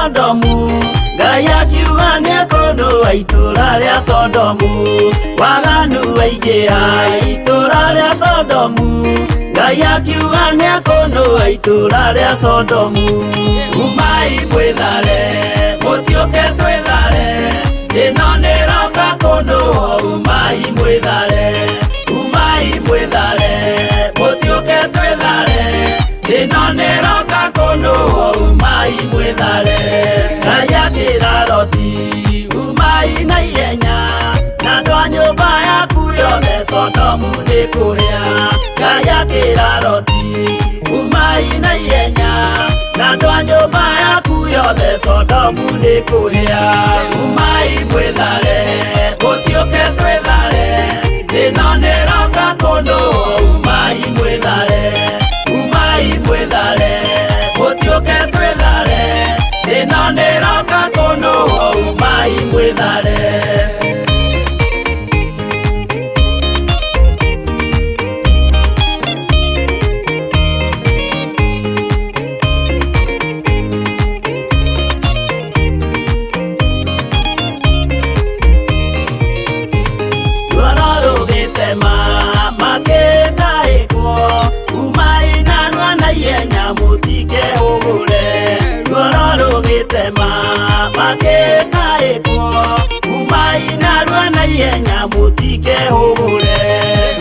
Sodomu, Ngai akiuga nĩekũnũa itũũra rĩa Sodomu. Waganu waingĩha itũũra rĩa Sodomu, Ngai akiuga nĩekũnũa itũũra rĩa Sodomu. Umai mwĩthare, mũtiũke twĩthare, ĩno nĩroka kũnũa. Umai mwĩthare, umai mwĩthare, mũtiũke twĩthare, ĩno nĩroka kũnũa. Umai mwĩthare. Ngai akĩra Loti, umai na ihenya, na andũ a nyũmba yaku yothe, Sodomu nĩ kũhĩa. Ngai akĩra Loti, umai na ihenya, na andũ a nyũmba yaku yothe, Sodomu nĩ kũhĩa. Umai mwĩthare, mũtiũke twĩthare, ĩno nĩroka kũnũa. Umai mwĩthare, umai mwĩthare, mũtiũke twĩthare, ĩno nĩroka kũnũa. Umai mwĩthare. Ruoro rũgĩtema makĩtaĩkwo, umai narua na ihenya mũtikehũgũre. Ruoro rũgĩtema makĩtaĩkwo, umai narua na ihenya mũtikehũgũre.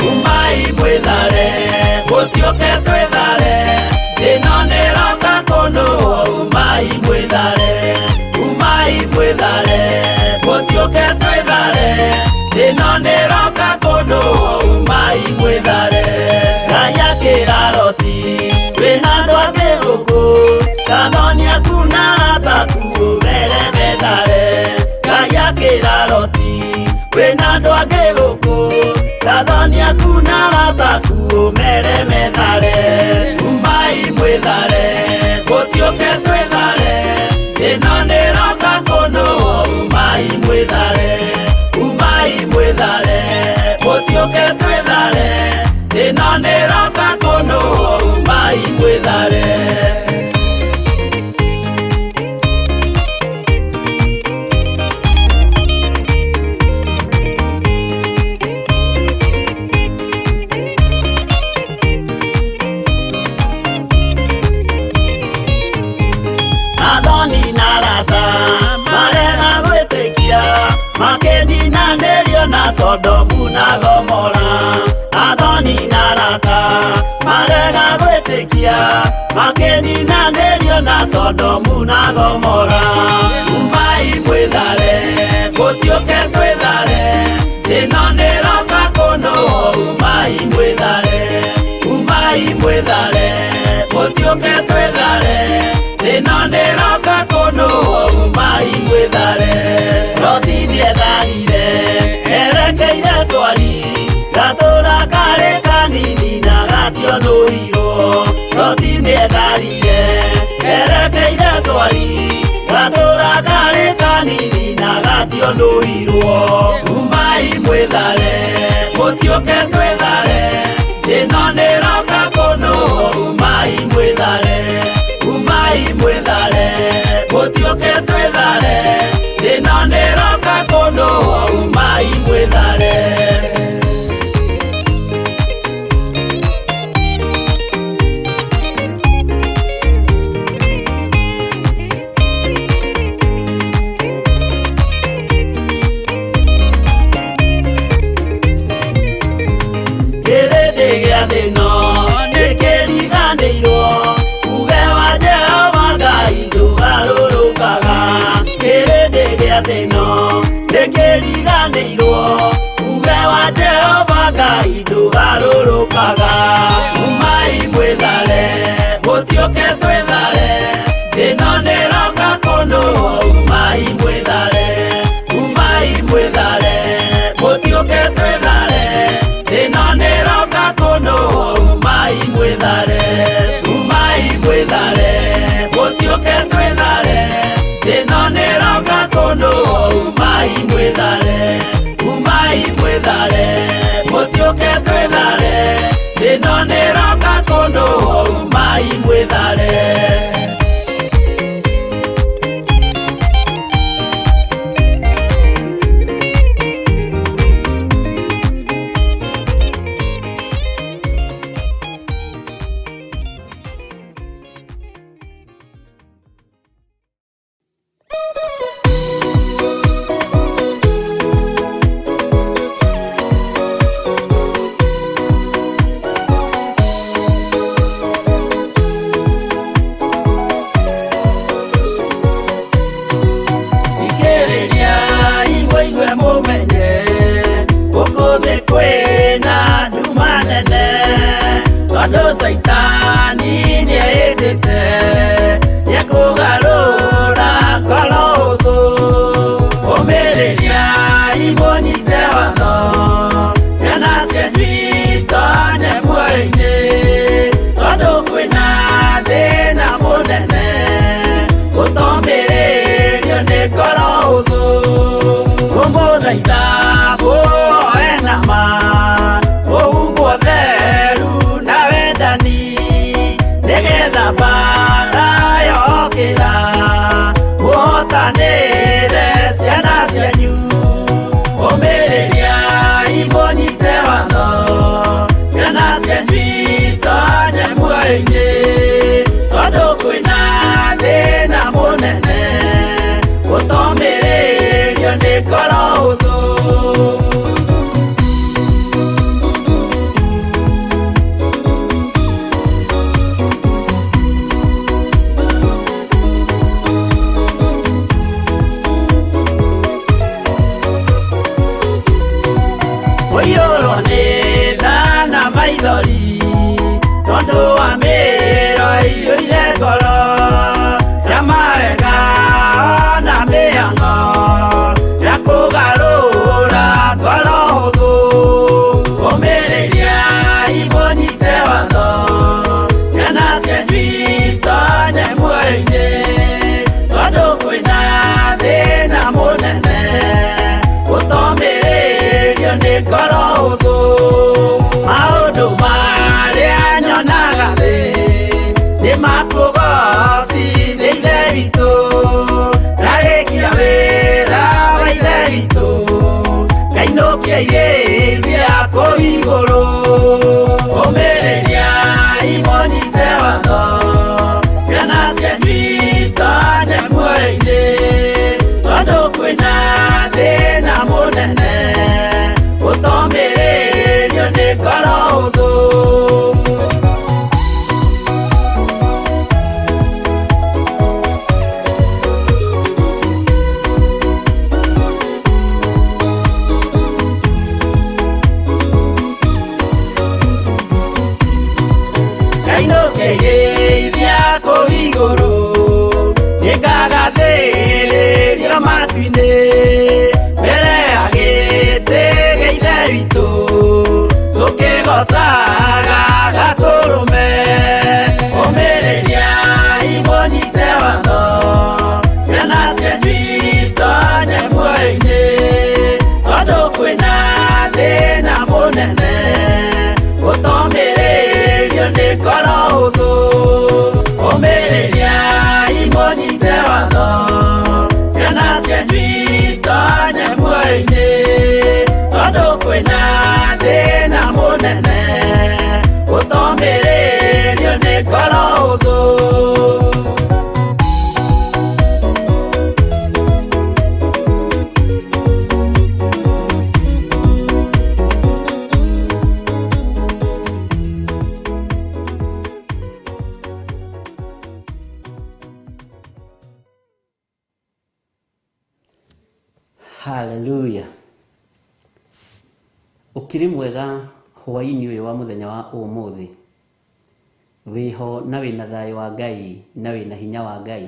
Umai mwĩthare, mũtiũke twĩthare, ĩno nĩroka kũnũa. Umai mwĩthare, umai mwĩthare, mũtiũke twĩthare, ĩno nĩroka kũnũa. Umai mwĩthare. Ngai akĩra Loti, wĩna andũ angĩ gũkũ, kathoni aku na arata aku ũmere methare. Ngai akĩra Loti, wĩna andũ angĩ gũkũ, kathoni aku na arata aku ũmere methare. Umai mwĩthare, mũtiũke twĩthare, ĩno nĩroka kũnũa. Umai mwĩthare, umai mwĩthare, mũtiũke twĩthare, ĩno nĩroka kũnũa. Umai mwĩthare. Athoni na arata marega gwĩtĩkia, makĩninanĩrio na Sodomu na Gomora. Athoni na arata marega gwĩtĩkia, makĩninanĩrio na Sodomu na Gomora. Umai mwĩthare, mũtiũke twĩthare, ĩno nĩroka kũnũa. Umai mwĩthare, umai mwĩthare, mũtiũke twĩthare, ĩno nĩroka kũnũa. Umai mwĩthare. Loti nĩetharire erekeire Swari, gatũra karĩ kanini na gationũirwo. Loti nĩetharire erekeire Swari, gatũra karĩ kanini na gationũirwo. Umai mwĩthare, mũtiũke twĩthare, ĩno nĩroka kũnũa. Umai mwĩthare, umai mwĩthare, mũtiũke twĩthare, ĩno nĩroka kũnũa. Umai mwĩthare. Kĩrĩndĩ gĩa thĩno nĩkĩriganĩirwo, uge wa Jehova Ngai ndũgarũrũkaga. Kĩrĩndĩ gĩa thĩno nĩkĩriganĩirwo, uge wa Jehova Ngai ndũgarũrũkaga. Umai mwĩthare, mũtiũke twĩthare, ĩno nĩroka kũnũa. Umai mwĩthare, umai mwĩthare, mũtiũke twĩthare, ĩno nĩroka kũnũa. Umai mwĩthare, umai mwĩthare, mũtiũke twĩthare, ĩno nĩroka kũnũa. Umai mwĩthare, umai mwĩthare, mũtiũke twĩthare, ĩno nĩroka kũnũa. Umai mwĩthare. Caitani nĩehĩtĩte nĩekũgarũra ngoro hũthũ. Ũmĩrĩriai mũnyite watho, ciana cianyu itonye muoyo-inĩ, tondũ kwĩna thĩna mũnene gũtomĩrĩrio nĩ ngoro hũthũ. Ngũmũthaitha mũhoe na ma, mũhumbwo theru na wendani, nĩgetha mbaara yokĩra mũhotanĩre ciana cianyu. Ũmĩrĩriai mũnyite watho, ciana cianyu itonye muoyo-inĩ, tondũ kwĩna thĩna mũnene gũtomĩrĩrio nĩ ngoro hũthũ. Kũiyũrwo nĩ tha na maithori, tondũ wa mĩĩro ĩiyũire ngoro ya mawega ona mĩhang'o ya kũgarũra ngoro hũthũ. Ũmĩrĩriai mũnyite watho, ciana cianyu itonye muoyo-inĩ, tondũ kwĩna thĩna mũnene gũtomĩrĩrio nĩ ngoro hũthũ. Maũndũ marĩa nyonaga thĩ nĩ makũgocithia Ithe witũ, ndarĩkia wĩra wa Ithe witũ ngainũkia irĩithia kũu igũrũ. Ũmĩrĩriai mũnyite watho, ciana cianyu itonye muoyo-inĩ, tondũ kwĩna thĩna mũnene gũtomĩrĩrio nĩ ngoro hũthũ. Ngainũkia irĩithia kũu igũrũ, nĩngagathĩrĩrio matu-inĩ, mbere ya gĩtĩ gĩa Ithe witũ, tũkĩgoocaga Gatũrũme. Ũmĩrĩriai mũnyite watho, ciana cianyu itonye muoyo-inĩ, tondũ kwĩna thĩna mũnene gũtomĩrĩrio nĩ ngoro hũthũ. Ũmĩrĩriai mũnyite watho, ciana cianyu itonye muoyo-inĩ, tondũ kwĩna thĩna mũnene gũtomĩrĩrio nĩ ngoro hũthũ. Hallelujah. Ũkĩrĩ mwega hwaĩ-inĩ ũyũ wa mũthenya wa ũmũthĩ. Wĩho na wĩna thayũ wa Ngai na wĩna hinya wa Ngai.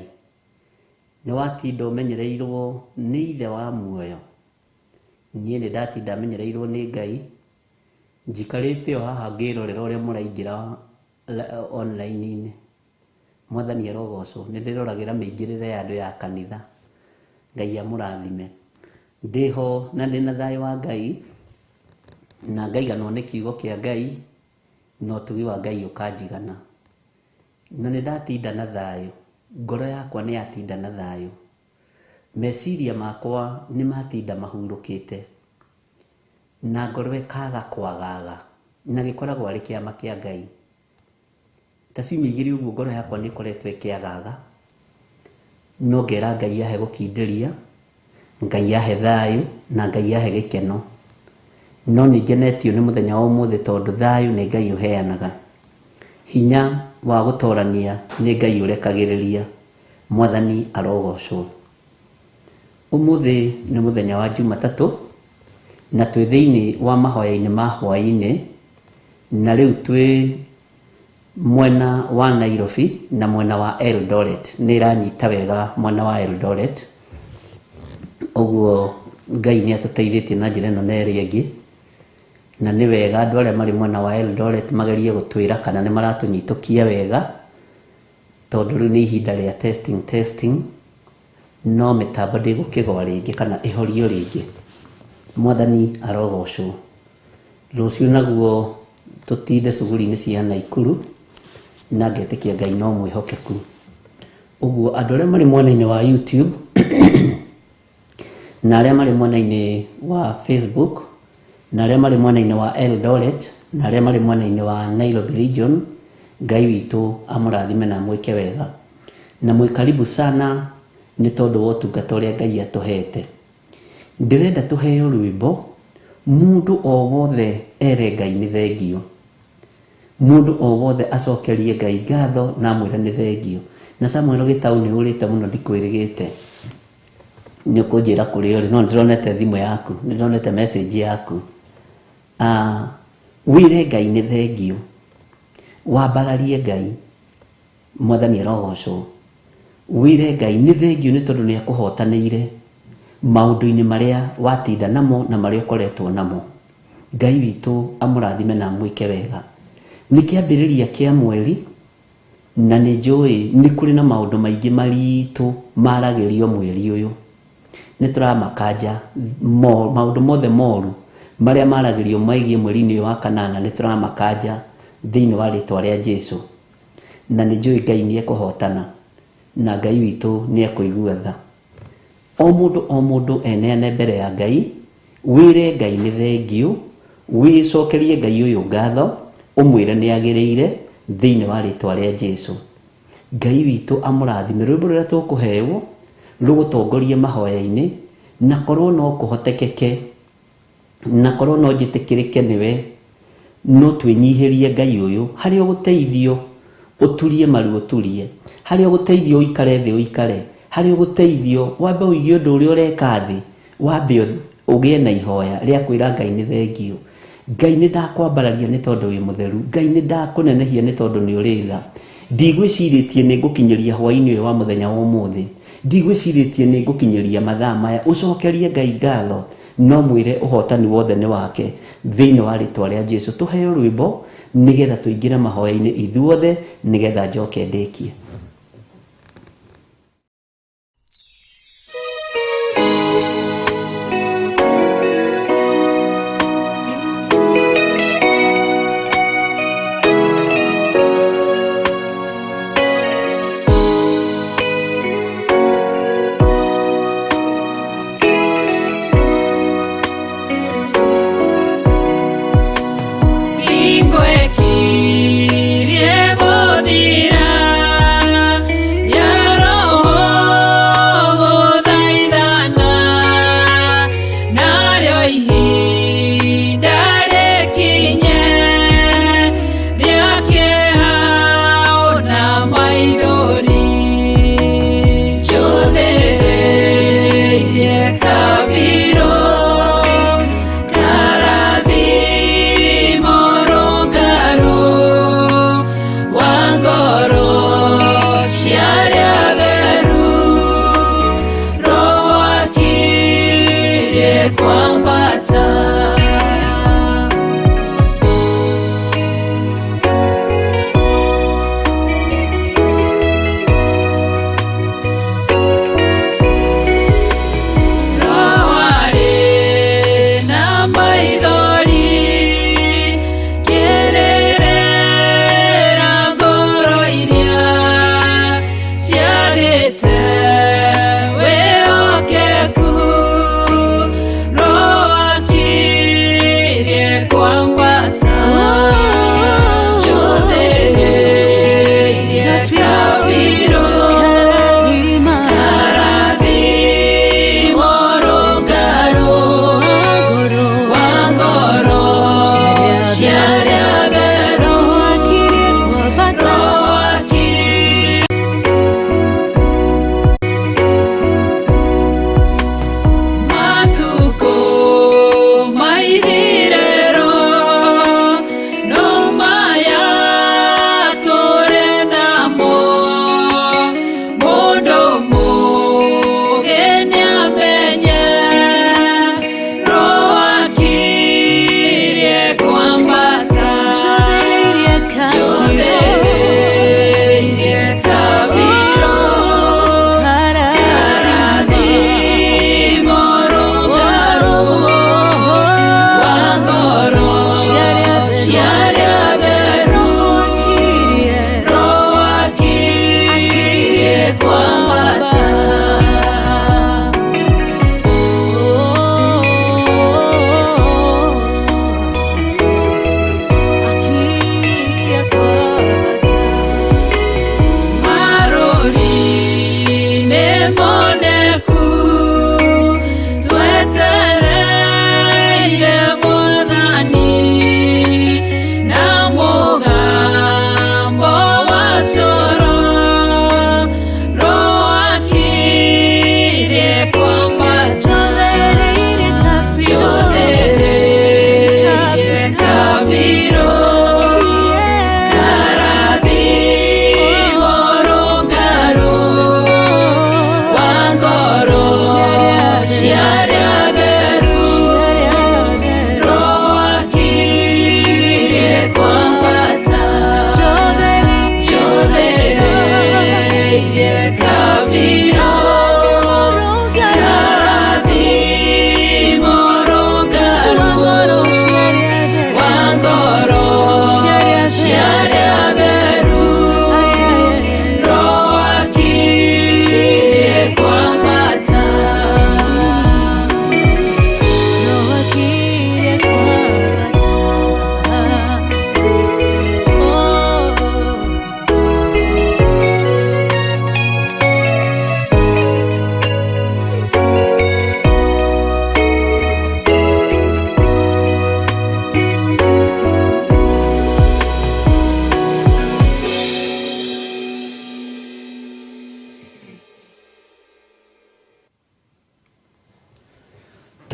Nĩ watinda ũmenyereirwo nĩ Ithe wa muoyo. Niĩ nĩ ndatinda menyereirwo nĩ Ngai. Njikarĩte o haha ngĩrorera ũrĩa mũraingĩra online-inĩ. Mwathani arogocwo. Nĩ ndĩroragĩra mĩingĩrĩre ya andũ ya kanitha. Ngai amũrathime. Ndĩho na ndĩna thayũ wa Ngai na ngaiganwo nĩ kiugo kĩa Ngai na ũtugi wa Ngai ũkanjigana. Na nĩ ndatinda na thayũ, ngoro yakwa nĩ yatinda na thayũ, meciria makwa nĩ matinda mahurũkĩte, na ngoro ĩkaga kwagaga, na gĩkoragwo arĩ kĩama kĩa Ngai. Ta ciumia igĩrĩ ũguo ngoro yakwa nĩ ĩkoretwo ĩkĩagaga, no ngera Ngai ahe gũkindĩria, Ngai ahe thayũ na Ngai ahe gĩkeno. No nĩ ngenetio nĩ mũthenya wa ũmũthĩ tondũ thayũ nĩ Ngai ũheanaga. Hinya wa gũtorania nĩ Ngai ũrekagĩrĩria. Mwathani arogocwo. Ũmũthĩ nĩ mũthenya wa Jumatatũ na twĩ thĩinĩ wa mahoya-inĩ ma hwaĩ-inĩ, na rĩu twĩ Mwena wa Nairobi na mwena wa Eldoret nĩ ĩranyita wega mwena wa Eldoret. Ũguo Ngai nĩ atũteithĩtie na njĩra ĩno na ĩrĩa ĩngĩ. Na nĩ wega andũ arĩa marĩ mwena wa Eldoret magerie gũtwĩra kana nĩ maratũnyitũkia wega, tondũ rĩu nĩ ihinda rĩa testing testing, no mĩtambo ndĩgũkĩgwa rĩngĩ kana ĩhorio rĩngĩ. Mwathani arogocwo. Rũciũ naguo tũtinde cuguri-inĩ cia Naikuru, na ngetĩkia Ngai no mwĩhokeku. Ũguo andũ arĩa marĩ mwena-inĩ wa YouTube na arĩa marĩ mwena-inĩ wa Facebook na arĩa marĩ mwena-inĩ wa Eldoret na arĩa marĩ mwena-inĩ wa Nairobi region, Ngai witũ amũrathime na amwĩke wega. Na mwĩ karibu sana nĩ tondũ wa ũtungata ũrĩa Ngai atũhete. Ndĩrenda tũheo rwĩmbo, mũndũ o wothe ere Ngai nĩ thengio. Mũndũ o wothe acokerie Ngai ngatho na amwĩre nĩ thengio. Na Samuel Gĩtaũ nĩ ũrĩte mũno ndikwĩrĩgĩte. Nĩ ũkũnjĩra kũrĩa ũrĩ, no nĩndĩronete thimũ yaku, nĩndĩronete message yaku. Wĩre Ngai nĩ thengio. Wambararie Ngai, Mwathani arogocwo. Wĩre Ngai nĩ thengio nĩ tondũ nĩ akũhotanĩire maũndũ-inĩ marĩa watinda namo na marĩa ũkoretwo namo. Ngai witũ amũrathime na amwĩke wega. Nĩ kĩambĩrĩria kĩa mweri, na nĩ njũĩ nĩ kũrĩ na maũndũ maingĩ maritũ maragĩrio mweri ũyũ. Nĩ tũramakanja maũndũ mothe moru marĩa maragĩrio megiĩ mweri-inĩ ũyũ wa kanana, nĩ tũramakanja thĩinĩ wa rĩtwa rĩa Jesũ. Na nĩ njũĩ Ngai nĩ ekũhotana na Ngai witũ nĩ ekũigua tha. O mũndũ o mũndũ eneane mbere ya Ngai, wĩre Ngai nĩ thengio, wĩcokerie Ngai ũyũ ngatho, ũmwĩre nĩ agĩrĩire thĩinĩ wa rĩtwa rĩa Jesũ. Ngai witũ amũrathime. Rwĩmbo rũrĩa tũkũheo rũgũtongorie mahoya-inĩ, na korwo no kũhotekeke, na korwo no njĩtĩkĩrĩke nĩwe, no twĩnyihĩrie Ngai ũyũ. Harĩa ũgũteithio ũturie maru ũturie, harĩa ũgũteithio ũikare thĩ ũikare, harĩa ũgũteithio wambe ũige ũndũ ũrĩa ũreka thĩ, wambe ũgĩe na ihoya rĩa kwĩra Ngai nĩ thengio. Ngai nĩ ndakwambararia nĩ tondũ wĩ mũtheru, Ngai nĩ ndakũnenehia nĩ tondũ nĩ ũrĩ tha. Ndigwĩcirĩtie nĩ ngũkinyĩria hwaĩ-inĩ ũyũ wa mũthenya wa ũmũthĩ, ndigwĩcirĩtie nĩ ngũkinyĩria mathaa maya. Ũcokerie Ngai ngatho, no mwĩre ũhotani wothe nĩ wake thĩinĩ wa rĩtwa rĩa Jesũ. Tũheo rwĩmbo nĩgetha tũingĩre mahoya-inĩ ithuothe, nĩgetha njoke ndĩkie. Hingo ĩkirie gũthira.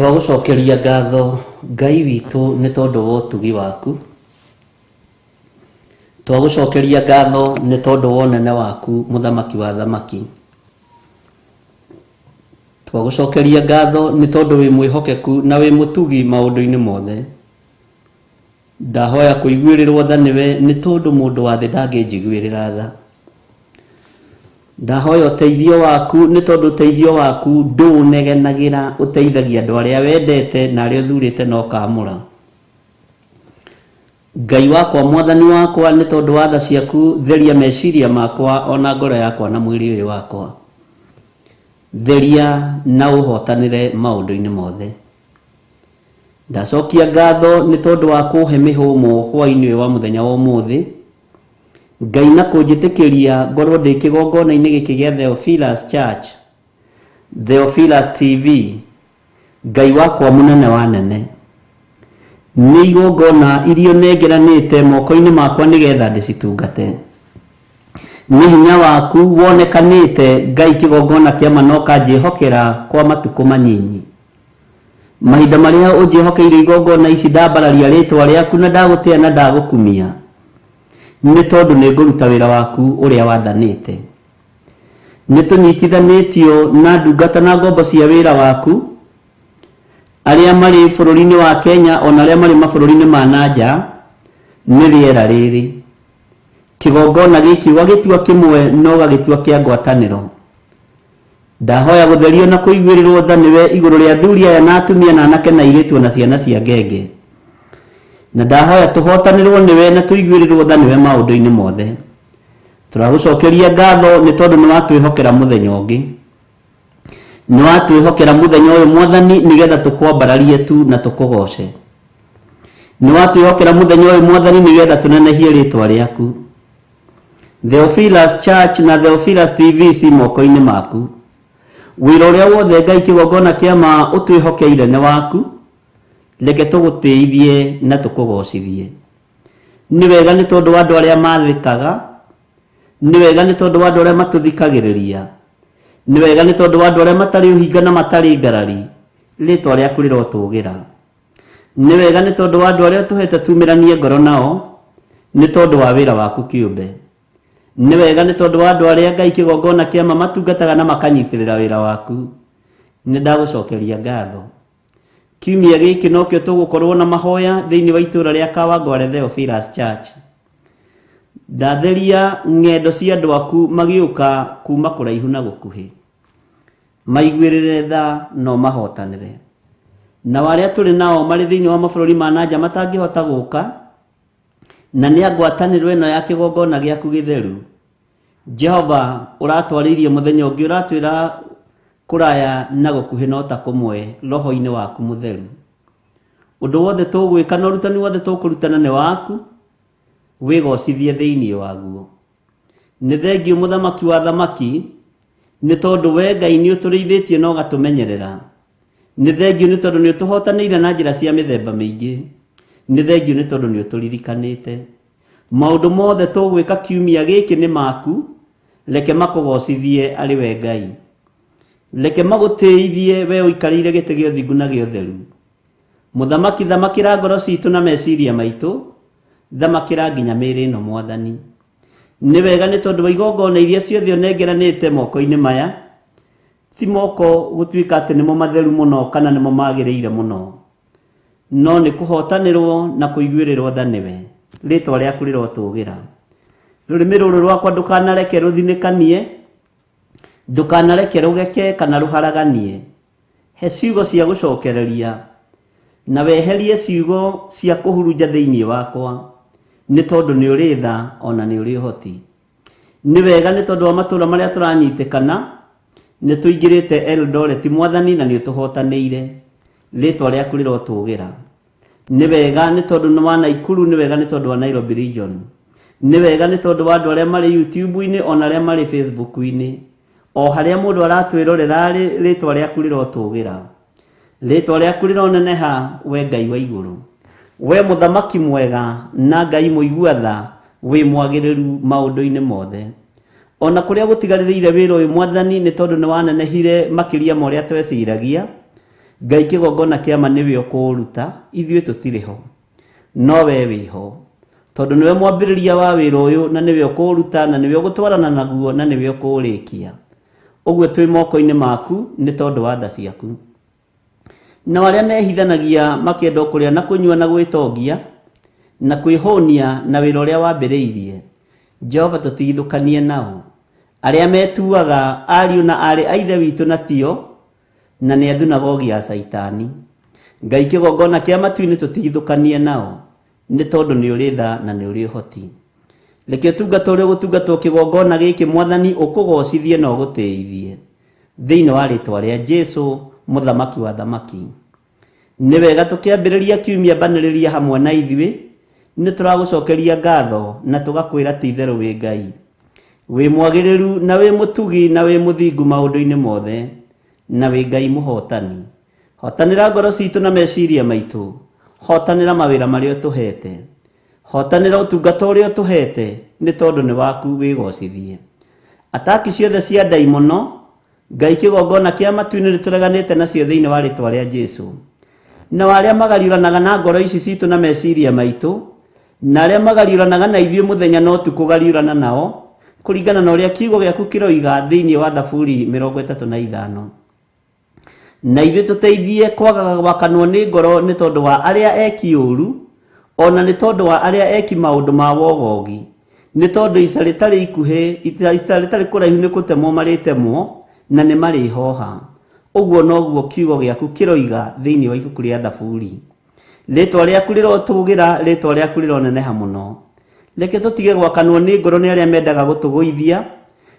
Twagũcokeria ngatho Ngai witũ nĩ tondũ wa ũtugi waku. Twagũcokeria ngatho nĩ tondũ wa ũnene waku mũthamaki wa thamaki. Twagũcokeria ngatho nĩ tondũ wĩ mwĩhokeku na wĩ mũtugi maũndũ-inĩ mothe. Ndahoya kũiguĩrĩrwo tha nĩwe nĩ tondũ mũndũ wa thĩ ndangĩnjiguĩrĩra tha. Ndahoya ũteithio waku nĩ tondũ ũteithio waku ndũũnegenagĩra, ũteithagia andũ arĩa wendete na arĩa ũthurĩte na ũkaamũra. Ngai wakwa, mwathani wakwa, nĩ tondũ wa tha ciaku theria meciria makwa ona ngoro yakwa na mwĩrĩ ũyũ wakwa. Theria na ũhotanĩre maũndũ-inĩ mothe. Ndacokia ngatho nĩ tondũ wa kũhe mĩhũmũ hwaĩ-inĩ ũyũ wa mũthenya wa ũmũthĩ. Ngai na kũnjĩtĩkĩria ngorwo ndĩ kĩgongona-inĩ gĩkĩ gĩa Theophilus Church, Theophilus TV, Ngai wakwa mũnene wa nene. Nĩ igongona iria ũnengeranĩte moko-inĩ makwa nĩgetha ndĩcitungate. Nĩ hinya waku wonekanĩte Ngai kĩgongona kĩa ma na ũkanjĩhokera kwa matukũ manyinyi. Mahinda marĩa ũnjĩhokeire igongona ici ndambararia rĩtwa rĩaku na ndagũtĩa na ndagũkumia, nĩ tondũ nĩ ngũruta wĩra waku ũrĩa wathanĩte. Nĩ tũnyitithanĩtio na ndungata na ngombo cia wĩra waku, arĩa marĩ bũrũri-inĩ wa Kenya ona arĩa marĩ mabũrũri-inĩ ma na nja, nĩ rĩera rĩrĩ. Kĩgongona gĩkĩ ũgagĩtua kĩmwe na ũgagĩtua kĩa ngwatanĩro. Ndahoya gũtherio na kũiguĩrĩrwo tha nĩwe igũrũ rĩa athuri aya na atumia na anake na airĩtu ona ciana cia ngenge. Na ndahoya tũhotanĩrwo nĩwe na tũiguĩrĩrwo tha nĩwe maũndũ-inĩ mothe. Tũragũcokeria ngatho nĩ tondũ nĩ watwĩhokera mũthenya ũngĩ. Nĩ watwĩhokera mũthenya ũyũ mwathani nĩgetha tũkwambararie tu na tũkũgoce. Nĩ watwĩhokera mũthenya ũyũ mwathani nĩgetha tũnenehie rĩtwa rĩaku. Theophilus Church na Theophilus TV ci moko-inĩ maku. Wĩra ũrĩa wothe Ngai kĩgongona kĩa ma ũtwĩhokeire nĩ waku, reke tũgũtĩithie na tũkũgocithie. Nĩ wega nĩ tondũ wa andũ arĩa mathĩkaga, nĩ wega nĩ tondũ wa andũ arĩa matũthikagĩrĩria, nĩ wega nĩ tondũ wa andũ arĩa matarĩ ũhinga na matarĩ ngarari, rĩtwa rĩaku rĩrotũgĩra. Nĩ wega nĩ tondũ wa andũ arĩa ũtũhete tumĩranie ngoro nao, nĩ tondũ wa wĩra waku kĩũmbe. Nĩ wega nĩ tondũ wa andũ arĩa Ngai kĩgongona kĩa ma matungataga na makanyitĩrĩra wĩra waku. Nĩ ndagũcokeria ngatho. Kiumia gĩkĩ nokĩo tũgũkorwo na mahoya thĩinĩ wa itũũra rĩa Kawangware Theophilus Church. Ndatheria ng'endo cia andũ aku magĩũka kuma kũraihu na gũkuhĩ. Maiguĩrĩre tha na ũmahotanĩre. Nao arĩa tũrĩ nao marĩ thĩinĩ wa mabũrũri ma na nja matangĩhota gũka, na nĩ a ngwatanĩro ĩno ya kĩgongona gĩaku gĩtheru, Jehova ũratwarĩirie mũthenya ũngĩ ũratwĩra kũraya na gũkuhĩ no ta kũmwe roho-inĩ waku mũtheru. Ũndũ wothe tũgwĩka na ũrutani wothe tũkũrutana nĩ waku, wĩgocithie thĩinĩ waguo. Nĩ thengiũ mũthamaki wa thamaki, nĩ tondũ we Ngai nĩ ũtũrĩithĩtie na ũgatũmenyerera. Nĩ thengiũ nĩ tondũ nĩ ũtũhotanĩire na njĩra cia mĩthemba mĩingĩ. Nĩ thengiũ nĩ tondũ nĩ ũtũririkanĩte. Maũndũ mothe tũgwĩka kiumia gĩkĩ nĩ maku, reke makũgocithie arĩ we Ngai. Reke magũtĩithie we ũikarĩire gĩtĩ gĩa ũthingu na gĩa ũtheru. Mũthamaki thamakĩra ngoro citũ na meciria maitũ, thamakĩra nginya mĩĩrĩ ĩno mwathani. Nĩ wega nĩ tondũ wa igongona iria ciothe ũnengeranĩte moko-inĩ maya, ti moko gũtuĩka atĩ nĩmo matheru mũno kana nĩmo magĩrĩire mũno, no nĩ kũhotanĩrwo na kũiguĩrĩrwo tha nĩwe. Rĩtwa rĩaku rĩrotũgĩra. Rũrĩmĩ rũrũ rwakwa ndũkanareke rũthinĩkanie, ndũkanareke rũgeke kana rũharaganie. He ciugo cia gũcokereria, na weherie ciugo cia kũhurunja thĩinĩ wakwa, nĩ tondũ nĩ ũrĩ tha o na nĩ ũrĩ ũhoti. Nĩ wega nĩ tondũ wa matũũra marĩa tũranyitĩkana, nĩ tũingĩrĩte Eldoret mwathani na nĩ ũtũhotanĩire. Rĩtwa rĩaku rĩrotũgĩra. Nĩ wega nĩ tondũ nĩ wa Naikuru, nĩ wega nĩ tondũ wa Nairobi region. Nĩ wega nĩ tondũ wa andũ arĩa marĩ YouTube-inĩ ona arĩa marĩ Facebook-inĩ. O harĩa mũndũ aratwĩrorera rĩ, rĩtwa rĩaku rĩrotũgĩra. Rĩtwa rĩaku rĩroneneha we Ngai wa igũrũ. We mũthamaki mwega na Ngai mũigua tha, wĩ mwagĩrĩru maũndũ-inĩ mothe. Ona kũrĩa gũtigarĩrĩire wĩra ũyũ mwathani nĩ tondũ nĩ wanenehire makĩria ma ũrĩa tweciragia. Ngai kĩgongona kĩa ma nĩwe ũkũũruta, ithuĩ tũtirĩ ho, no we wĩho, tondũ nĩwe mwambĩrĩria wa wĩra ũyũ, na nĩwe ũkũũruta, na nĩwe ũgũtwarana naguo, na nĩwe ũkũũrĩkia. Ũguo twĩ moko-inĩ maku nĩ tondũ wa tha ciaku. Nao arĩa mehithanagia makĩenda kũrĩa na kũnyua na gwĩtongia na kwĩhũnia na wĩra ũrĩa wambĩrĩirie, Jehova tũtigithũkanie nao. Arĩa metuaga ariũ na aarĩ a Ithe witũ na tio, na nĩ a thunagogi ya Caitani. Ngai kĩgongona kĩa matu-inĩ tũtigithũkanie nao, nĩ tondũ nĩ ũrĩ tha na nĩ ũrĩ ũhoti. Reke ũtungata ũrĩa ũgũtungatwo kĩgongona gĩkĩ Mwathani ũkũgocithie na ũgũtĩithie, thĩinĩ wa rĩtwa rĩa Jesu mũthamaki wa thamaki. Nĩ wega tũkĩambĩrĩria kiumia mbanĩrĩria hamwe na ithuĩ, nĩ tũragũcokeria ngatho na tũgakwĩra ti itherũ wĩ Ngai. Wĩ mwagĩrĩru na wĩ mũtugi na wĩ mũthingu maũndũ-inĩ mothe, na wĩ Ngai mũhotani. Hotanĩra ngoro citũ na meciria maitũ, hotanĩra mawĩra marĩa ũtũhete, hotanĩra ũtungata ũrĩa ũtũhete, nĩ tondũ nĩ waku wĩgocithie. Ataki ciothe cia ndaimono, Ngai kĩgongona kĩa matu-inĩ nĩ tũreganĩte nacio thĩinĩ wa rĩtwa rĩa Jesu. Nao arĩa magariũranaga na ngoro ici citũ na meciria maitũ, na arĩa magariũranaga na ithuĩ mũthenya na ũtukũ gariũrana nao, kũringana na ũrĩa kiugo gĩaku kĩroiga thĩinĩ wa Thaburi 35. Na ithuĩ tũteithie kwagaga gwakanwo nĩ ngoro nĩ tondũ wa arĩa eki ũũru, ona nĩ tondũ wa arĩa eki maũndũ ma wogogi, nĩ tondũ ica rĩtarĩ ikuhĩ, ica rĩtarĩ kũraihu nĩ kũtemwo marĩtemwo, na nĩ marĩhoha. Ũguo noguo kiugo gĩaku kĩroiga thĩinĩ wa ibuku rĩa Thaburi. Rĩtwa rĩaku rĩrotũgĩra, rĩtwa rĩaku rĩroneneha mũno. Reke tũtige gwakanwo nĩ ngoro nĩ arĩa mendaga gũtũgũithia,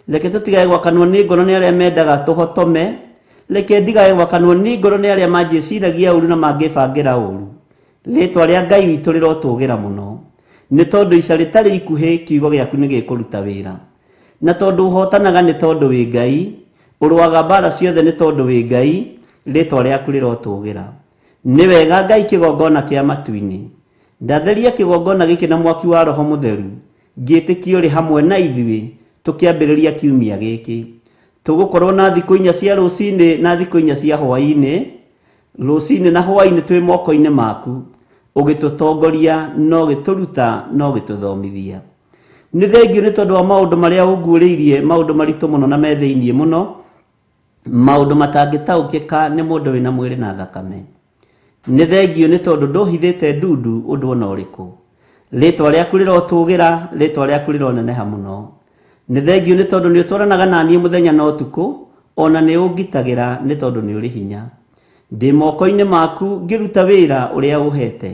reke tũtigage gwakanwo nĩ ngoro nĩ arĩa mendaga tũhotome, reke ndigage gwakanwo nĩ ngoro nĩ arĩa manjĩciragia ũru na mangĩbangĩra ũru. Rĩtwa rĩa Ngai witũ rĩrotũgĩra mũno, nĩ tondũ ica rĩtarĩ ikuhĩ kiugo gĩaku nĩ gĩkũruta wĩra. Na tondũ ũhotanaga nĩ tondũ wĩ Ngai, ũrũaga mbara ciothe nĩ tondũ wĩ Ngai, rĩtwa rĩaku rĩrotũgĩra. Nĩ wega Ngai kĩgongona kĩa matu-inĩ. Ndatheria kĩgongona gĩkĩ na mwaki wa Roho Mũtheru, ngĩtĩkio ũrĩ hamwe na ithuĩ tũkĩambĩrĩria kiumia gĩkĩ. Tũgũkorwo na thikũ inya cia rũcinĩ na thikũ inya cia hwaĩ-inĩ, rũcinĩ na hwaĩ-inĩ twĩ moko-inĩ maku, ũgĩtũtongoria na ũgĩtũruta na ũgĩtũthomithia. Nĩ thengio nĩ tondũ wa maũndũ marĩa ũnguũrĩirie, maũndũ maritũ mũno na me thĩinĩ mũno, maũndũ matangĩtaũkĩka nĩ mũndũ wĩna mwĩrĩ na thakame. Nĩ thengio nĩ tondũ ndũhithĩte ndundu ũndũ ona ũrĩkũ. Rĩtwa rĩaku rĩrotũgĩra, rĩtwa rĩaku rĩroneneha mũno. Nĩ thengio nĩ tondũ nĩ ũtwaranaga na niĩ mũthenya na ũtukũ, ona nĩ ũngitagĩra nĩ tondũ nĩ ũrĩ hinya. Ndĩ moko-inĩ maku ngĩruta wĩra ũrĩa ũhete.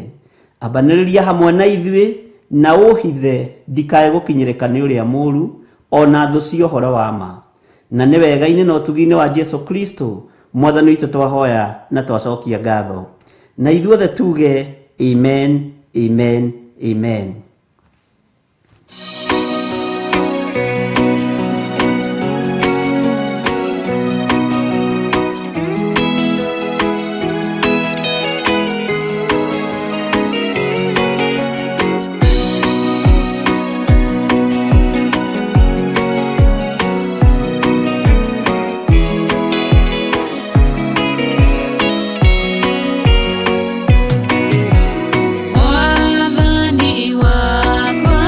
Ambanĩrĩria hamwe na ithuĩ na ũhithe ndikae gũkinyĩrĩka nĩ ũrĩa mũũru, ona thũ cia ũhoro wa ma. Na nĩ wega-inĩ na ũtugi-inĩ wa Jesu Kristo Mwathani witũ twahoya na twacokia ngatho. Na ithuothe tuge amen, amen, amen. Mwathani wakwa.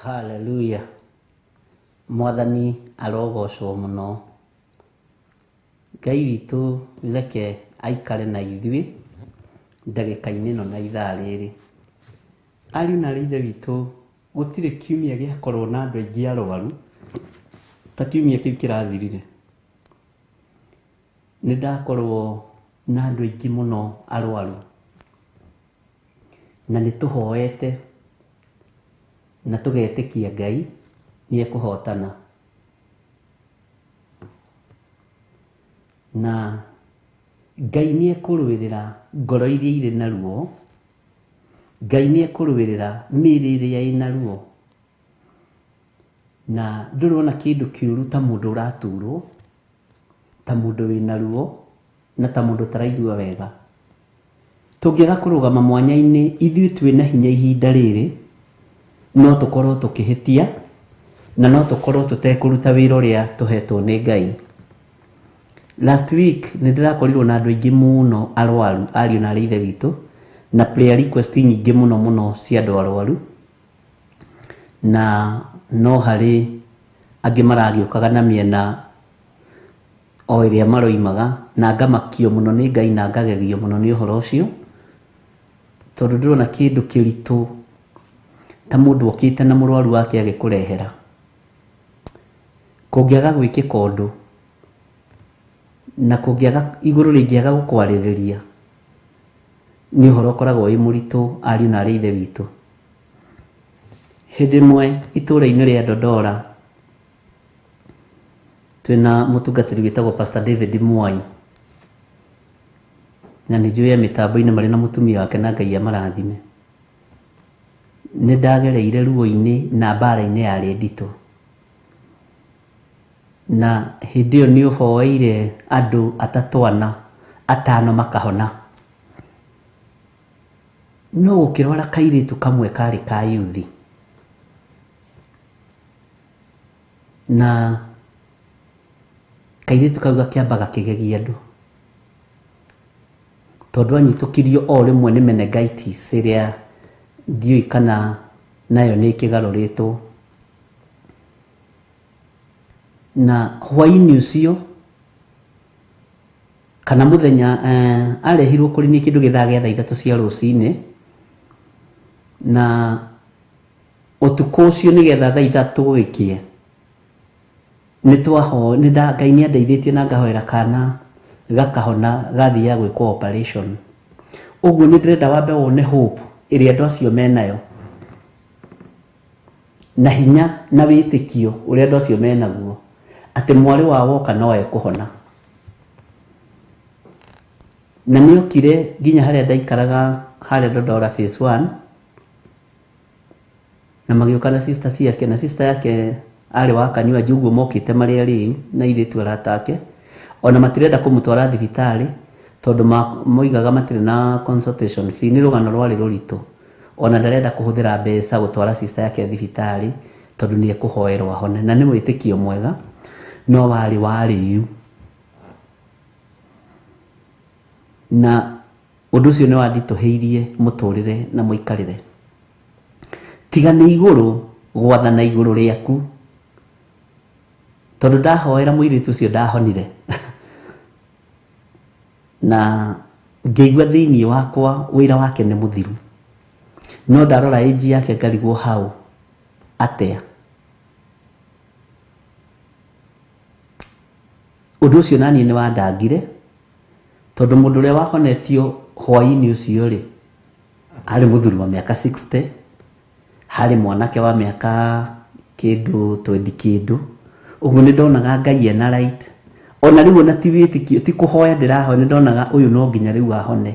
Haleluya. Mwathani arogocwo mũno. Ngai witũ reke aikare na ithuĩ ndagĩka-inĩ ĩno na ithaa rĩrĩ. Ariũ na aarĩ a Ithe witũ, gũtirĩ kiumia gĩakorwo na andũ aingĩ arwaru ta kiumia kĩu kĩrathirire. Nĩ ndakorwo na andũ aingĩ mũno arwaru, na nĩ tũhoete na tũgetĩkia Ngai nĩ ekũhotana. Na Ngai nĩ ekũrũĩrĩra ngoro iria irĩ na ruo, Ngai nĩ ekũrũĩrĩra mĩĩrĩ ĩrĩa ĩna ruo. Na ndũrĩ wona kĩndũ kĩũru ta mũndũ ũraturwo, ta mũndũ wĩna ruo, na ta mũndũ ũtaraigua wega. Tũngĩaga kũrũgama mwanya-inĩ ithuĩ twĩna hinya ihinda rĩrĩ, no tũkorwo tũkĩhĩtia na no tũkorwo tũtekũruta wĩra ũrĩa tũhetwo nĩ Ngai. Last week nĩ ndĩrakorirwo na andũ aingĩ mũno arwaru, ariũ na aarĩ a Ithe witũ, na prayer request nyingĩ mũno mũno cia andũ arwaru, na no harĩ angĩ maragĩũkaga na mĩena o ĩrĩa maroimaga, na ngamakio mũno nĩ Ngai na ngagegio mũno nĩ ũhoro ũcio, tondũ ndĩrona kĩndũ kĩritũ ta mũndũ okĩte na mũrwaru wake agĩkũrehera. Kũngĩaga gwĩkĩka ũndũ, na kũngĩaga igũrũ rĩngĩaga gũkwarĩrĩria, nĩ ũhoro ũkoragwo wĩ mũritũ ariũ na aarĩ a Ithe witũ. Hĩndĩ ĩmwe itũũra-inĩ rĩa Dodora, twĩna mũtungatĩri wĩtagwo Pastor David Mwai, na nĩ njũĩ e mĩtambo-inĩ marĩ na mũtumia wake na Ngai amarathime. Nĩ ndagereire ruo-inĩ na mbara-inĩ yarĩ nditũ. Na hĩndĩ ĩyo nĩ ũhoeire andũ atatũ ana, atano makahona. No gũkĩrwara kairĩtu kamwe karĩ ka yuthi. Na kairĩtu kau gakĩamba gakĩgegia andũ. Tondũ anyitũkirio o rĩmwe nĩ meningitis ĩrĩa ndiũĩ kana nayo nĩ ĩkĩgarũrĩtwo. Na hwainĩ ũcio kana mũthenya arehirwo kũrĩ niĩ kĩndũ gĩthaa gĩa thaa ithatũ cia rũcinĩ, na ũtukũ ũcio nĩgetha thaa ithatũ gũgĩkĩe, Ngai nĩ andeithĩtie na ngahoera kana gakahona gathiaga gwĩkwo operation. Ũguo nĩ ndĩrenda wambe wone hope ĩrĩa andũ acio menayo na hinya na wĩtĩkio ũrĩa andũ acio menaguo atĩ mwarĩ wao oka no ekũhona. Na nĩ okire nginya harĩa ndaikaraga harĩa Dodora phase one, Na magĩũka na sister ciake, na sister yake arĩ wa kanyuanji ũguo mokĩte marĩ arĩu na airĩtu arata ake. Ona matirenda kũmũtwara thibitarĩ tondũ moigaga matirĩ na consultation fee. Nĩ rũgano rwarĩ rũritũ. Ona ndarenda kũhũthĩra mbeca gũtwara sister yake thibitarĩ tondũ nĩ ekũhoerwo ahone. Na nĩ wĩtĩkio mwega no warĩ wa rĩu. Na ũndũ ũcio nĩ wanditũhĩirie mũtũrĩre na mũikarĩre. Tiga nĩ igũrũ gwathana igũrũ rĩaku, tondũ ndahoera mũirĩtu ũcio ndahonire. Na ngĩigua thĩinĩ wakwa wĩra wake nĩ mũthiru. No ndarora age yake ngarigwo how, atĩa. Ũndũ ũcio naniĩ nĩ wandangire, tondũ mũndũ ũrĩa wahonetio hwaĩ-inĩ ũcio rĩ, arĩ mũthuri wa mĩaka 60, harĩ mwanake wa mĩaka kĩndũ twendi kĩndũ, ũguo nĩ ndonaga Ngai ena right. Ona rĩu ona ti wĩtĩkio, ti kũhoya ndĩrahoya, nĩ ndonaga ũyũ no nginya rĩu ahone.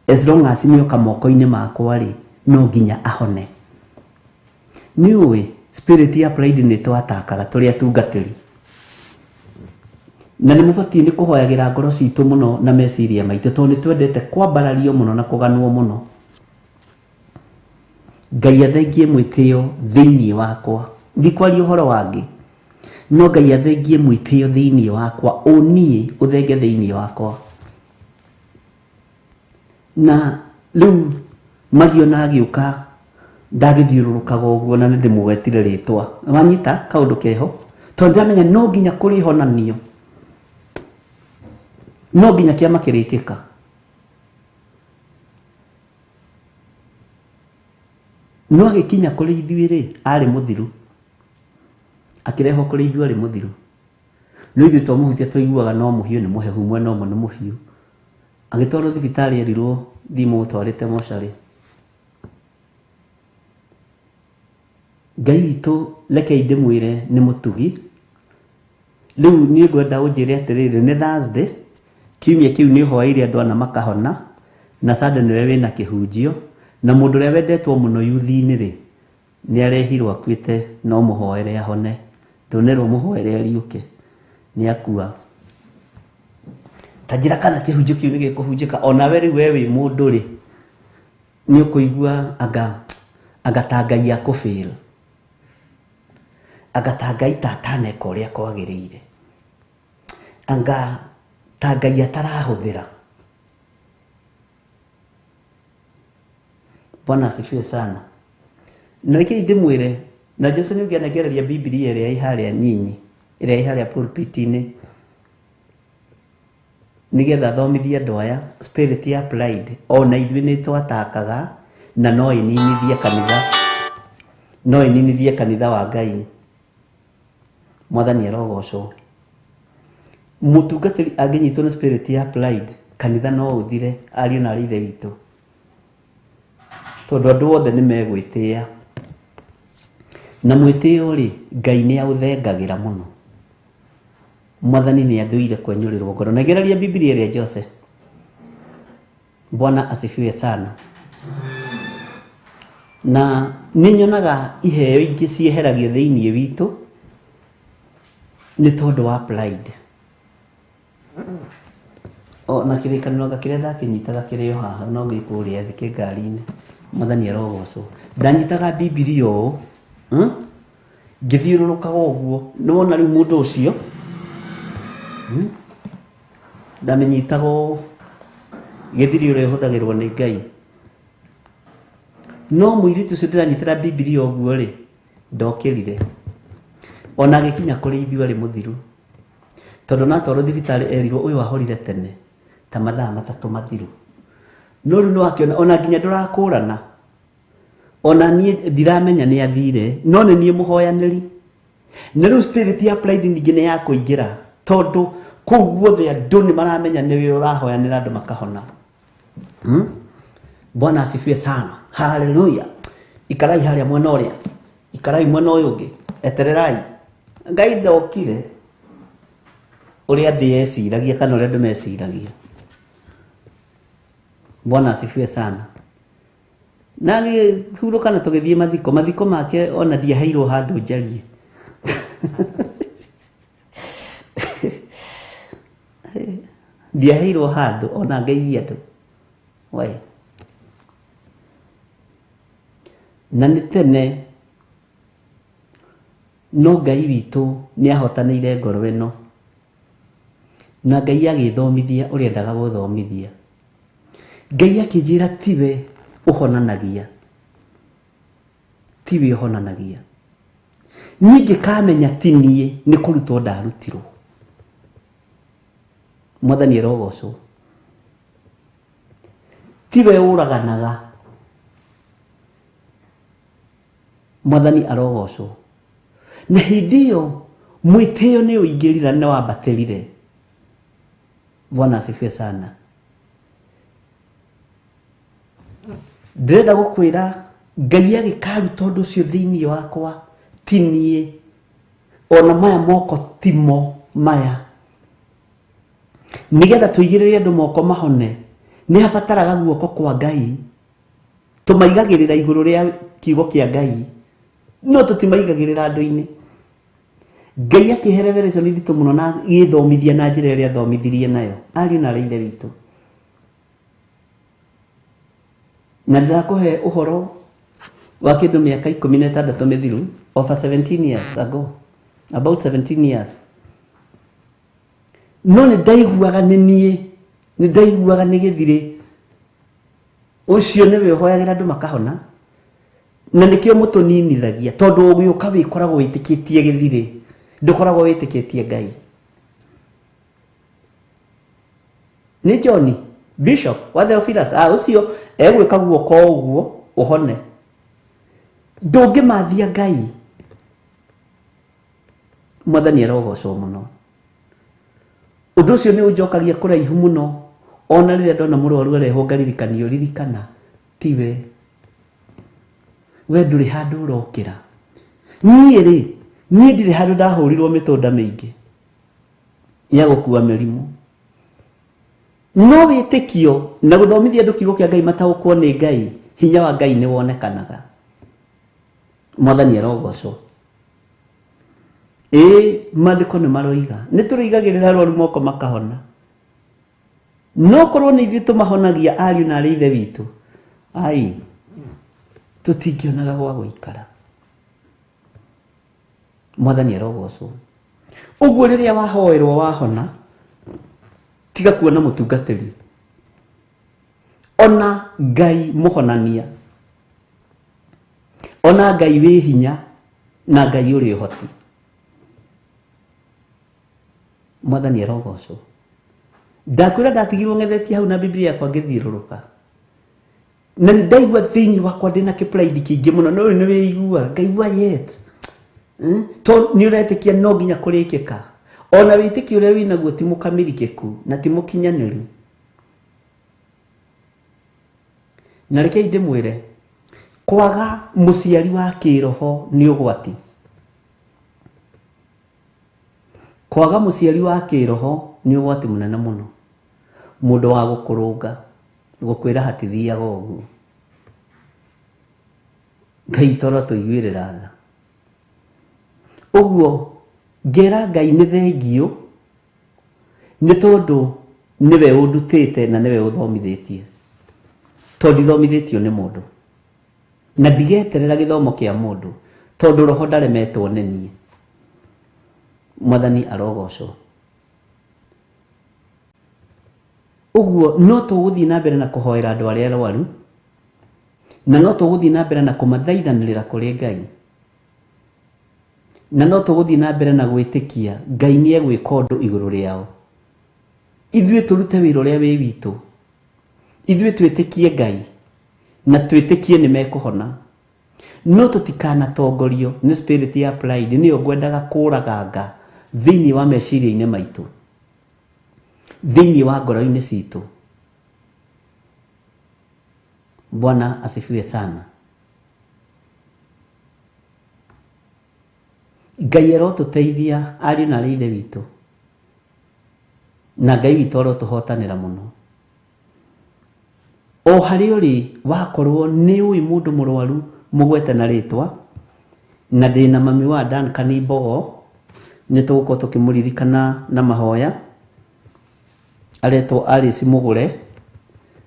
As long as nĩ oka moko-inĩ makwa rĩ, no nginya ahone. Nĩ ũĩ spirit ya pride nĩ ĩtũatakaga tũrĩ atungatĩri. Na nĩ mũbatiĩ nĩ kũhoyagĩra ngoro citũ mũno na meciria maitũ tondũ nĩ twendete kwambarario mũno na kũganwo mũno. Ngai athengie mwĩtĩo thĩinĩ wakwa. Ndikwaria ũhoro wangĩ. No Ngai athengie mwĩtĩo thĩinĩ wakwa, ũniĩ ũthenge thĩinĩ wakwa. Na rĩu magiona agĩũka Ndagĩthiũrũrũkaga ũguo na nĩ ndĩmũgwetire rĩtwa. Wanyita kaũndũ keho, tondũ ndĩramenya no nginya kũrĩhonanio, no nginya kĩama kĩrĩkĩka. No agĩkinya kũrĩ ithuĩ rĩ, arĩ mũthiru, akĩrehwo kũrĩ ithuĩ arĩ mũthiru. No ithuĩ twamũhutia twaiguaga no mũhiũ, nĩ mũhehu mwena ũmwe nĩ mũhiũ. Agĩtwarwo thibitarĩ erirwo thiĩ mũmũtwarĩte mocarĩ. Ngai witũ rekei ndĩmwĩre nĩ mũtugi. Rĩu niĩ ngwenda ũnjĩre atĩrĩrĩ, nĩ Thursday, kiumia kĩu nĩ ũhoeire andũ ana makahona, na Sunday nĩwe wĩna kĩhunjio, na mũndũ ũrĩa wendetwo mũno yuthi-inĩ rĩ, nĩ arehirwo akuĩte, no mũhoere ahone, ndũnerwo mũhoere ariũke, nĩ akua. Ta njĩra kana kĩhunjio kĩu nĩ gĩkũhunjĩka, onawe rĩu we wĩ mũndũ rĩ, nĩ ũkũigua anga anga ta Ngai akũfail, anga ta Ngai ta ataneka ũrĩa kwagĩrĩire, anga ta Ngai atarahũthĩra. Bwana asifiwe sana. Na rekei ndĩmwĩre, na Jesu nĩ ũngĩanengereria Bibilia ĩrĩa ĩ harĩa nyinyi, ĩrĩa ĩ harĩa pulpit-inĩ, nĩgetha thomithie andũ aya spirit ya pride, ona ithuĩ nĩ twatakaga, na no ĩninithie kanitha, no ĩninithie kanitha wa Ngai. Mwathani arogocwo. Mũtungatĩri angĩnyitwo nĩ spirit ya pride, kanitha no ũthire, ariũ na arĩ ithe witũ, tondũ andũ othe nĩ megwĩtĩa, na mwĩtĩo rĩ, Ngai nĩ aũthengagĩra mũno. Mwathani nĩ athũire kwenyũrĩrwo ngoro. Nengereria Bibilia ĩrĩa Jose. Bwana asifiwe sana. Na nĩ nyonaga iheo ingĩ cieheragio thĩinĩ witũ nĩ tondũ wa pride. O na kĩrĩkanĩro anga kĩrĩa ndakĩnyitaga kĩrĩ o haha, no gĩ kũrĩa thĩ kĩ ngari-inĩ. Mwathani arogocwo. Ndanyitaga Bibilia ũũ, Ngĩthiũrũrũkaga ũguo, nĩ wona rĩu mũndũ ũcio, ndamĩnyitaga ũũ, gĩthiri ũrĩa ũhũthagĩrwo nĩ Ngai. No mũirĩtu ũcio ndĩranyitĩra Bibilia ũguo rĩ, ndokĩrire. Ona agĩkinya kũrĩ ithuĩ arĩ mũthiru. Tondũ ona atwarwo thibitarĩ erirwo ũyũ ahorire tene ta mathaa 3 mathiru. No rĩu nĩ wakĩona ona nginya ndũrakũrana. Ona niĩ ndiramenya nĩ athire, no nĩ niĩ mũhoyanĩri. Na rĩu spirit ya pride ningĩ nĩ ya kũingĩra, tondũ kũu guothe andũ nĩ maramenya nĩwe ũrahoyanĩra andũ makahona. Bwana asifiwe sana. Haleluya. Ikarai harĩa mwena ũrĩa, ikarai mwena ũyũ ũngĩ, etererai. Ngai ndokire ũrĩa thĩ yeciragia kana ũrĩa andũ meciragia. Bwana asifiwe sana. Na agĩhurũka na tũgĩthiĩ mathiko, mathiko make ona ndiaheirwo handũ njarie. Ndiaheirwo handũ ona ngeithie andũ. We. Na nĩ tene, no Ngai witũ nĩ ahotanĩire ngoro ĩno. Na Ngai agĩthomithia ũrĩa endaga gũthomithia. Ngai akĩnjĩra tiwe ũhonanagia, tiwe ũhonanagia. Niĩ ngĩkamenya ti niĩ, nĩ kũrutwo ndarutirwo. Mwathani arogocwo. Tiwe ũraganaga, Mwathani arogocwo. Na hĩndĩ ĩyo mwĩtĩo nĩ ũingĩrire na wambatĩrire. Bwana asifiwe sana. Ndĩrenda gũkwĩra Ngai agĩkaruta ũndũ ũcio thĩinĩ wakwa, ti niĩ, ona maya moko timo maya. Nĩgetha tũigĩrĩre andũ moko mahone, nĩ habataraga guoko kwa Ngai. Tũmaigagĩrĩra igũrũ rĩa kiugo kĩa Ngai, no tũtimaigagĩrĩra andũ-inĩ. Ngai akĩhe revelation nditũ mũno na agĩthomithia na njĩra ĩrĩa athomithirie nayo ariũ na arĩ ithe witũ. Na ndĩrakũhe ũhoro wa kĩndũ mĩaka 16 mĩthiru, over 17 years ago, about 17 years. No nĩ ndaiguaga nĩ niĩ, nĩ ndaiguaga nĩ gĩthirĩ. Ũcio nĩwe ũhoyagĩra andũ makahona. Na nĩkĩo mũtũninithagia tondũ ũgĩũka wĩkoragwo wĩtĩkĩtie gĩthirĩ, ndũkoragwo wĩtĩkĩtie Ngai. Nĩ John Bishop wa Theophilus ũcio egwĩka guoko ũguo ũhone. Ndũngĩmathia Ngai. Mwathani arogocwo mũno. Ũndũ ũcio nĩ ũnjokagia kũraihu mũno ona rĩrĩa ndona mũrwaru arehwo ngaririkanio, ririkana tiwe we ndũrĩ handũ ũrokĩra. Niĩ rĩ, niĩ ndirĩ handũ ndahũrirwo mĩtũnda mĩingĩ ya gũkua mĩrimũ. No wĩtĩkio na gũthomithia andũ kiugo kĩa Ngai mataũkwo nĩ Ngai, hinya wa Ngai nĩ wonekanaga. Mwathani arogocwo. Ĩĩ, maandĩko nĩ maroiga nĩ tũrĩigagĩrĩra arwaru moko makahona. No korwo nĩ ithuĩ tũmahonagia ariũ na arĩ ithe witũ, ai, tũtingĩonaga gwa gũikara. Mwathani arogocwo. Ũguo rĩrĩa wahoerwo wahona, tiga kuona mũtungatĩri, ona Ngai mũhonania, ona Ngai wĩ hinya na Ngai ũrĩ ũhoti. Mwathani arogocwo. Ndakwĩra ndatigirwo ng'ethetie hau na Biblia yakwa ngĩthiũrũrũka. Na ndaigua thĩinĩ wakwa ndĩna kĩpride kĩingĩ mũno, no rĩu nĩ wĩiguaga, ngaigua yet. To nĩ ũretĩkia no nginya kũrĩkĩka. Ona wĩtĩkio ũrĩa wĩnaguo ti mũkamĩrikĩku na ti mũkinyanĩru. Na rekei ndĩmwĩre, kwaga mũciari wa kĩroho nĩ ũgwati. Kwaga mũciari wa kĩroho nĩ ũgwati mũnene mũno. Mũndũ wa gũkũrũnga, gũkwĩra hatithiaga ũguo. Ngai toro tũiguĩrĩra tha. Ũguo ngera Ngai nĩ thengio nĩ tondũ nĩwe ũndutĩte na nĩwe ũthomithĩtie. Tondũ ndithomithĩtio nĩ mũndũ. Na ndigeterera gĩthomo kĩa mũndũ tondũ roho ndaremetwo nĩ niĩ. Mwathani arogocwo. Ũguo no tũgũthiĩ na mbere na kũhoera andũ arĩa arwaru, na no tũgũthiĩ na mbere na kũmathaithanĩrĩra kũrĩ Ngai, na no tũgũthiĩ na mbere na gwĩtĩkia Ngai nĩ egwĩka ũndũ igũrũ rĩao. Ithuĩ tũrute wĩra ũrĩa wĩ witũ, ithuĩ twĩtĩkie Ngai na twĩtĩkie nĩ mekũhona. No tũtikanatongorio nĩ spirit ya pride, nĩyo ngwendaga kũraganga thĩinĩ wa meciria-inĩ maitũ, thĩinĩ wa ngoro-inĩ citũ. Bwana asifiwe sana. Ngai arotũteithia ariũ na arĩ ithe witũ, na Ngai witũ arotũhotanĩra mũno. O harĩa ũrĩ wakorwo nĩ ũĩ mũndũ mũrwaru mũgwete na rĩtwa, na ndĩna mami wa Duncan Mbogo, nĩ tũgũkorwo tũkĩmũririkana na mahoya, aretwo Alice Mũgũre,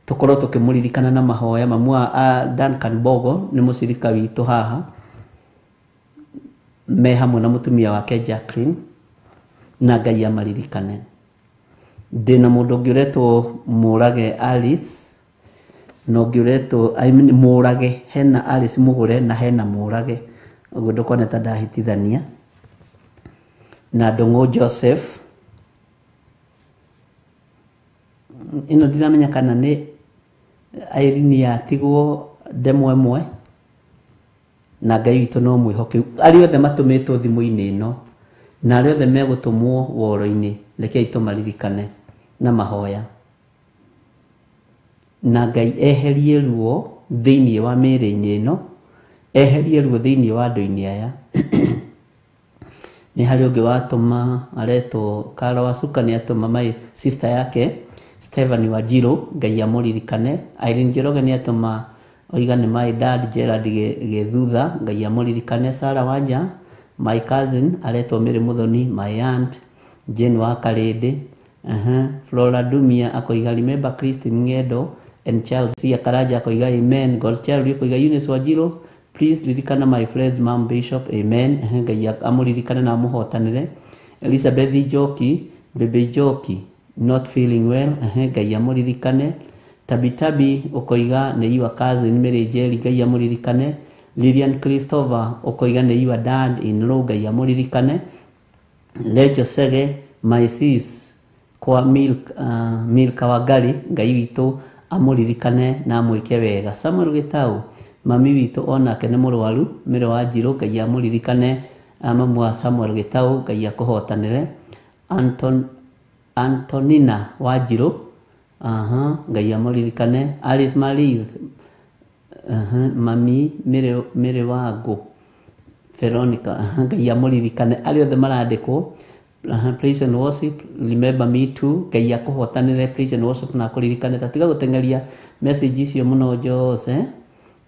tũkorwo tũkĩmũririkana na mahoya. Mamu wa Duncan Mbogo nĩ mũcirika witũ haha, me hamwe na mũtumia wake Jacqueline, na Ngai amaririkane. Ndĩna mũndũ ũngĩ ũretwo Mũrage Alice, na ũngĩ ũretwo, I mean, Mũrage, hena Alice Mũgũre na hena Mũrage, ũguo ndũkone ta ndahĩtithania. Na Ndũng'ũ Joseph, ĩno ndiramenya kana nĩ Irene yatigwo ndemwa ĩmwe, na Ngai witũ no mwĩhokeku. Arĩa othe matũmĩtwo thimũ-inĩ ĩno na arĩa othe megũtũmwo woro-inĩ, rekei tũmaririkane na mahoya, na Ngai eherie ruo thĩinĩ wa mĩĩrĩ-inĩ ĩno, eherie ruo thĩinĩ wa andũ-inĩ aya. Nĩ harĩ ũngĩ watũma aretwo Karo Wasuka, nĩ atũma my sister yake Stephanie Wanjiru, Ngai amũririkane. Irene Njoroge nĩ atũma oiga nĩ my dad Gerald Gĩthutha, Ngai amũririkane. Sarah Wanja, my cousin aretwo Mary Muthoni, my aunt Jane wa Karĩndĩ. Flora Dumia akoiga remember Christine Ng'endo and Charles C. Karanja akoiga amen. God's Child akoiga Eunice Wanjiru, please ririkana my friends mom Bishop, amen. Ngai amũririkane na amũhotanĩre. Elizabeth Njoki, Bebe Njoki not feeling well, Ngai amũririkane. Tabi Tabi ũkoiga nĩ your cousin Mary Njeri, Ngai amũririkane. Lilian Christopher ũkoiga nĩ your dad in law, Ngai amũririkane. Lecho Sege, my sis kwa Milka Wangari, Ngai witũ amũririkane na amwĩke wega. Samuel Gĩtau, mami witũ onake nĩ mũrwaru, Mary Wanjirũ, Ngai amũririkane, mamu wa Samuel Gĩtau, Ngai akũhotanĩre. Antonina Wanjirũ, aha, Ngai amũririkane. Alice Marie, aha, mami Mary Wangũ, Veronica, aha, Ngai amũririkane. Arĩa othe marandĩkwo, aha, praise and worship, remember me too, Ngai akũhotanĩre, praise and worship na akũririkane. Ta tiga gũteng'eria message icio mũno Jose,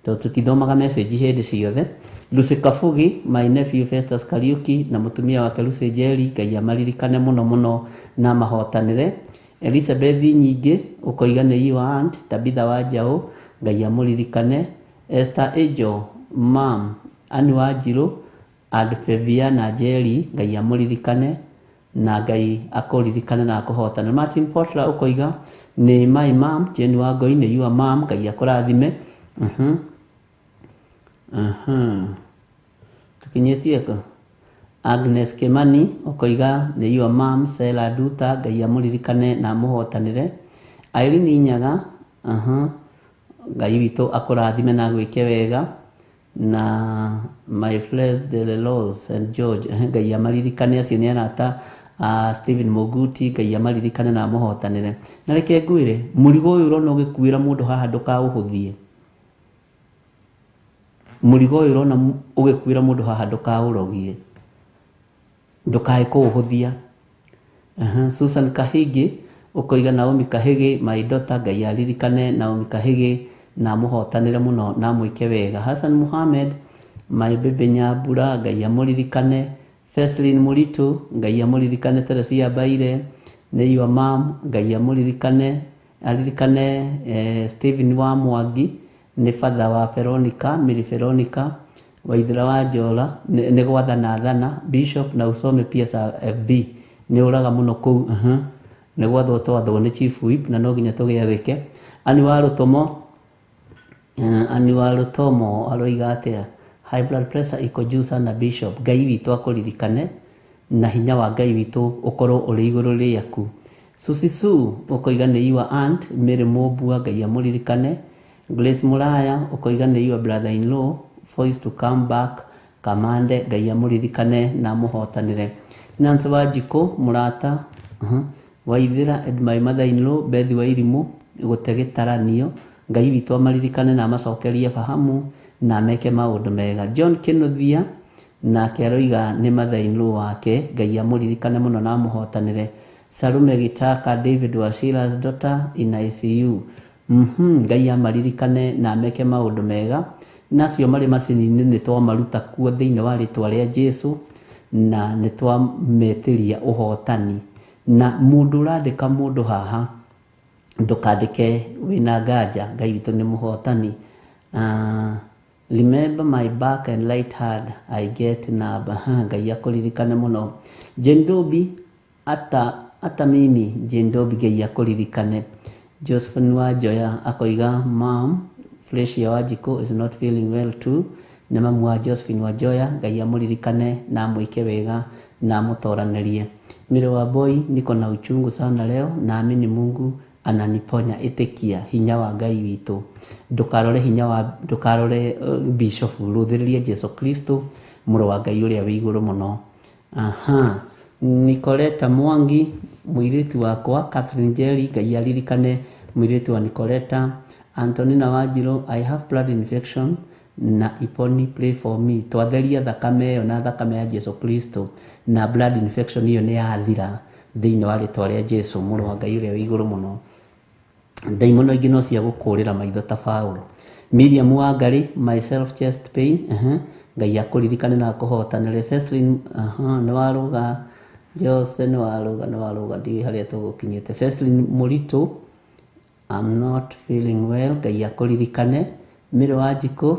tondũ tũtithomaga message hĩndĩ ciothe. Lucy Kabugi, my nephew Festus Kariuki na mũtumia wake Lucy Njeri, Ngai amaririkane mũno mũno na amahotanĩre. Elizabeth Nyingĩ ũkoiga nĩ your aunt Tabitha Wanjaũ, Ngai amũririkane. Esther Ejo, mam Anne Wanjirũ and Feviana Njeri, Ngai amũririkane na Ngai akũririkane na akũhotane. Martin Potler ũkoiga nĩ my mom Jane Wangoi, nĩ your mom, Ngai akũrathime. Tukinyĩtie kũ? Agnes Kimani ũkoiga nĩ your mom Sela Nduta, Ngai amũririkane na amũhotanĩre. Irene Nyaga, Ngai witũ akũrathime na agwĩke wega. Na my friends the Laws and George, Ngai amaririkane, acio nĩ arata a Stephen Muguti, Ngai amaririkane na amũhotanĩre. Na reke ngwĩre, mũrigo ũyũ ũrona ũgĩkuĩra mũndũ haha ndũkaũhũthie. Mũrigo ũyũ ũrona ũgĩkuĩra mũndũ haha ndũkaũrogie, ndũkae kũũhũthia. Susan Kahigi ũkoiga Naomi Kahigi, my daughter, Ngai aririkane Naomi Kahigi na amũhotanĩre mũno na amwĩke wega. Hassan Muhammad, my baby Nyambura, Ngai amũririkane. Feslin Mũritũ, Ngai amũririkane. Teresia Baire, nĩ your mom, Ngai amũririkane, aririkane Stephen wa Mwangi, nĩ father wa Veronica, Mary Veronica Waithera wa Njola, nĩ gwathana thana Bishop na usome pia sa FB nĩ ũraga mũno kũu. Nĩ gwathwo twathwo nĩ Chief Whip na no nginya tũgĩathĩke. Ani wa Rũtomo, Ani wa Rũtomo aroiga atĩa? High blood pressure iko juu sana Bishop. Ngai witũ akũririkane na hinya wa Ngai witũ ũkorwo ũrĩ igũrũ rĩaku. Susi Su ũkoiga nĩ your aunt Mary Mũmbua, Ngai amũririkane. Grace Muraya ũkoiga nĩ your brother in law voice to come back Kamande, Ngai amũririkane na amũhotanĩre. Nancy Wanjikũ mũrata, Waithera and my mother in law Beth Wairimũ gũte gĩtaranio, Ngai witũ amaririkane na amacokerie fahamu na ameke maũndũ mega. John Kĩnuthia nake aroiga nĩ mother in law wake, Ngai amũririkane mũno na amũhotanĩre. Salume Gitaka, David Wasila's daughter in ICU. Ngai amaririkane na ameke maũndũ mega. Nacio marĩ macini-inĩ nĩ twamaruta kuo thĩinĩ wa rĩtwa rĩa Jesu na nĩ twametĩria ũhotani. Na mũndũ ũrandĩka mũndũ haha ndũkandĩke wĩna nganja, Ngai witũ nĩ mũhotani. Remember my back and right hand I get number. Ngai akũririkane mũno. Jane Dobi, ata mimi Jane Dobi, Ngai akũririkane. Josephine Wanjoya akoiga mom Felicia Wanjikũ is not feeling well too. Nĩ mamu wa Josephine Wanjoya, Ngai amũririkane na amwĩke wega na amũtoranĩrie. Mire wa boy, niko na uchungu sana leo, naamini Mungu ananiponya. Ĩtĩkia hinya wa Ngai witũ, ndũkarore hinya wa, ndũkarore bishop, rũthĩrĩria Jesu Kristo mũrũ wa Ngai ũrĩa wĩ igũrũ mũno. Aha, Nicoleta Mwangi mũirĩtu wakwa Catherine Njeri, Ngai aririkane mũirĩtu wa Nicoleta. Antonina Wanjirũ, I have blood infection na iponi, pray for me. Twatheria thakame ĩyo na thakame ya Jesu Kristo na blood infection ĩyo nĩ yathira thĩinĩ wa rĩtwa rĩa Jesu mũrũ wa Ngai ũrĩa wĩ igũrũ mũno. Ndaimono ingĩ no cia gũkũrĩra maitho ta Paulo. Miriam Wangari, myself chest pain, Ngai akũririkane na akũhotanĩre. Feslin, nĩ warũga. Jose nĩ warũga, nĩ warũga, ndiũĩ harĩa tũgũkinyĩte. Feslin Mũritũ, I'm not feeling well, Ngai akũririkane. Mary Wanjikũ,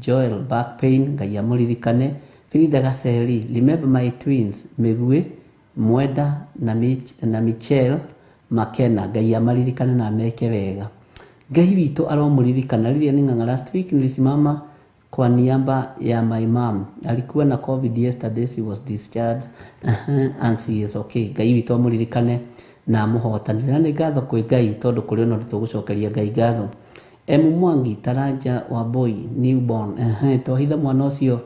Joel back pain, Ngai amũririkane. Frida Gaceri, remember my twins, Mĩguĩ, Mwenda na Michelle Makena, Ngai amaririkane na ameke wega. Ngai witũ aromũririkana. Lilian Ng'ang'a, last week nilisimama Kwa niaba ya my mom, alikuwa na COVID yesterday, she was discharged and she is okay. Ngai witũ amũririkane na amũhotanĩre. Na nĩ ngatho kwĩ Ngai tondũ kũrĩ ona ũndũ tũgũcokeria Ngai ngatho. M Mwangi Taranja wa boy newborn, twahitha mwana ũcio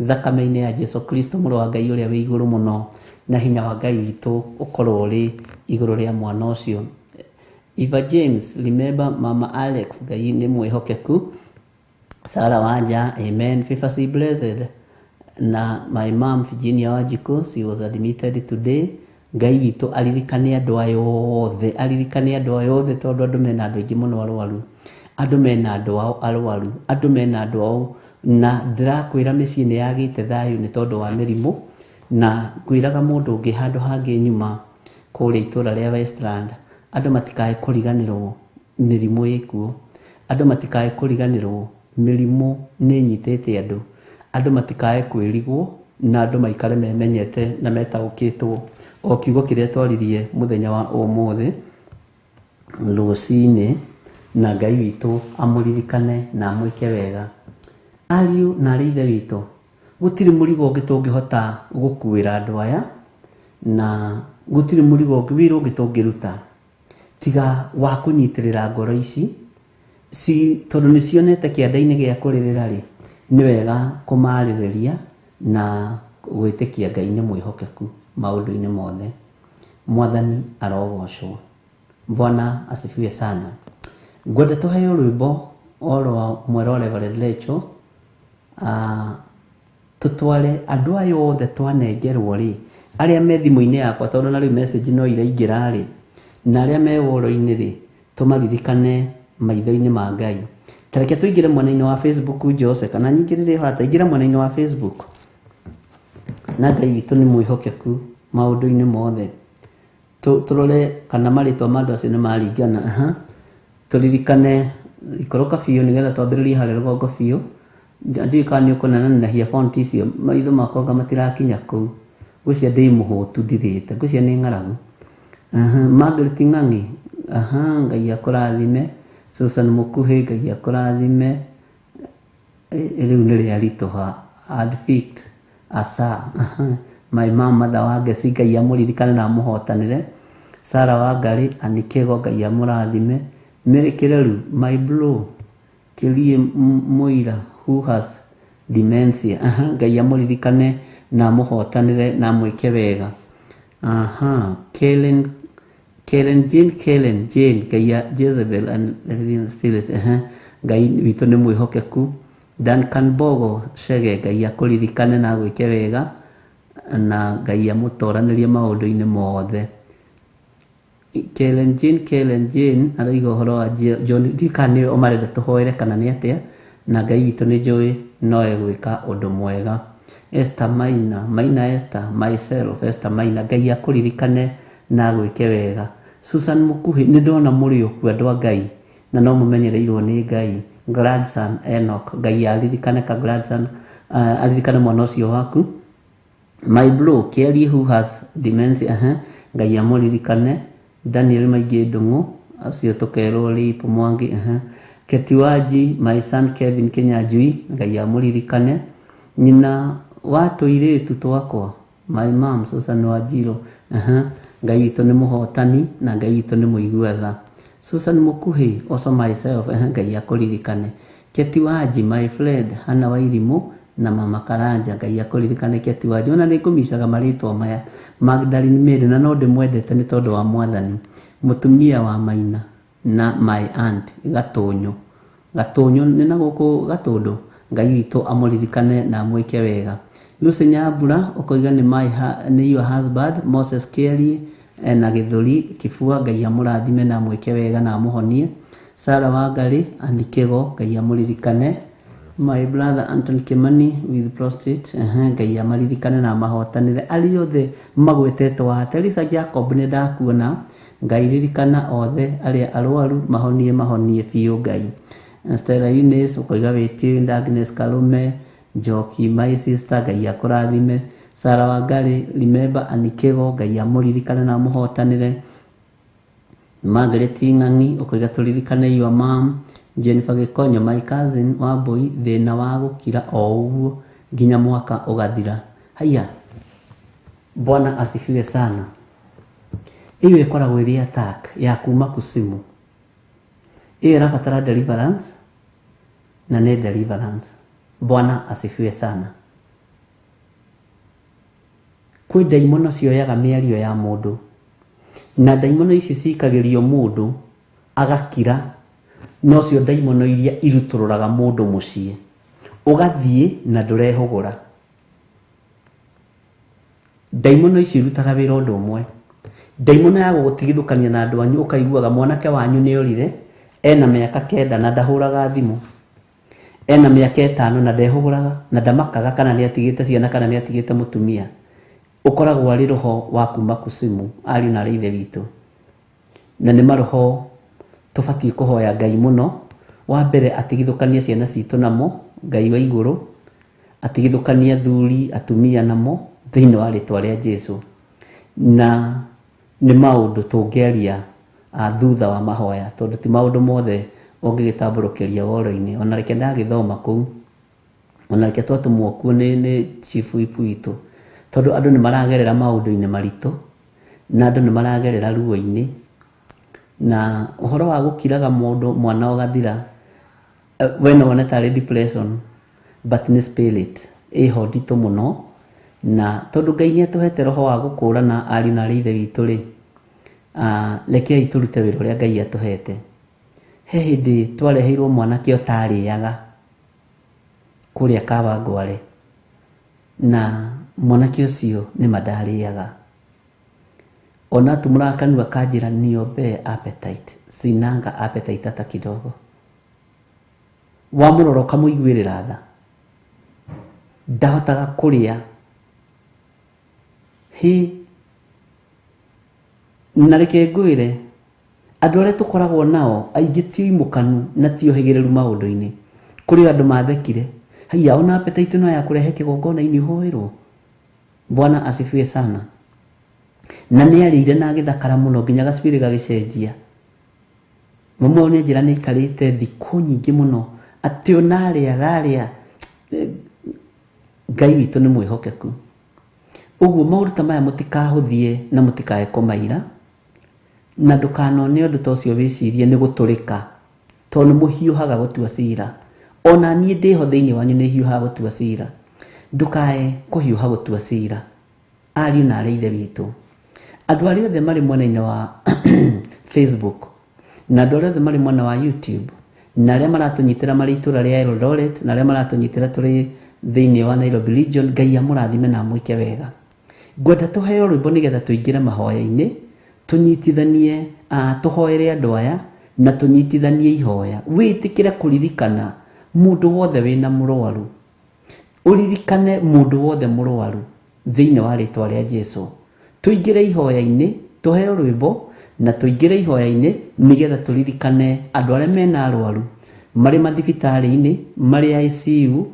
thakame-inĩ ya Jesu Kristo mũrũ wa Ngai ũrĩa wĩ igũrũ mũno, na hinya wa Ngai witũ ũkorwo ũrĩ igũrũ rĩa mwana ũcio. Eva James, remember Mama Alex, Ngai nĩ mwĩhokeku. Sarah Wanja, amen. Fifa C blessed. Na my mom Virginia Wanjiku, she was admitted today. Ngai witũ aririkane andũ aya othe, aririkane andũ aya othe tondũ andũ mena andũ aingĩ mũno arwaru, andũ mena andũ ao arwaru, andũ mena andũ ao, na ndĩrakwĩra mĩciĩ nĩ yagĩte thayũ nĩ tondũ wa mĩrimũ. Na ngwĩraga mũndũ ũngĩ handũ hangĩ nyuma kũrĩa itũra rĩa Westland, andũ matikae kũriganĩrwo mĩrimũ ĩkuo, andũ matikae kũriganĩrwo mĩrimũ nĩ ĩnyitĩte andũ, andũ matikae kwĩrigwo, na andũ maikare memenyete na metaũkĩtwo o kiugo kĩrĩa twaririe mũthenya wa ũmũthĩ rũcinĩ, na Ngai witũ amũririkane na amwĩke wega. Ariũ na arĩ ithe witũ, gũtirĩ mũrigo ũngĩ tũngĩhota gũkuĩra andũ aya, na gũtirĩ mũrigo ũngĩ wĩra ũngĩ tũngĩruta tiga wa kũnyitĩrĩra ngoro ici tondũ nĩ cionete kĩanda-inĩ gĩa kũrĩrĩra rĩ, nĩ wega kũmarĩrĩria na gwĩtĩkia Ngai nĩ mwĩhokeku maũndũ-inĩ mothe. Mwathani arogocwo. Bwana asifiwe sana. Ngwenda tũheo rwĩmbo o rwa mwera Reverend Rachel, tũtware andũ aya othe twanengerwo rĩ, arĩa me thimũ-inĩ yakwa tondũ na rĩu message no iraingĩra rĩ, na arĩa me woro-inĩ rĩ, tũmaririkane maitho-inĩ ma Ngai. Ta reke tũingĩre mwena-inĩ wa Facebook, Jose, kana nyingĩrĩre hata, ingĩra mwena-inĩ wa Facebook. Na Ngai witũ nĩ mwĩhokeku maũndũ-inĩ mothe. Tũrore kana marĩtwa ma andũ acio nĩ maringana. Tũririkane ikũrũka biũ nĩgetha twambĩrĩrie harĩa rũgongo biũ. Ndiũĩ kana nĩ ũkũnenehia font icio, maitho makwa anga matirakinya kũu. Ngwĩciria ndĩ mũhũtu ndirĩte, ngwĩciria nĩ ng'aragu. Margaret Ng'ang'i, Ngai akũrathime. Susan Mũkuhĩ, Ngai akũrathime. Rĩu nĩ rĩa ritũha. Advict Asa, my mom mother wa Ngeci, Ngai amũririkane na amũhotanĩre. Sarah Wangari, Anikego, Ngai amũrathime. Mary Kireru, my bro Kirie Mũira who has dementia, Ngai amũririkane na amũhotanĩre na amwĩke wega. Kellen, Kellen Jane, Kellen Jane, Ngai ya Jezebel and Leviathan spirit, Ngai witũ nĩ mwĩhokeku. Duncan Bogo Chege, Ngai akũririkane na agwĩke wega, na Ngai amũtoranĩrie maũndũ-inĩ mothe. Kellen Jane, Kellen Jane arauga ũhoro wa John, ndiũĩ kana nĩwe ũmarenda tũhoere kana nĩ atĩa, na Ngai witũ nĩ njũĩ no egwĩka ũndũ mwega. Esther Maina, Maina Esther, myself Esther Maina, Ngai akũririkane na agwĩke wega. Susan Mũkuhĩ, nĩ ndona mũrĩ okuo andũ a Ngai, na no mũmenyereirwo nĩ Ngai. Grandson Enoch, Ngai aririkane ka grandson, aririkane mwana ũcio waku. My bro Kelly who has dementia, Ngai amũririkane. Daniel Maingĩ Ndung'u, acio tũkerwo Lip Mwangi, Ketiwaji, my son Kevin Kinyanjui, Ngai amũririkane. Nyina wa tũirĩtu twakwa, my mom Susan Wanjiru, Ngai witũ nĩ mũhotani na Ngai witũ nĩ mũigua tha. Susan Mũkuhĩ, also myself, Ngai akũririkane. Ketiwaji, my friend Hannah Wairimũ na Mama Karanja, Ngai akũririkane Ketiwaji. Ona nĩ ngũmicaga marĩtwa maya. Magdalene Mary, na no ndĩmwendete nĩ tondũ wa Mwathani. Mũtumia wa Maina na my aunt Gatũnyũ. Gatũnyũ nĩ na gũkũ Gatũndũ. Ngai witũ amũririkane na amwĩke wega. Lucy Nyambura ũkoiga nĩ my nĩ your husband Moses Kelly na Gĩthũri Kibua, Ngai amũrathime na amwĩke wega na amũhonie. Sarah Wangari Anikego, Ngai amũririkane. My brother Anton Kimani with prostate, Ngai amaririkane na amahotanĩre. Arĩa othe magwetetwo haha, Teresa Jacob nĩ ndakuona, Ngai ririkana othe arĩa arwaru, mahonie mahonie biũ Ngai. Stella Eunice ũkoiga wĩ tuned, Agnes Karume, Njoki my sister, Ngai akũrathime. Sarah Wangari, remember Anikego, Ngai amũririkane na amũhotanĩre. Margaret Ng'ang'i ũkoiga tũririkane your mom. Jennifer Gĩkonyo, my cousin Wambui, thĩna wa gũkira o ũguo nginya mwaka ũgathira. Haiya, Bwana asifiwe sana. Ĩyo ĩkoragwo ĩrĩ attack ya kuma kusimu. Ĩyo ĩrabatara deliverance na nĩ deliverance. Bwana asifiwe sana. Kwĩ ndaimono cioyaga mĩario ya mũndũ, na ndaimono ici cikagĩrio mũndũ agakira, nocio ndaimono iria irutũrũraga mũndũ mũciĩ, ũgathiĩ na ndũrehũgũra. Ndaimono ici irutaga wĩra ũndũ ũmwe. Ndaimono ya gũgũtigithũkania na andũ anyu, ũkaiguaga mwanake wanyu nĩ orire, ena mĩaka 9 na ndahũraga thimũ, ena mĩaka 5 na ndehũgũraga na ndamakaga kana nĩ atigĩte ciana kana nĩ atigĩte mũtumia. Ũkoragwo arĩ roho wa kuma kusimu, ariũ na arĩ ithe witũ, na nĩ maroho tũbatiĩ kũhoya Ngai mũno. Wa mbere atigithũkanie ciana citũ namo, Ngai wa igũrũ atigithũkanie athuri atumia namo thĩinĩ wa rĩtwa rĩa Jesu. Na nĩ maũndũ tũngĩaria thutha wa mahoya, tondũ ti maũndũ mothe ũngĩgĩtambũrũkĩria woro-inĩ. Ona reke ndagĩthoma kũu, ona reke twatũmwo kuo nĩ chief whip witũ, tondũ andũ nĩ maragerera maũndũ-inĩ maritũ, na andũ nĩ maragerera ruo-inĩ, na ũhoro wa gũkiraga mũndũ mwana ũgathira, we no wone tarĩ depression, but nĩ spirit ĩho nditũ mũno. Na tondũ Ngai nĩ atũhete roho wa gũkũrana ariũ na arĩ ithe witũ rĩ, rekei tũrute wĩra ũrĩa Ngai atũhete. He hĩndĩ twareheirwo mwanake ũtarĩaga kũrĩa Kawangware, na mwanake ũcio nĩ ma ndarĩaga. Ona atumũraga kanua kanjĩra niombee appetite, sinanga appetite hata kidogo. Wamũrora ũkamũiguĩrĩra tha, ndahotaga kũrĩa. Hĩ, na reke ngwĩre, andũ arĩa tũkoragwo nao aingĩ ti oimũkanu na ti ohĩgĩrĩru maũndũ-inĩ. Kũrĩ andũ mathekire, haiya, ona appetite no ya kũrehe kĩgongona-inĩ ũhoerwo. Bwana asifiwe sana. Na nĩ arĩire na agĩthakara mũno nginya gacuĩrĩ gagĩcenjia. Mama nĩ anjĩra nĩ aikarĩte thikũ nyingĩ mũno atĩ ona arĩa ararĩa. Ngai witũ nĩ mwĩhokeku. Ũguo maũndũ ta maya mũtikahũthie na mũtikae kũmaira, na ndũkanone ũndũ ta ũcio wĩcirie nĩ gũtũrĩka, tondũ nĩ mũhiũhaga gũtua cira. Ona niĩ ndĩho thĩinĩ wanyu nĩ hiũhaga gũtua cira. Ndũkae kũhiũha gũtua cira, ariũ na arĩ ithe witũ. Andũ arĩa othe marĩ mwena-inĩ wa Facebook, na andũ arĩa othe marĩ mwena wa YouTube, na arĩa maratũnyitĩra marĩ itũra rĩa Eldoret, na arĩa maratũnyitĩra tũrĩ thĩinĩ wa Nairobi region, Ngai amũrathime na amwĩke wega. Ngwenda tũheo rwĩmbo nĩgetha tũingĩre mahoya-inĩ, tũnyitithanie, tũhoere andũ aya na tũnyitithanie ihoya. Wĩtĩkĩre kũririkana mũndũ wothe wĩna mũrwaru, ũririkane mũndũ wothe mũrwaru thĩinĩ wa rĩtwa rĩa Jesu. Tũingĩre ihoya-inĩ, tũheo rwĩmbo na tũingĩre ihoya-inĩ nĩgetha tũririkane andũ arĩa mena arwaru marĩ mathibitarĩ-inĩ, marĩ ICU,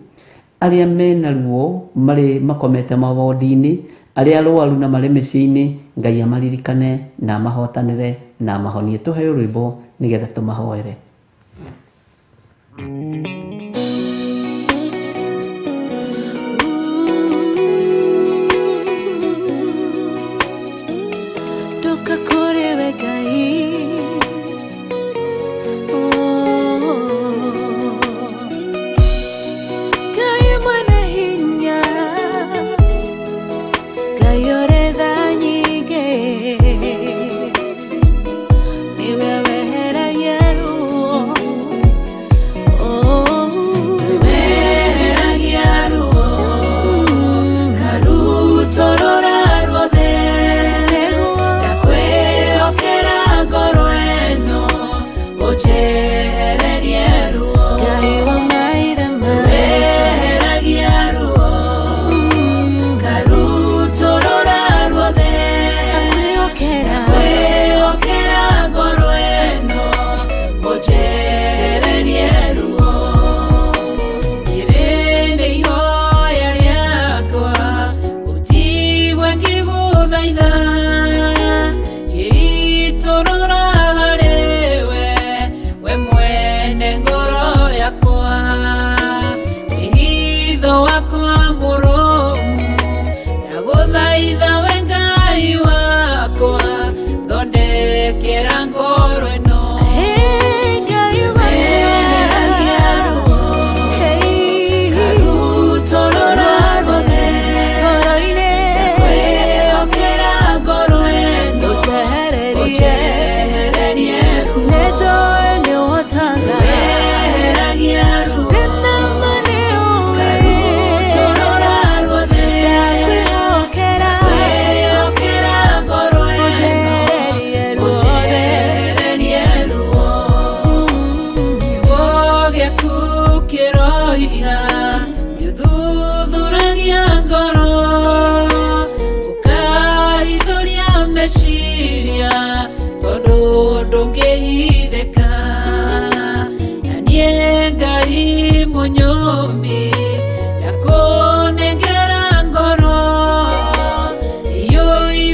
arĩa mena ruo marĩ makomete mawodi-inĩ, arĩa arwaru na marĩ mĩciĩ-inĩ. Ngai amaririkane na amahotanĩre na amahonie. Tũheo rwĩmbo nĩgetha tũmahoere. Ndoka kũrĩ we Ngai, Ngai mwene hinya, Ngai ũrĩ tha nyingĩ, nĩwe weheragia ruo. Weheragia ruo, karutũrũra ruothe, ndakwĩhokera ngoro ĩno, ũnjehererie ruo. Ngai wa maithe maitũ, Weheragia ruo, karutũrũra ruothe, ndakwĩhokera, ndakwĩhokera ngoro ĩno, ũnjehererie ruo. Rĩrĩ nĩ ihoya rĩakwa, ũnjigue ngĩgũthaitha, ngĩitũrũra harĩ we, we mwene ngoro.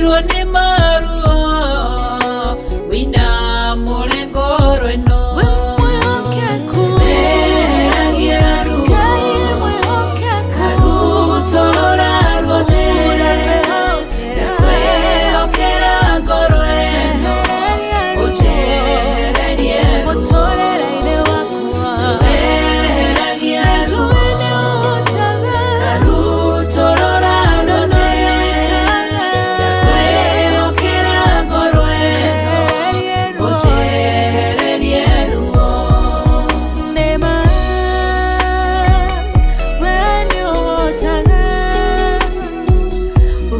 Ũiyũirwo nĩ maruo wĩna mũrengoro ĩno. We mwĩhokeku. Weheragia ruo. Ngai mwĩhokeku. Karutũrũra ruothe. Ndakwĩhokera ngoro ĩno. Ũnjehererie ruo. Mũtũrĩre-inĩ wakwa. Weheragia ruo. Njũĩ nĩ ũhotaga. Karutũrũra ruothe. Ndakwĩhokera ngoro ĩno. Ũnjehererie ruo. Nĩma, we nĩũhotaga.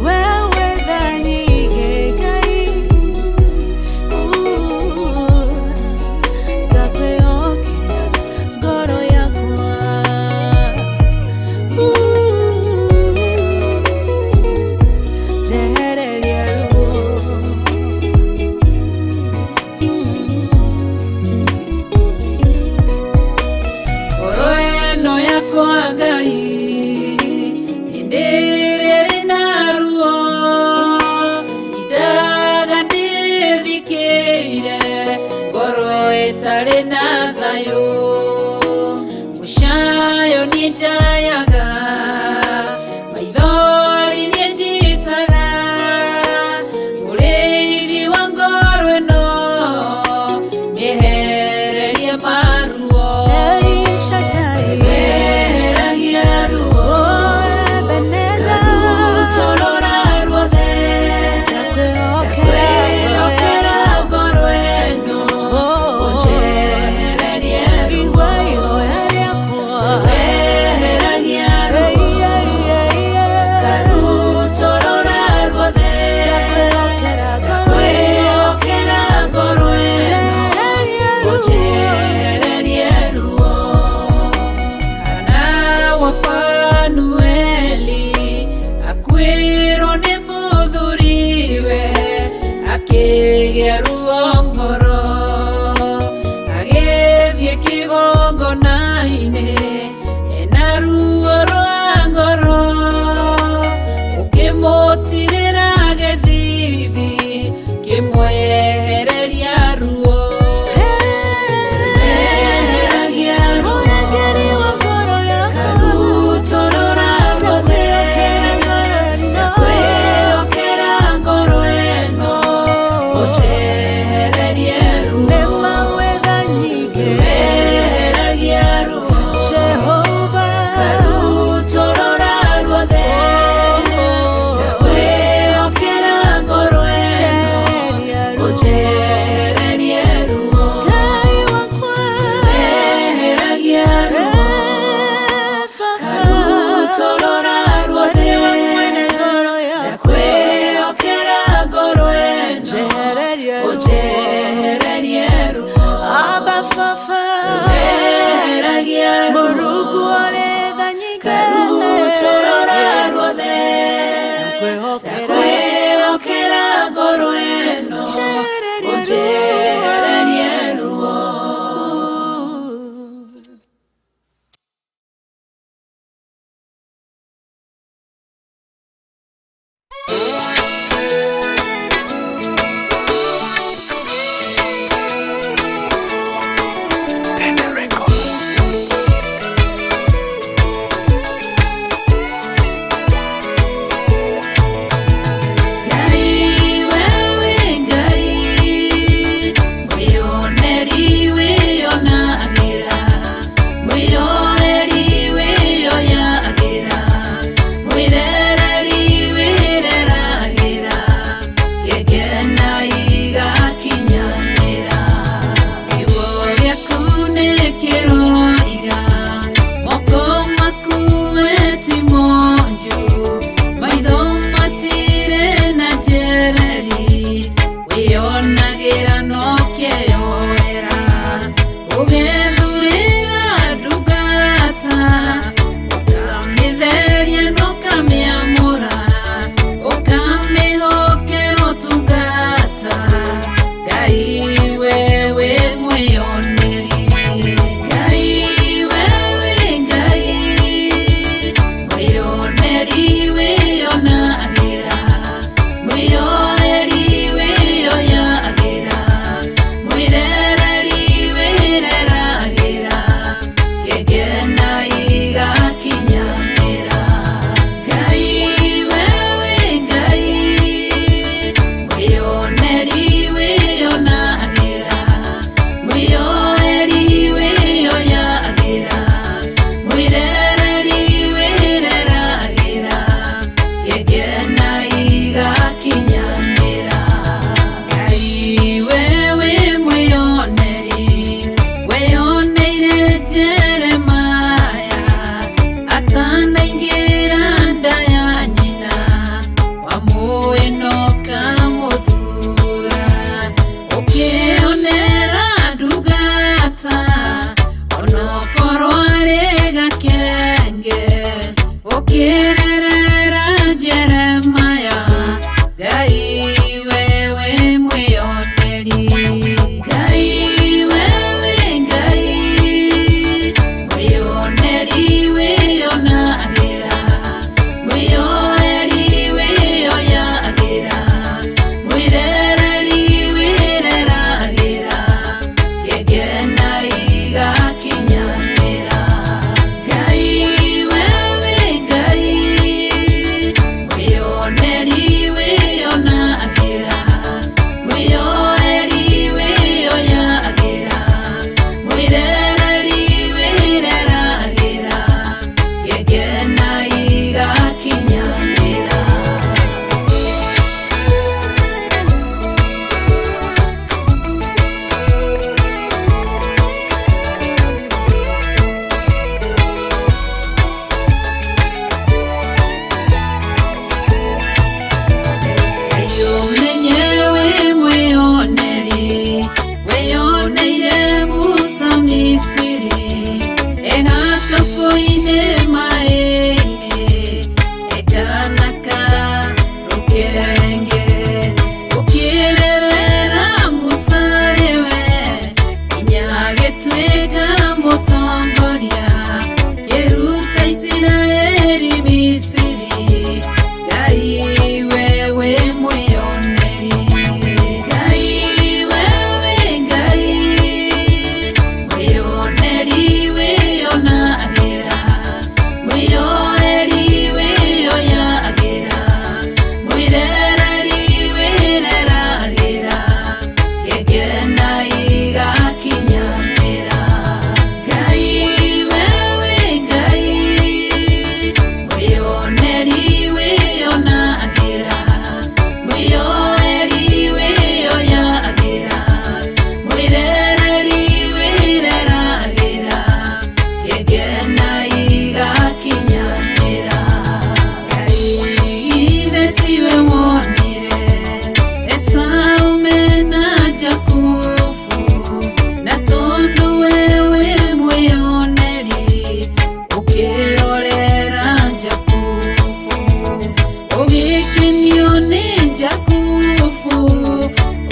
We wĩ tha nyingĩ, Ngai. Ndakwĩhokera ngoro yakwa. Njehereria ruo. Ngoro ĩno yakwa Ngai hĩndĩ ĩrĩa ĩrĩ na ruo indaga ndĩthikĩire ngoro ĩtarĩ na thayũ mũcayo niĩ njayaga maithori niĩ njitaga mũrĩithi wa ngoro ĩno mĩehererie maruo. El Shaddai. Weheragia ruo. Oh, Ebenezer. Karutũrũra ruothe. Ndakwĩhokera. Ndakwĩhokera ngoro ĩno. Oh. Ũnjehererie ruo. Igua ihoya rĩakwa. Weheragia ruo. Karutũrũra ruothe. Ndakwĩhokera ngoro ĩno. Ndakwĩhokera ngoro ĩno. Njehererie ruo. Ũnjehererie ruo. Hana wa Fanueli akuĩrwo nĩ mũthuriwe akĩgĩa ruo ngoro agĩthiĩ kĩgongona-inĩ ena ruo rwa ngoro ũkĩmũtirĩra gĩthithi kĩmwehereria ruo. Weheragia ruo. Mũrangĩri wa ngoro yakwa. Karutũrũra ruothe. Ndakwĩhokera ngoro ĩno. Ũnjehererie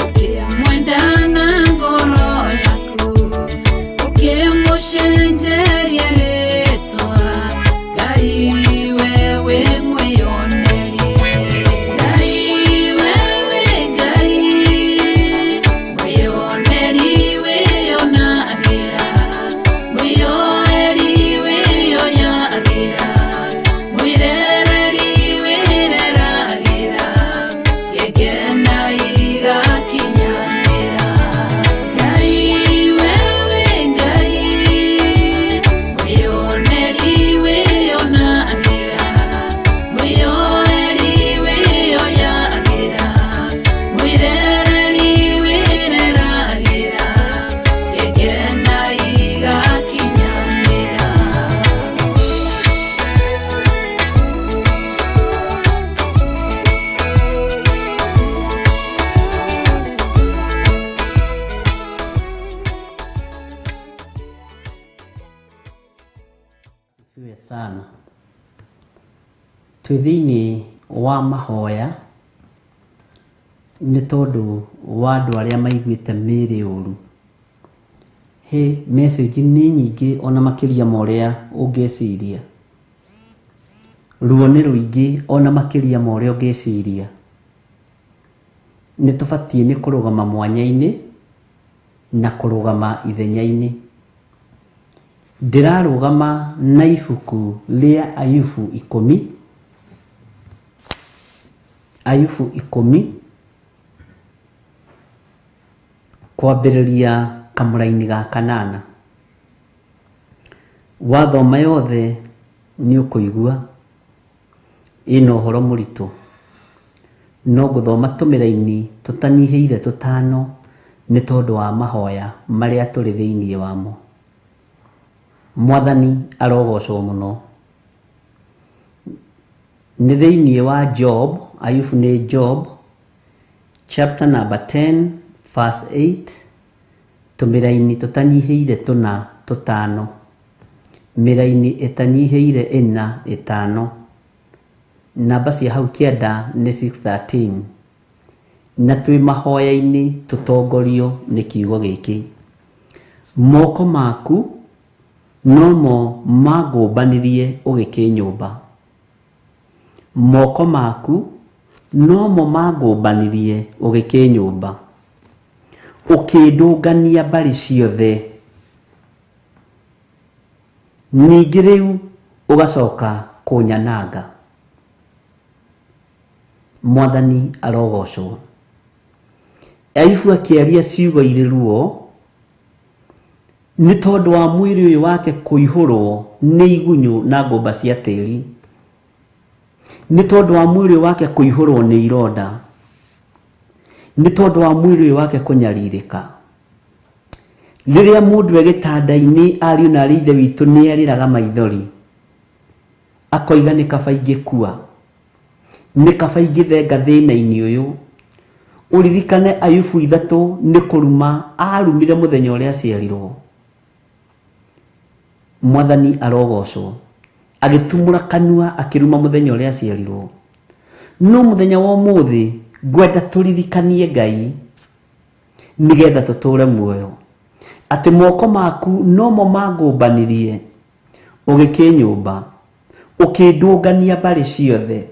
Ũkĩmwenda na ngoro yaku, ũkĩmũcenjeria rĩtwa, Ngai wewe mwĩyoneri. Ngai wewe Ngai, mwĩyoneri wĩyonagĩra, mwĩyoeri wĩyoyagĩra, mwĩrereri wĩreragĩra, ngegena igakinyanĩra. Ngai wewe Ngai, mwĩyoneri wĩyonagĩra, mwĩyoeri wĩyoyagĩra, mwĩrereri wĩreragĩra, ngegena igakinyanĩra. Asifiwe sana. Twĩ thĩinĩ wa mahoya nĩ tondũ wa andũ arĩa maiguĩte mĩĩrĩ ũru. Hĩ, message nĩ nyingĩ ona makĩria ma ũrĩa ũngĩciria. Ruo nĩ rũingĩ ona makĩria ma ũrĩa ũngĩciria. Nĩ tũbatiĩ nĩ kũrũgama mwanya-inĩ na kũrũgama ithenya-inĩ. Ndĩrarũgama na ibuku rĩa Ayubu 10, Ayubu 10 kwambĩrĩria kamũraini ga kanana. Wathoma yothe nĩ ũkũigua ĩna ũhoro mũritũ, no ngũthoma tũmĩraini tũtanyihĩire tũtano nĩ tondũ wa mahoya marĩa tũrĩ thĩinĩ wamo. Mwathani arogocwo mũno. Nĩ thĩinĩ wa Job, Ayubu nĩ Job, chapter number 10 verse 8, tũmĩraini tũtanyihĩire tũna tũtano, mĩraini ĩtanyihĩire ĩna ĩtano, namba cia hau kĩanda nĩ 613, na twĩ mahoya-inĩ tũtongorio nĩ kiugo gĩkĩ. Moko maku nomo mangũmbanirie ũgĩkĩnyũmba. Moko maku nomo mangũmbanirie ũgĩkĩnyũmba. Ũkĩndũngania mbarĩ ciothe. Ningĩ rĩu ũgacoka kũnyananga. Mwathani arogocwo. Ayubu akĩaria ciugo irĩ ruo nĩ tondũ wa mwĩrĩ ũyũ wake kũihũrwo nĩ igunyũ na ngũmba cia tĩri, nĩ tondũ wa mwĩrĩ ũyũ wake kũihũrwo nĩ ironda, nĩ tondũ wa mwĩrĩ ũyũ wake kũnyarirĩka. Rĩrĩa mũndũ e gĩtanda-inĩ ariũ na arĩ ithe witũ nĩ arĩraga maithori, akoiga nĩ kaba ingĩkua, nĩ kaba ingĩthenga thĩna-inĩ ũyũ. Ũririkane Ayubu 3 nĩ kũruma arumire mũthenya ũrĩa aciarirwo. Mwathani arogocwo. Agĩtumũra kanua akĩruma mũthenya ũrĩa aciarirwo. No mũthenya wa ũmũthĩ ngwenda tũririkanie Ngai nĩgetha tũtũre muoyo, atĩ moko maku nomo mangũmbanirie ũgĩkĩnyũmba, ũkĩndũngania mbarĩ ciothe.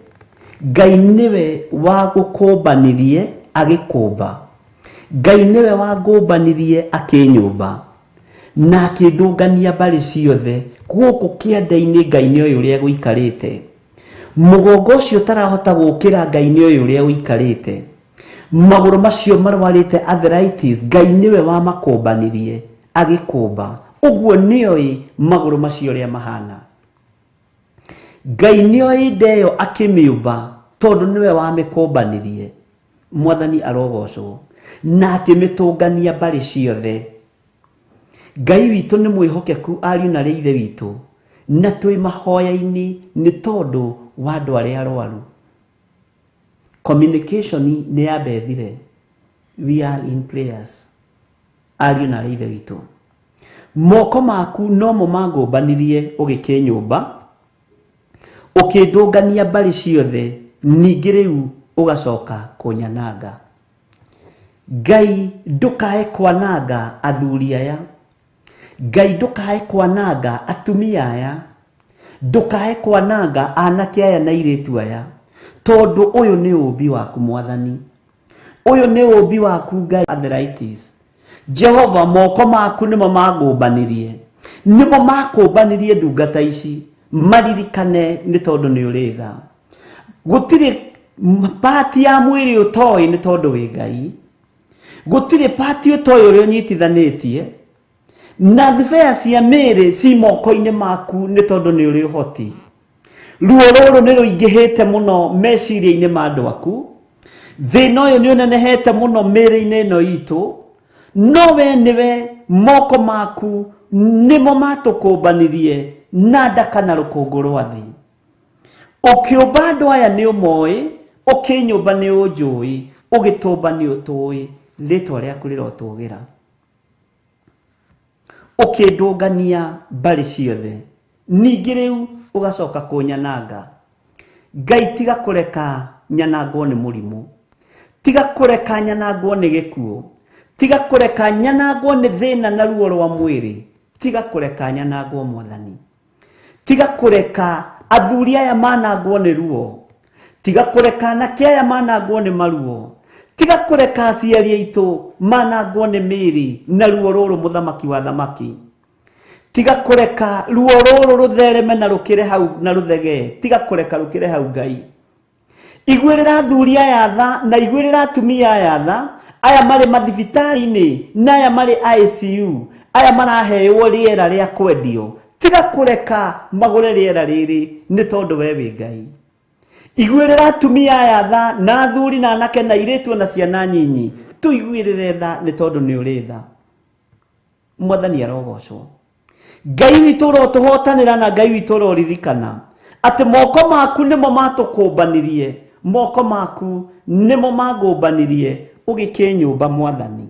Ngai nĩwe wagũkũmbanirie agĩkũmba, Ngai nĩwe wangũmbanirie akĩnyũmba, na akĩndũngania mbarĩ ciothe. Gũkũ kĩanda-inĩ Ngai nĩoĩ ũrĩa gũikarĩte. Mũgongo ũcio ũtarahota gũkĩra Ngai nĩoĩ ũrĩa ũikarĩte. Magũrũ macio marwarĩte arthritis, Ngai nĩwe wamakũmbanirie agĩkũmba. Ũguo nĩoĩ magũrũ macio ũrĩa mahana. Ngai nĩoĩ nda ĩyo akĩmĩũmba tondũ nĩwe wamĩkũmbanirie. Mwathani arogocwo. Na akĩmĩtũngania mbarĩ ciothe. Ngai witũ nĩ mwĩhokeku ariũ na arĩ ithe witũ, na twĩ mahoya-inĩ nĩ tondũ wa andũ arĩa arwaru. Communication nĩ yambethire. We are in prayers. Ariũ na arĩ ithe witũ. Moko maku nomo mangũmbanirie ũgĩkĩnyũmba, ũkĩndũngania mbarĩ ciothe, ningĩ rĩu ũgacoka kũnyananga. Ngai ndũkae kwananga athuri aya, Ngai ndũkae kwananga atumia aya, ndũkae kwananga anake aya na airĩtu aya, tondũ ũyũ nĩ ũmbi waku Mwathani, ũyũ nĩ ũmbi waku Ngai. Arthritis, Jehova, moko maku nĩmo mangũmbanirie, nĩmo makũmbanirie ndungata ici, maririkane nĩ tondũ nĩ ũrĩ tha. Gũtirĩ pati ya mwĩrĩ ũtoĩ nĩ tondũ wĩ Ngai, gũtirĩ pati ũtoĩ ũrĩa ũnyitithanĩtie na thibea cia mĩĩrĩ ci moko-inĩ maku nĩ tondũ nĩ ũrĩ ũhoti. Ruo rũrũ nĩ rũingĩhĩte mũno meciria-inĩ ma andũ aku, thĩna ũyũ nĩ ũnenehete mũno mĩĩrĩ-inĩ ĩno itũ, no we nĩwe moko maku nĩmo matũkũmbanirie na ndaka na rũkũngũ rwa thĩ. Ũkĩũmba andũ aya nĩ ũmoĩ, ũkĩnyũmba nĩ ũnjũĩ, ũgĩtũmba nĩ ũtũĩ, rĩtwa rĩaku rĩrotũgĩra. Ũkĩndũngania mbarĩ ciothe, ningĩ rĩu ũgacoka kũnyananga. Ngai tiga kũreka nyanangwo nĩ mũrimũ, tiga kũreka nyanangwo nĩ gĩkuũ, tiga kũreka nyanangwo nĩ thĩna na ruo rwa mwĩrĩ, tiga kũreka nyanangwo Mwathani, tiga kũreka athuri aya manangwo nĩ ruo, tiga kũreka anake aya manangwo nĩ maruo, tiga kũreka aciari aitũ manangwo nĩ mĩĩrĩ na ruo rũrũ mũthamaki wa thamaki, tiga kũreka ruo rũrũ rũthereme na rũkĩre hau na rũthegee, tiga kũreka rũkĩre hau Ngai. Iguĩrĩra athuri aya tha na iguĩrĩra atumia aya tha, aya marĩ mathibitarĩ-inĩ na aya marĩ ICU, aya maraheo rĩera rĩa kwendio, tiga kũreka magũre rĩera rĩrĩ nĩ tondũ we wĩ Ngai. Iguĩrĩra atumia aya tha na athuri na anake na airĩtu na ciana nyinyi, tũiguĩrĩre tha nĩ tondũ nĩ ũrĩ tha. Mwathani arogocwo. Ngai witũ ũrotũhotanĩra na Ngai witũ ũroririkana atĩ moko maku nĩmo matũkũmbanirie, moko maku nĩmo mangũmbanirie ũgĩkĩnyũmba Mwathani,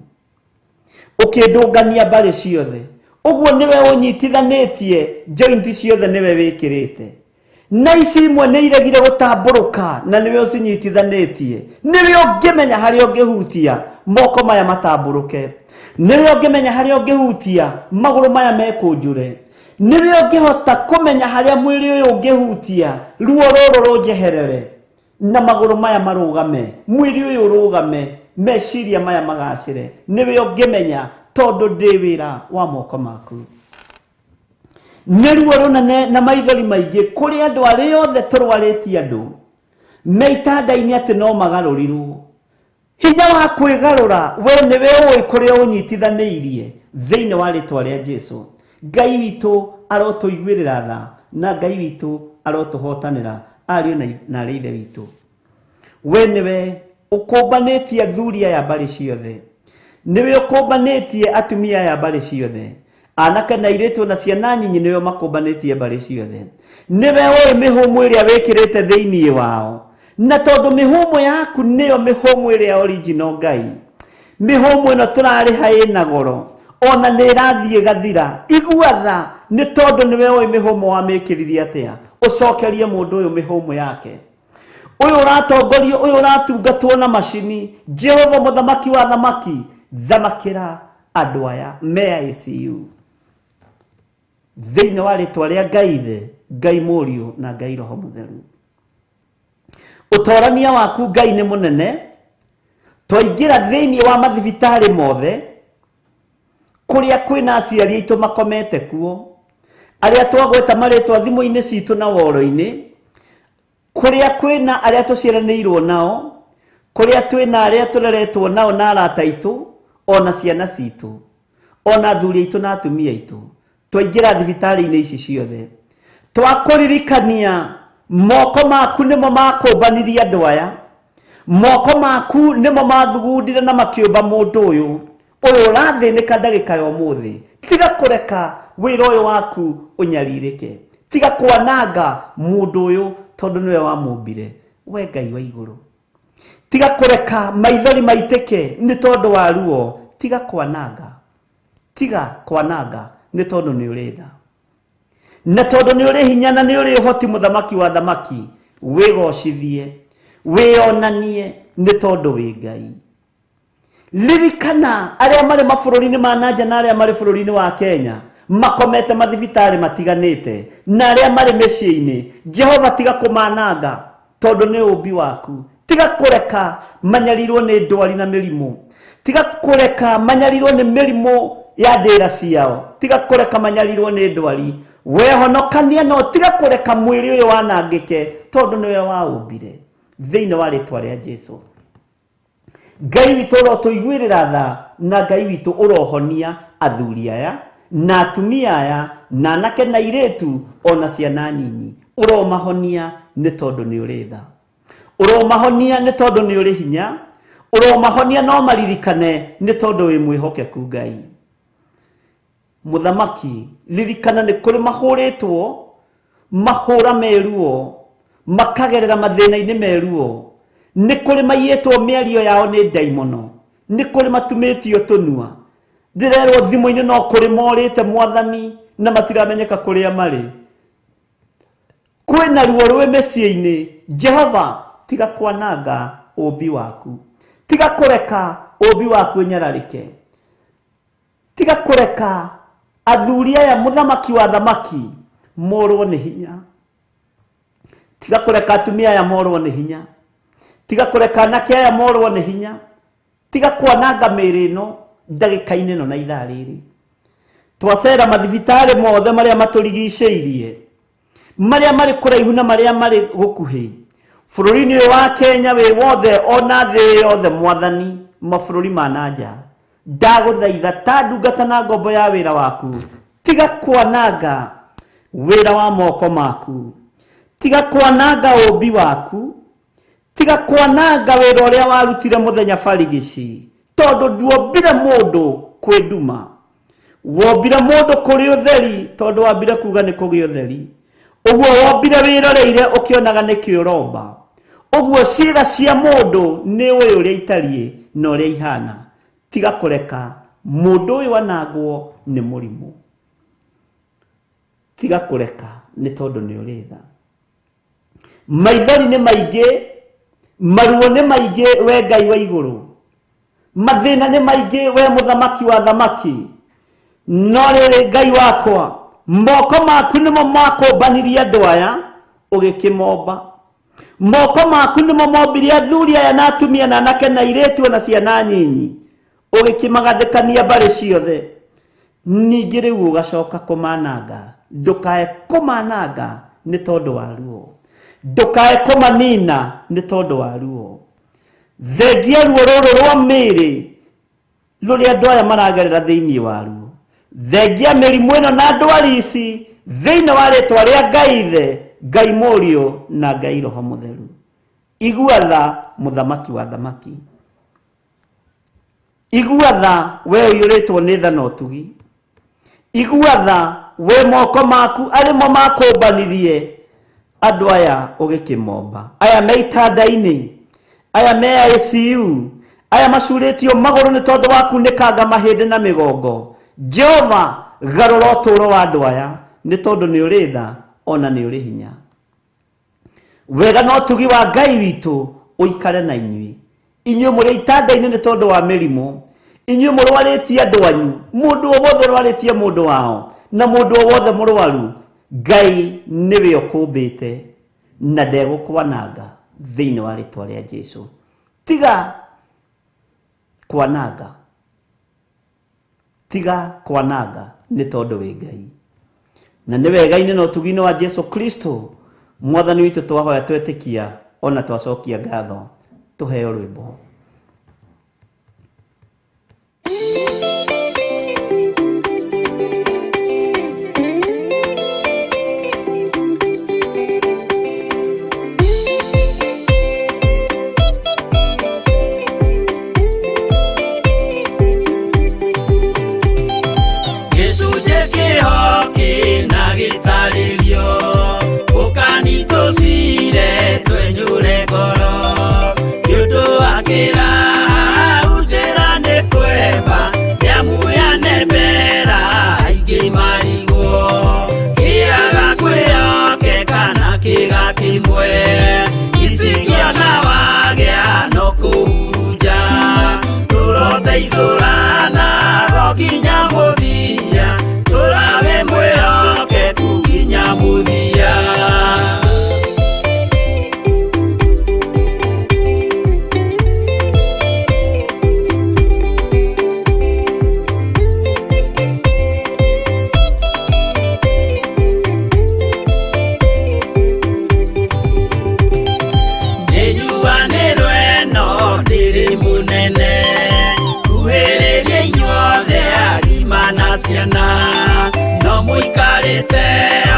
ũkĩndũngania mbarĩ ciothe. Ũguo nĩwe ũnyitithanĩtie joint ciothe, nĩwe wĩkĩrĩte na ici imwe nĩ iregire gũtambũrũka na nĩwe ũcinyitithanĩtie. Nĩwe ũngĩmenya harĩa ũngĩhutia moko maya matambũrũke, nĩwe ũngĩmenya harĩa ũngĩhutia magũrũ maya mekũnjũre, nĩwe ũngĩhota kũmenya harĩa mwĩrĩ ũyũ ũngĩhutia ruo rũrũ rũnjeherere na magũrũ maya marũgame, mwĩrĩ ũyũ ũrũgame, meciria maya magacĩre. Nĩwe ũngĩmenya tondũ ndĩ wĩra wa moko maku. Nĩ ruo rũnene na maithori maingĩ kũrĩ andũ arĩa othe tũrwarĩtie andũ me itanda-inĩ atĩ no magarũrirwo. Hinya wa kwĩgarũra we nĩwe ũĩ kũrĩa ũnyitithanĩirie thĩinĩ wa rĩtwa rĩa Jesu. Ngai witũ arotũiguĩrĩra tha na Ngai witũ arotũhotanĩra, ariũ na arĩ ithe witũ. We nĩwe ũkũmbanĩtie athuri aya mbarĩ ciothe, nĩwe ũkũmbanĩtie atumia aya mbarĩ ciothe, anake na airĩtu na ciana nyinyi nĩwe makũmbanĩtie mbarĩ ciothe. Nĩwe ũĩ mĩhũmũ ĩrĩa wĩkĩrĩte thĩinĩ wao, na tondũ mĩhũmũ yaku nĩyo mĩhũmũ ĩrĩa original Ngai, mĩhũmũ ĩno tũrarĩha ĩna goro ona nĩ ĩrathiĩ ĩgathira. Igua tha nĩ tondũ nĩwe ũĩ mĩhũmũ wamĩkĩririe atĩa. Ũcokerie mũndũ ũyũ mĩhũmũ yake, ũyũ ũratongorio, ũyũ ũratungatwo na macini. Jehova mũthamaki wa thamaki, thamakĩra andũ aya me ICU thĩinĩ wa rĩtwa rĩa Ngai Ithe, Ngai Mũriũ na Ngai Roho Mũtheru. Ũtorania waku Ngai nĩ mũnene. Twaingĩra thĩinĩ wa mathibitarĩ mothe kũrĩa kwĩna aciari aitũ makomete kuo, arĩa twagweta marĩtwa thimũ-inĩ citũ na woro-inĩ, kũrĩa kwĩna arĩa tũciaranĩirwo nao, kũrĩa twĩna arĩa tũreretwo nao na arata aitũ, ona ciana citũ, ona athuri aitũ na atumia aitũ, twaingĩra thibitarĩ-inĩ ici ciothe twakũririkania moko maku nĩmo makũmbanirie andũ aya, moko maku nĩmo mathugundire na makĩũmba mũndũ ũyũ ũyũ ũrathĩnĩka ndagĩka ya ũmũthĩ. Tiga kũreka wĩra ũyũ waku ũnyarirĩke, tiga kwananga mũndũ ũyũ tondũ nĩwe wamũmbire, we Ngai wa igũrũ. Tiga kũreka maithori maitĩke nĩ tondũ wa ruo, tiga kwananga, tiga kwananga nĩ tondũ nĩ ũrĩ tha na tondũ nĩ ũrĩ hinya na nĩ ũrĩ ũhoti. Mũthamaki wa thamaki, wĩgocithie, wĩonanie nĩ tondũ wĩ Ngai. Ririkana arĩa marĩ mabũrũri-inĩ ma nanja na arĩa marĩ bũrũri-inĩ wa Kenya makomete mathibitarĩ matiganĩte na arĩa marĩ mĩciĩ-inĩ. Jehova, tiga kũmananga tondũ nĩ ũmbi waku. Tiga kũreka manyarirwo nĩ ndwari na mĩrimũ. Tiga kũreka manyarirwo nĩ mĩrimũ ya ndĩra ciao. Tiga kũreka manyarirwo nĩ ndwari. Wehonokania no tiga kũreka mwĩrĩ ũyũ wanangĩke tondũ nĩwe waũmbire. Thĩinĩ wa rĩtwa rĩa Jesu, Ngai witũ ũrotũiguĩrĩra tha, na Ngai witũ ũrohonia athuri aya na atumia aya na anake na airĩtu ona ciana nyinyi. Ũromahonia nĩ tondũ nĩ ũrĩ tha. Ũromahonia nĩ tondũ nĩ ũrĩ hinya. Ũromahonia no maririkane nĩ tondũ wĩ mwĩhokeku Ngai. Mũthamaki, ririkana nĩ kũrĩ mahũrĩtwo mahũra meruo, makagerera mathĩna-inĩ meruo. Nĩ kũrĩ maiyĩtwo mĩario yao nĩ ndaimono. Nĩ kũrĩ matumĩtio tũnua. Ndĩrerwo thimũ-inĩ no kũrĩ morĩte Mwathani na matiramenyeka kũrĩa marĩ. Kwĩna ruo rwĩ mĩciĩ-inĩ. Jehova, tiga kwananga ũmbi waku. Tiga kũreka ũmbi waku ũnyararĩke. Tiga kũreka athuri aya mũthamaki wa thamaki morwo nĩ hinya. Tiga kũreka atumia aya morwo nĩ hinya. Tiga kũreka anake aya morwo nĩ hinya. Tiga kwananga mĩĩrĩ ĩno ndagĩka-inĩ ĩno na ithaa rĩrĩ. Twacera mathibitarĩ mothe marĩa matũrigicĩirie, marĩa marĩ kũraihu na marĩa marĩ gũkuhĩ, bũrũri-inĩ ũyũ wa Kenya wĩ wothe ona thĩ yothe Mwathani, mabũrũri ma nanja, ndagũthaitha ta ndungata na ngombo ya wĩra waku, tiga kwananga wĩra wa moko maku, tiga kwananga ũmbi waku, tiga kwananga wĩra ũrĩa warutire mũthenya barigici, tondũ nduombire mũndũ kwĩ nduma. Wombire mũndũ kũrĩ ũtheri, tondũ wambire kuga nĩ kũgĩa ũtheri. Ũguo wombire wĩroreire ũkĩonaga nĩkĩ ũromba. Ũguo ciĩga cia mũndũ nĩ ũĩ ũrĩa itariĩ na ũrĩa ihana. Tiga kũreka mũndũ ũyũ anangwo nĩ mũrimũ. Tiga kũreka nĩ tondũ nĩ ũrĩ tha. Maithori nĩ maingĩ, maruo nĩ maingĩ we Ngai wa igũrũ. Mathĩna nĩ maingĩ we mũthamaki wa thamaki. No rĩrĩ Ngai wakwa, moko maku nĩmo makũmbanirie andũ aya ũgĩkĩmomba. Moko maku nĩmo mombire athuri aya na atumia na anake na airĩtu ona ciana nyinyi, ũgĩkĩmagathĩkania mbarĩ ciothe. Ningĩ rĩu ũgacoka kũmananga. Ndũkae kũmananga nĩ tondũ wa ruo. Ndũkae kũmanina nĩ tondũ wa ruo. Thengia ruo rũrũ rwa mĩĩrĩ rũrĩa andũ aya maragerera thĩinĩ wa ruo. Thengia mĩrimũ ĩno na ndwari ici thĩinĩ wa rĩtwa rĩa Ngai Ithe, Ngai Mũriũ na Ngai Roho Mũtheru. Igua tha mũthamaki wa thamaki. Igua tha we ũiyũrĩtwo nĩ tha na ũtugi. Igua tha we moko maku arĩmo makũmbanirie andũ aya ũgĩkĩmomba. Aya me itanda-inĩ, aya me ICU, aya macurĩtio magũrũ nĩ tondũ wa kunĩkanga mahĩndĩ na mĩgongo. Jehova, garũra ũtũũro wa andũ aya nĩ tondũ nĩ ũrĩ tha ona nĩ ũrĩ hinya. Wega na ũtugi wa Ngai witũ ũikare na inyuĩ. Inyuĩ mũrĩ itanda-inĩ nĩ tondũ wa mĩrimũ, inyuĩ mũrwarĩtie andũ anyu, mũndũ o wothe ũrwarĩtie mũndũ wao na mũndũ o wothe mũrwaru, Ngai nĩwe ũkũmbĩte na ndegũkwananga thĩinĩ wa rĩtwa rĩa Jesu. Tiga kwananga, tiga kwananga nĩ tondũ wĩ Ngai. Na nĩ wega-inĩ na ũtugi-inĩ wa Jesu Kristo Mwathani witũ twahoya twetĩkia ona twacokia ngatho. Tũheo rwĩmbo. Gĩcunjĩ kĩho kĩna gĩtarĩrio, ũkani tũcire twenyũre ngoro, nĩ ũndũ wa kĩo Tũgateithũrana nginya mũthia, tũrawe mwĩhokeku nginya mũthia. Nĩnjuanĩrwo ĩno ndĩrĩ mũnene, kuhĩrĩria inyuothe agima na ciana, no mũikarĩte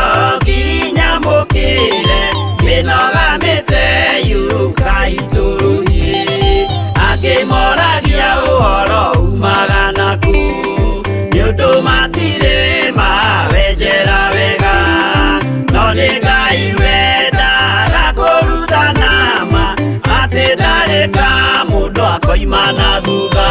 o nginya mũkĩre, mĩnoga mĩte yũkai tũrũthiĩ. Angĩ moragia ũhoro umaga nakũ, nĩ ũndũ matirĩ mawenjera wega, no nĩ Ngai wendaga kũrutana ma, atĩ ndarĩ ka mũndũ akoima na thutha.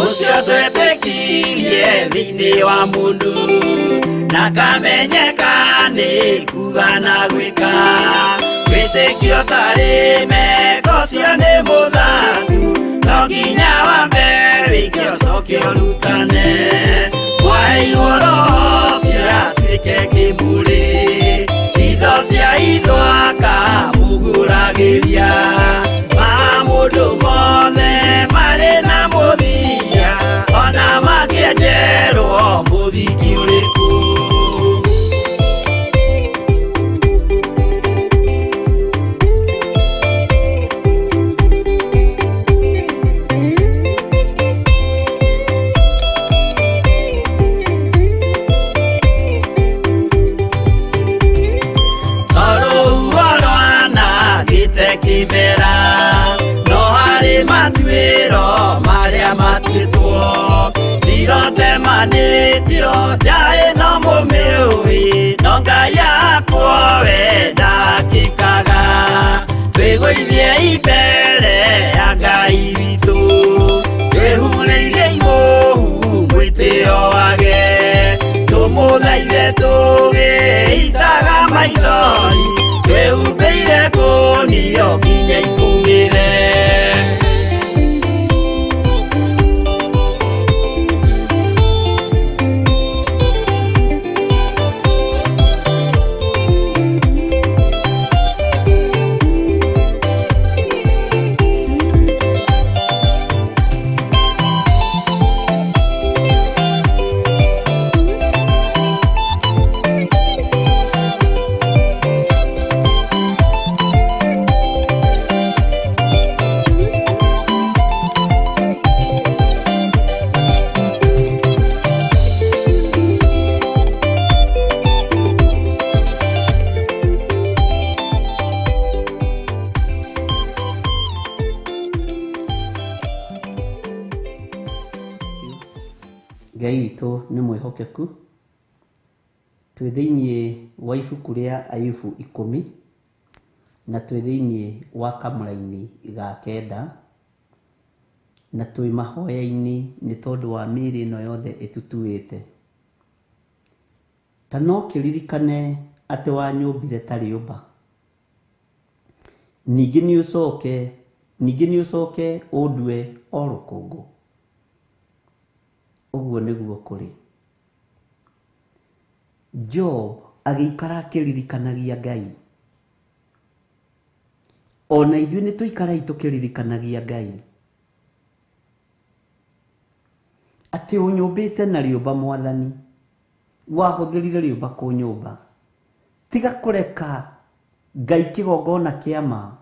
Ũcio twetĩkirie thĩinĩ wa mũndũ, na kamenyeka nĩ kuga na gwĩka, wĩtĩkio ũtarĩ meko ũcio nĩ mũthatu, no nginya wambe wĩke ũcoke ũrutane. Mwaheirwo Roho ũcio atuĩke kĩmũrĩ, itho cia itho akamũgũragĩria, ma mũndũ mothe marĩ na mũthia, ona mangĩenjerwo mũthingi ũrĩkũ. Tondũ rwanangĩte kĩmera, no harĩ matuĩro marĩa matuĩtwo, cirotemanĩtio nja ĩno mũmĩũĩ, no Ngai akwa we ndakĩkaga. Twĩgũithiei mbere ya Ngai witũ, twĩhurĩire imũhu mwĩtĩo wage, tũmũthaithe tũgĩitaga maithori, twĩhumbĩire ngũnio nginya ikũmĩre. Ngai witũ nĩ mwĩhokeku. Twĩ thĩinĩ wa ibuku rĩa Ayubu 10 na twĩ thĩinĩ wa kamũraini ga 9 na twĩ mahoya-inĩ nĩ tondũ wa mĩĩrĩ ĩno yothe ĩtutuĩte. Ta no kĩririkane atĩ wanyũmbire ta rĩũmba, ningĩ nĩ ũcoke ũndue o rũkũngũ. Ũguo nĩguo kũrĩ. Job agĩikara akĩririkanagia Ngai. Ona ithuĩ nĩ tũikarai tũkĩririkanagia Ngai. Atĩ ũnyũmbĩte na rĩũmba Mwathani, wahũthĩrire rĩũmba kũnyũmba. Tiga kũreka Ngai kĩgongona kĩa ma,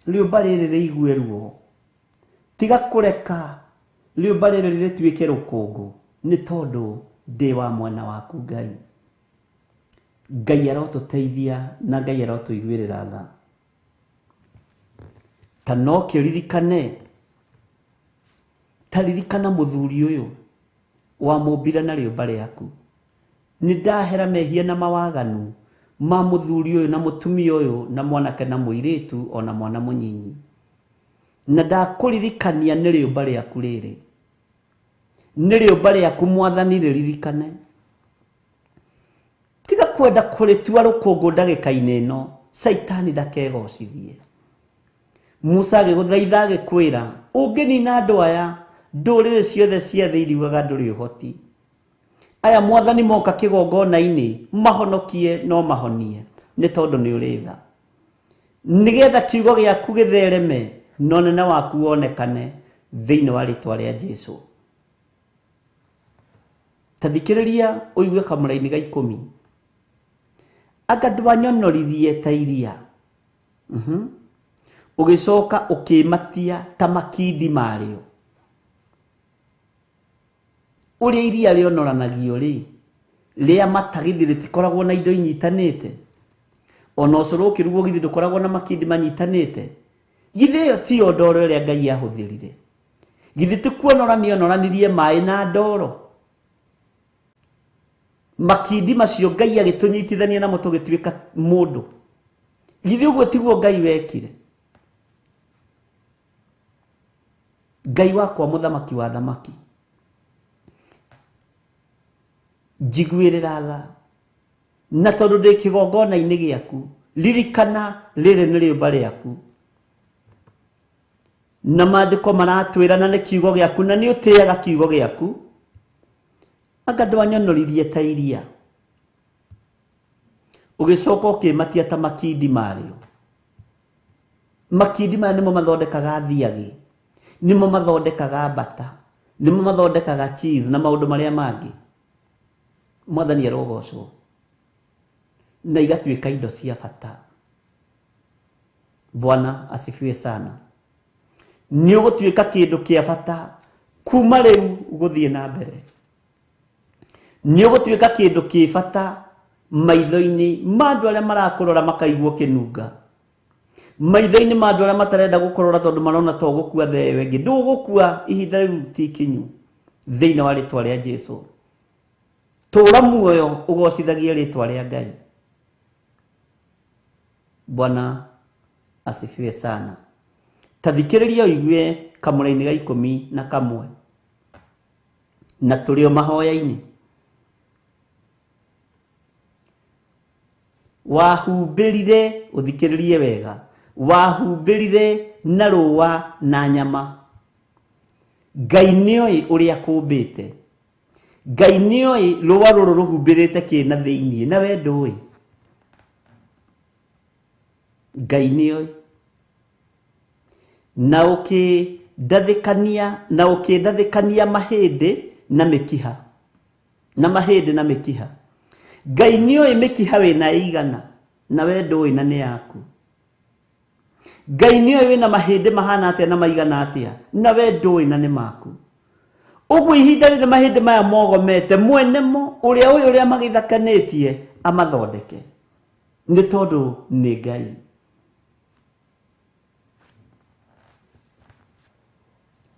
rĩũmba rĩrĩ rĩigue ruo. Tiga kũreka rĩũmba rĩrĩ rĩtuĩke rũkũngũ, nĩ tondũ ndĩ wa mwena waku Ngai. Ngai arotũteithia na Ngai arotũiguĩrĩra tha. Ta no kĩririkane, ta ririkana mũthuri ũyũ wamũmbire na rĩũmba rĩaku. Nĩ ndahera mehia na mawaganu ma mũthuri ũyũ na mũtumia ũyũ na mwanake na mũirĩtu ona mwana mũnyinyi. Na ndakũririkania nĩ rĩũmba rĩaku rĩrĩ, nĩ rĩũmba rĩaku Mwathani rĩririkane. Tiga kwenda kũrĩtua rũkũngũ ndagĩka-inĩ ĩno, Caitani ndakegocithie. Musa agĩgũthaitha agĩkwĩra, ũngĩnina andũ aya, ndũrĩrĩ ciothe cia thĩ iriugaga ndũrĩ ũhoti. Aya Mwathani moka kĩgongona-inĩ, mahonokie no mahonie, nĩ tondũ nĩ ũrĩ tha. Nĩgetha kiugo gĩaku gĩthereme na ũnene waku wonekane thĩinĩ wa rĩtwa rĩa Jesu. Ta thikĩrĩria ũigue kamũraini ga 10. Anga ndwanyonoririe ta iria. Ũgĩcoka ũkĩmatia ta makindi marĩo. Ũrĩa iria rĩonoranagio rĩ, rĩa mata githĩ rĩtikoragwo na indo inyitanĩte? Ona ũcũrũ ũkĩrugwo githĩ ndũkoragwo na makindi manyitanĩte? Githĩ ĩyo tiyo ndoro ĩrĩa Ngai ahũthĩrire? Githĩ ti kuonorania onoranirie maĩ na ndoro? Makindi macio Ngai agĩtũnyitithania namo tũgĩtuĩka mũndũ. Githĩ ũguo tiguo Ngai wekire? Ngai wakwa mũthamaki wa thamaki, njiguĩrĩra tha, na tondũ ndĩ kĩgongona-inĩ gĩaku, ririkana rĩrĩ nĩ rĩũmba rĩaku. Na maandĩko maratwĩra na nĩ kiugo gĩaku, na nĩ ũtĩaga kiugo gĩaku. Anga ndwanyonoririe ta iria, ũgĩcoka ũkĩmatia ta makindi marĩo. Makindi maya nĩmo mathondekaga thiagĩ, nĩmo mathondekaga mbata, nĩmo mathondekaga cheese na maũndũ marĩa mangĩ. Mwathani arogocwo. Na igatuĩka indo cia bata. Bwana asifiwe sana. Nĩ ũgũtuĩka kĩndũ kĩa bata kuma rĩu gũthiĩ na mbere. Nĩ ũgũtuĩka kĩndũ kĩ bata maitho-inĩ ma andũ arĩa marakũrora makaigua ũkĩnunga. Maitho-inĩ ma andũ arĩa matarenda gũkũrora tondũ marona to gũkua thee ĩyo ĩngĩ. Ndũgũkua ihinda rĩu ti ikinyu thĩinĩ wa rĩtwa rĩa Jesu. Tũra muoyo ũgocithagie rĩtwa rĩa Ngai. Bwana asifiwe sana. Ta thikĩrĩria ũigue kamũra-inĩ ga 11 na tũrĩ o mahoya-inĩ. Wahumbĩrire, ũthikĩrĩrie wega, wahumbĩrire na rũa na nyama. Ngai nĩoĩ ũrĩa kũmbĩte. Ngai nĩoĩ rũa rũrũ rũhumbĩrĩte kĩ na thĩinĩ, na we ndũĩ. Ngai nĩoĩ. Na ũkĩndathĩkania mahĩndĩ na mĩkiha. Na mahĩndĩ na mĩkiha. Ngai nĩoĩ mĩkiha wĩna ĩigana, na we ndũĩ na nĩ yaku. Ngai nĩoĩ wĩna mahĩndĩ mahana atĩa na maigana atĩa, na we ndũĩ na nĩ maku. Ũguo ihinda rĩrĩ mahĩndĩ maya mogomete, mwene mo, ũrĩa ũyũ ũrĩa magĩthakanĩtie, amathondeke. Nĩ tondũ nĩ Ngai.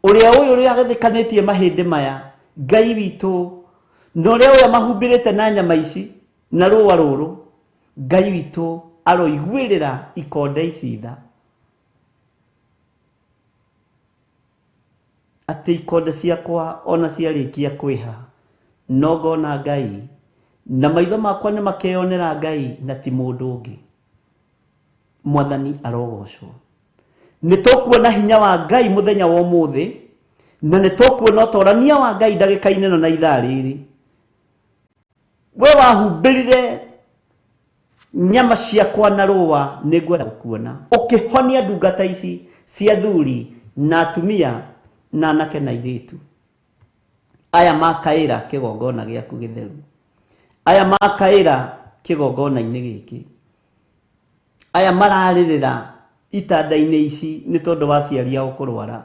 Ũrĩa ũyũ ũrĩa agĩthakanĩtie mahĩndĩ maya, Ngai witũ, na ũrĩa ũyũ amahumbĩrĩte na nyama ici, na rũa rũrũ, Ngai witũ aroiguĩrĩra ikonde ici tha. Atĩ ikonde ciakwa ona ciarĩkia kwĩha, no ngona Ngai, na maitho makwa nĩ makeyonera Ngai na ti mũndũ ũngĩ. Mwathani arogocwo. Nĩ tũkuona hinya wa Ngai mũthenya wa ũmũthĩ, na nĩ tũkuona ũtorania wa Ngai ndagĩka-inĩ ĩno na ithaa rĩrĩ. We wahumbĩrire nyama ciakwa na rũa, nĩ ngwenda gũkuona ũkĩhonia ndungata ici cia athuri na atumia na anake na airĩtu. Aya makaĩra kĩgongona gĩaku gĩtheru, aya makaĩra kĩgongona-inĩ gĩkĩ, aya mararĩrĩra itanda-inĩ ici nĩ tondũ wa aciari ao kũrwara,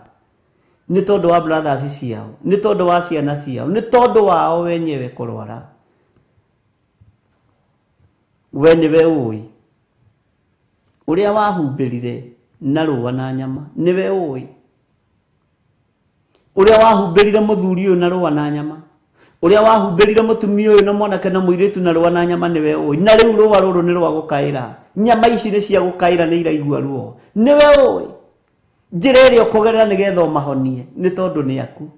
nĩ tondũ wa brothers ciao, nĩ tondũ wa ciana ciao, nĩ tondũ wao wenyewe kũrwara. We nĩwe ũĩ ũrĩa wahumbĩrire na rũa na nyama, nĩwe ũĩ ũrĩa wahumbĩrire mũthuri ũyũ na rũa na nyama, ũrĩa wahumbĩrire mũtumia ũyũ na mwanake na mũirĩtu na rũa na nyama, nĩwe ũĩ. Na rĩu rũa rũrũ nĩ rwa gũkaĩra, nyama ici nĩ cia gũkaĩra, nĩ iraigua ruo, nĩwe ũĩ. Njĩra ĩrĩa ũkũgerera nĩgetha ũmahonie nĩ tondũ nĩ aku.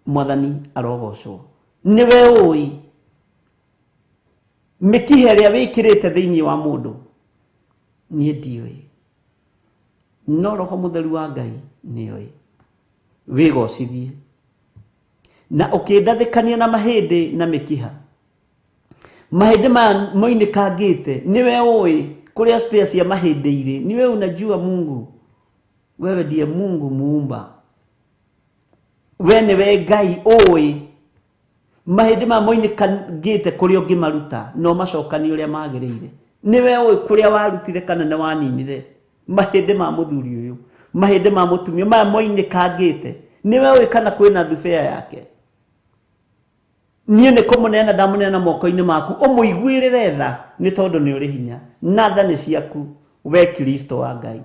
Mwathani arogocwo. Nĩwe ũĩ mĩkiha ĩrĩa wĩkĩrĩte thĩinĩ wa mũndũ, niĩ ndiũĩ, no Roho Mũtheru wa Ngai nĩoĩ. Wĩgocithie na ũkĩndathĩkania na mahĩndĩ na mĩkiha. Mahĩndĩ maya moinĩkangĩte, nĩwe ũĩ kũrĩa spare cia mahĩndĩ irĩ, niwe unajua Mungu. Wewe ndiye Mungu muumba, we nĩwe Ngai ũĩ mahĩndĩ maya moinĩkangĩte kũrĩa ũngĩmaruta no macokanie ũrĩa magĩrĩire. Nĩwe ũĩ kũrĩa warutire kana nĩ waninire mahĩndĩ ma mũthuri ũyũ, mahĩndĩ ma mũtumia maya moinĩkangĩte, nĩwe ũĩ kana kwĩna thubea yake. Niĩ nĩ kũmũneana ndamũneana moko-inĩ maku, ũmũiguĩrĩre tha nĩ tondũ nĩ ũrĩ hinya, na tha nĩ ciaku we Kristo wa Ngai.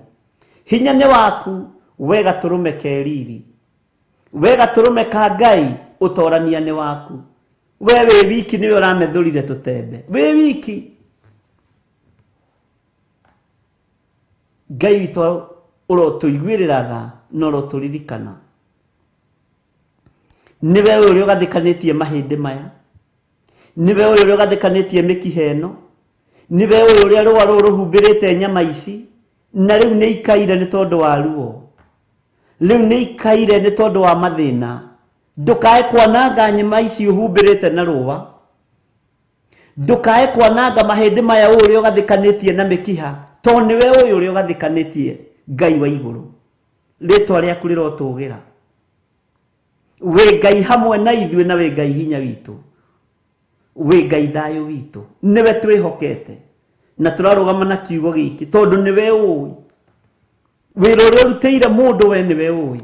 Hinya nĩ waku we gatũrũme ke riri, we gatũrũme ka Ngai, ũtorania nĩ waku. We wĩ wiki nĩwe ũramethũrire tũtembe, wĩ wiki. Ngai witũ ũrotũiguĩrĩra tha na ũrotũririkana. Nĩwe ũyũ ũrĩa ũgathĩkanĩtie mahĩndĩ maya, nĩwe ũyũ ũrĩa ũgathĩkanĩtie mĩkiha ĩno, nĩwe ũyũ ũrĩa rũa rũrũ rũhumbĩrĩte nyama ici, na rĩu nĩ ikaire nĩ tondũ wa ruo, rĩu nĩ ikaire nĩ tondũ wa mathĩna. Ndũkae kwananga nyama ici ũhumbĩrĩte na rũa, ndũkae kwananga mahĩndĩ maya ũyũ ũrĩa ũgathĩkanĩtie na mĩkiha, tondũ nĩwe ũyũ ũrĩa ũgathĩkanĩtie. Ngai wa igũrũ, rĩtwa rĩaku rĩrotũgĩra. Wĩ Ngai hamwe na ithuĩ, na wĩ Ngai hinya witũ, wĩ Ngai thayũ witũ, nĩwe twĩhokete na tũrarũgama na kiugo gĩkĩ tondũ nĩwe ũĩ wĩra ũrĩa ũrutĩire mũndũ, we nĩwe ũĩ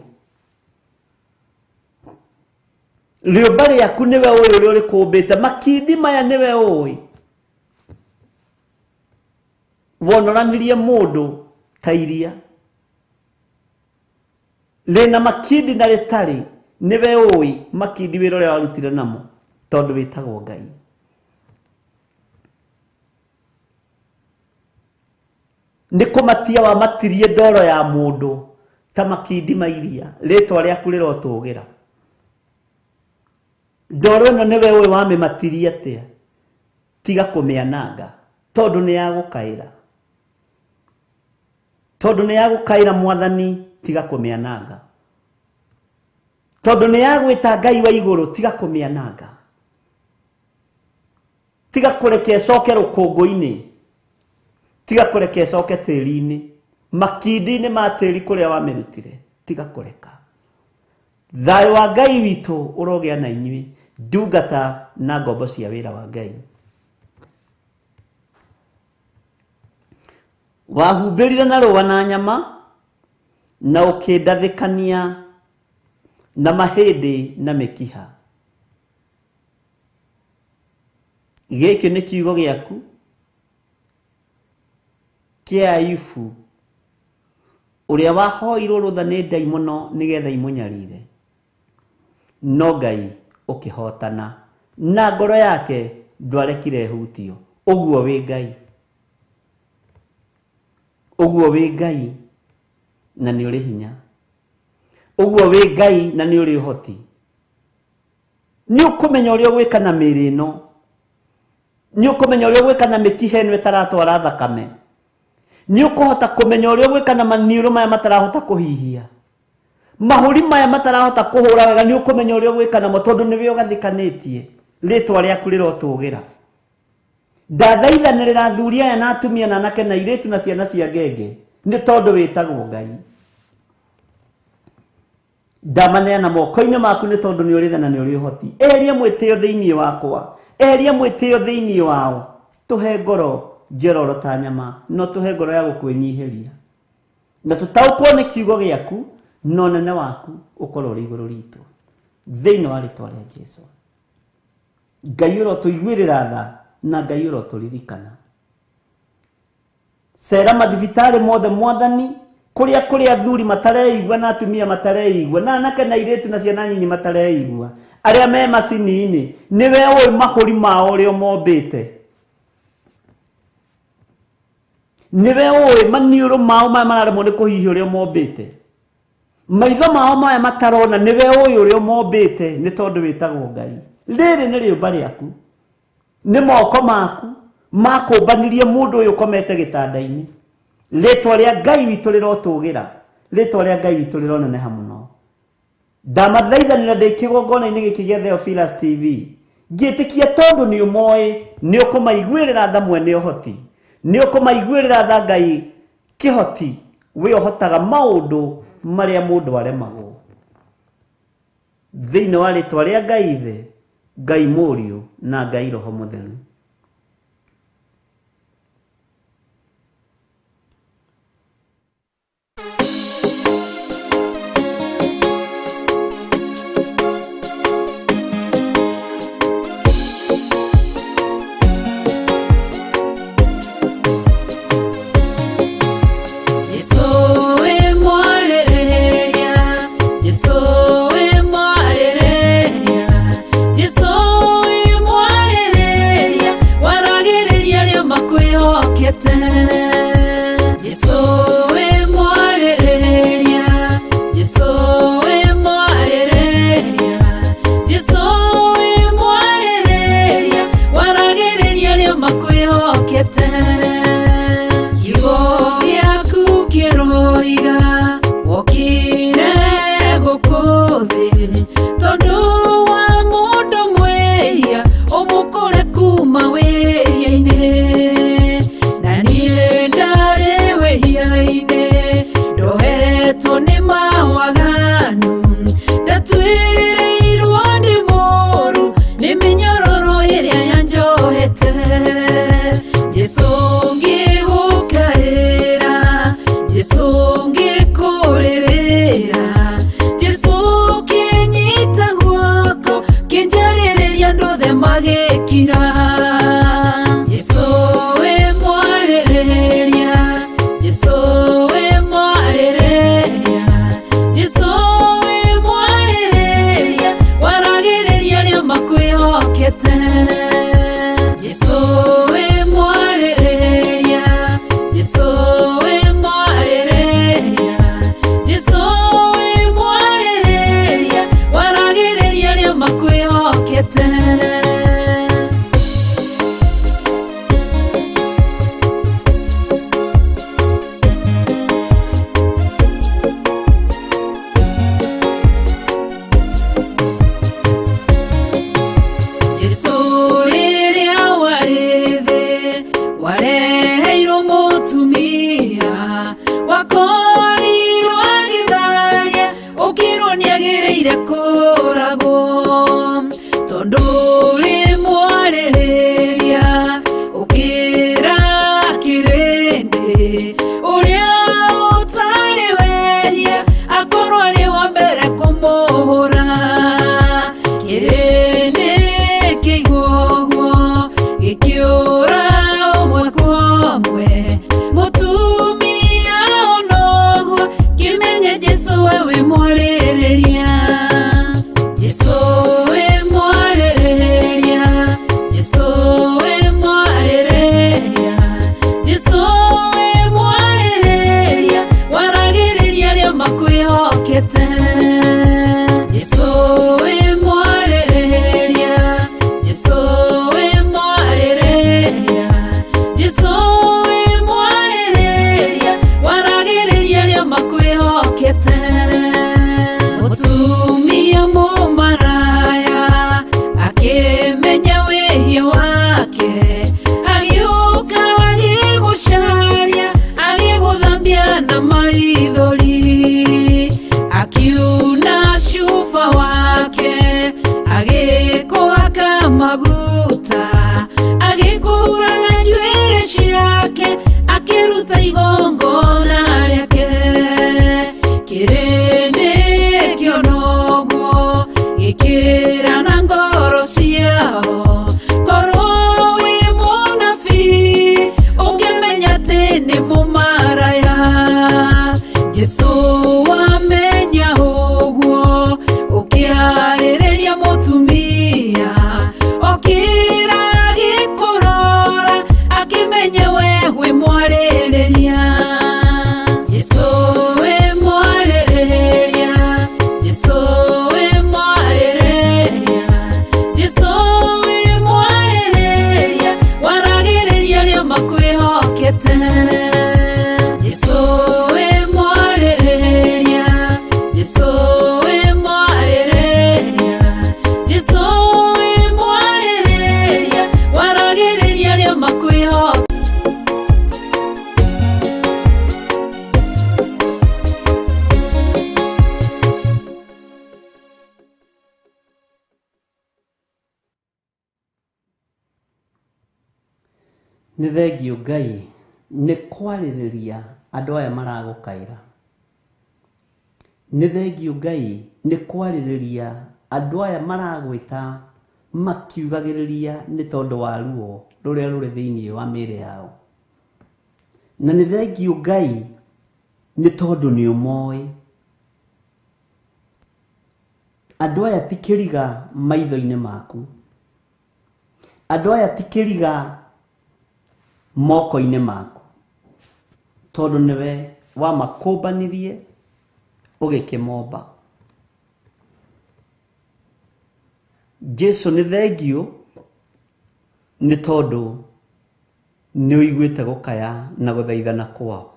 rĩũmba rĩaku, nĩwe ũĩ ũrĩa ũrĩkũmbĩte, makindi maya nĩwe ũĩ wonoranirie mũndũ ta iria rĩna makindi na rĩtarĩ, nĩwe ũĩ makindi wĩra ũrĩa warutire namo tondũ wĩtagwo Ngai. Nĩ kũmatia wamatirie ndoro ya mũndũ ta makindi ma iria, rĩtwa rĩaku rĩrotũgĩra. Ndoro ĩno nĩwe ũĩ wamĩmatirie atĩa, tiga kũmĩananga tondũ nĩ yagũkaĩra, tondũ nĩ yagũkaĩra Mwathani, tiga kũmĩananga, tondũ nĩ yagwĩta Ngai wa igũrũ, tiga kũmĩananga, tiga kũreke ĩcoke rũkũngũ-inĩ, tiga kũreke ĩcoke tĩri-inĩ, makindi-inĩ ma tĩri kũrĩa wamĩrutire, tiga kũreka. Thayũ wa Ngai witũ ũrogĩa na inyuĩ, ndungata na ngombo cia wĩra wa Ngai. Wahumbĩrire na rũa na nyama, na ũkĩndathĩkania na mahĩndĩ na mĩkiha. Gĩkĩ nĩ kiugo gĩaku kĩa Ayubu ũrĩa wahoirwo rũtha nĩ ndaimono nĩgetha imũnyarire, no Ngai ũkĩhotana na ngoro yake ndwarekire ĩhutio. Ũguo wĩ Ngai, ũguo wĩ Ngai na nĩ ũrĩ hinya, ũguo wĩ Ngai na nĩ ũrĩ ũhoti. Nĩ ũkũmenya ũrĩa ũgwĩka na mĩĩrĩ ĩno, nĩ ũkũmenya ũrĩa ũgwĩka na mĩkiha ĩno ĩtaratwara thakame, nĩ ũkũhota kũmenya ũrĩa ũgwĩka na maniũrũ maya matarahota kũhihia, mahũri maya matarahota kũhũra wega, nĩ ũkũmenya ũrĩa ũgwĩka namo tondũ nĩwe ũgathĩkanĩtie. Rĩtwa rĩaku rĩrotũgĩra. Ndathaithanĩrĩra athuri aya na atumia na anake na airĩtu na ciana cia ngenge nĩ tondũ wĩtagwo Ngai. Ndamaneana moko-inĩ maku nĩ tondũ nĩ ũrĩ tha na nĩ ũrĩ ũhoti. Eheria mwĩtĩo thĩinĩ wakwa, eheria mwĩtĩo thĩinĩ wao, tũhe ngoro njororo ta nyama, no tũhe ngoro ya gũkwĩnyihĩria, na tũtaũkwo nĩ kiugo gĩaku, na ũnene waku ũkorwo ũrĩ igũrũ ritũ, thĩinĩ wa rĩtwa rĩa Jesu. Ngai ũrotũiguĩrĩra tha na Ngai ũrotũririkana. Cera mathibitarĩ mothe Mwathani, kũrĩa kũrĩ athuri matareigua na atumia matareigua na anake na airĩtu na ciana nyinyi matareigua, arĩa me macini-inĩ, nĩwe ũĩ mahũri mao ũrĩa mombĩte, Nĩwe ũĩ maniũrũ mao maya mararemwo nĩ kũhihia ũrĩa mombĩte. Maitho mao maya matarona nĩwe ũĩ ũrĩa mombĩte, nĩ tondũ wĩtagwo Ngai. Rĩrĩ nĩ rĩũmba rĩaku, nĩ moko maku makũmbanirie mũndũ ũyũ ũkomete gĩtanda-inĩ. Rĩtwa rĩa Ngai witũ rĩrotũgĩra, rĩtwa rĩa Ngai witũ rĩroneneha mũno. Ndamathaithanĩra ndĩ kĩgongona-inĩ gĩkĩ gĩa Theophilus TV, ngĩtĩkia tondũ nĩ ũmoĩ, nĩ ũkũmaiguĩrĩra tha mwene ũhoti, nĩ ũkũmaiguĩrĩra tha Ngai kĩhoti, we ũhotaga maũndũ marĩa mũndũ aremagwo. Thĩinĩ wa rĩtwa rĩa Ngai Ithe, Ngai Mũriũ na Ngai Roho Mũtheru. Jesu we mwarĩrĩria, Jesu we mwarĩrĩria, Jesu we mwarĩrĩria, waragĩrĩria arĩa makwĩhokete. Jesu we mwarĩrĩria, Jesu we mwarĩrĩria, Jesu we mwarĩrĩria, waragĩrĩria arĩa makwĩhokete. Kiugo gĩaku kĩroiga wokire gũkũ thĩ tondũ wa mũndũ mwĩhia ũmũkũre kuma wĩhia-inĩ, na niĩ ndarĩ wĩhia-inĩ ndohetwo nĩ mawaganu, ndatuĩrĩirwo nĩ mũũru nĩ mĩnyororo ĩrĩa yanjohete. Jesu ngĩgũkaĩra, Jesu ngĩkũrĩrĩra, Jesu kĩnyita guoko kĩnjarĩrĩria andũ othe magĩkira. Jesu we mwarĩrĩria, Jesu we mwarĩrĩria, Jesu we mwarĩrĩria, waragĩrĩria arĩa makwĩhokete. Jesu we mwarĩrĩria, Jesu we mwarĩrĩria, Jesu we mwarĩrĩria, waragĩrĩria arĩa makwĩhokete. Jesu rĩrĩa warĩ thĩ wareheirwo mũtumia wakorirwo agĩtharia, ũkĩrwo nĩagĩrĩire kũragwo tondũ ũrĩ mwarĩrĩria, ũkĩra kĩrĩndĩ ũrĩa ũtarĩ wehia akorwo arĩ wa mbere kũmũhũra. Kĩrĩndĩ kĩigua ũguo gĩkĩũra ũmwe kwa ũmwe, mũtumia ona ũguo kĩmenye Jesu we wĩ mwarĩrĩria. Jesu we mwarĩrĩria, Jesu we mwarĩrĩria, Jesu we mwarĩrĩria, waragĩrĩria arĩa makwĩhokete. Jesu we mwarĩrĩria, Jesu we mwarĩrĩria, Jesu we mwarĩrĩria, waragĩrĩria arĩa makwĩhokete. Mũtumia mũmaraya akĩmenya wĩhia wake, agĩũka agĩgũcaria, agĩgũthambia na maithori, akiuna cuba wake, agĩkũhaka maguta, agĩkũhura na njuĩrĩ ciake, akĩruta igongona rĩake. Kĩrĩ Nĩ thengiũ Ngai nĩ kwarĩrĩria andũ aya maragũkaĩra. Nĩ thengiũ Ngai nĩ kwarĩrĩria andũ aya maragwĩta makiugagĩrĩria nĩ tondũ wa ruo rũrĩa rũrĩ thĩinĩ wa mĩĩrĩ yao. Na nĩ thengiũ Ngai nĩ tondũ nĩ ũmoĩ. Andũ aya ti kĩriga maitho-inĩ maku. Andũ aya ti kĩriga moko-inĩ maku. Tondũ nĩwe wamakũmbanirie ũgĩkĩmomba. Jesu nĩ thengiũ nĩ tondũ nĩ ũiguĩte gũkaya na gũthaithana kwao.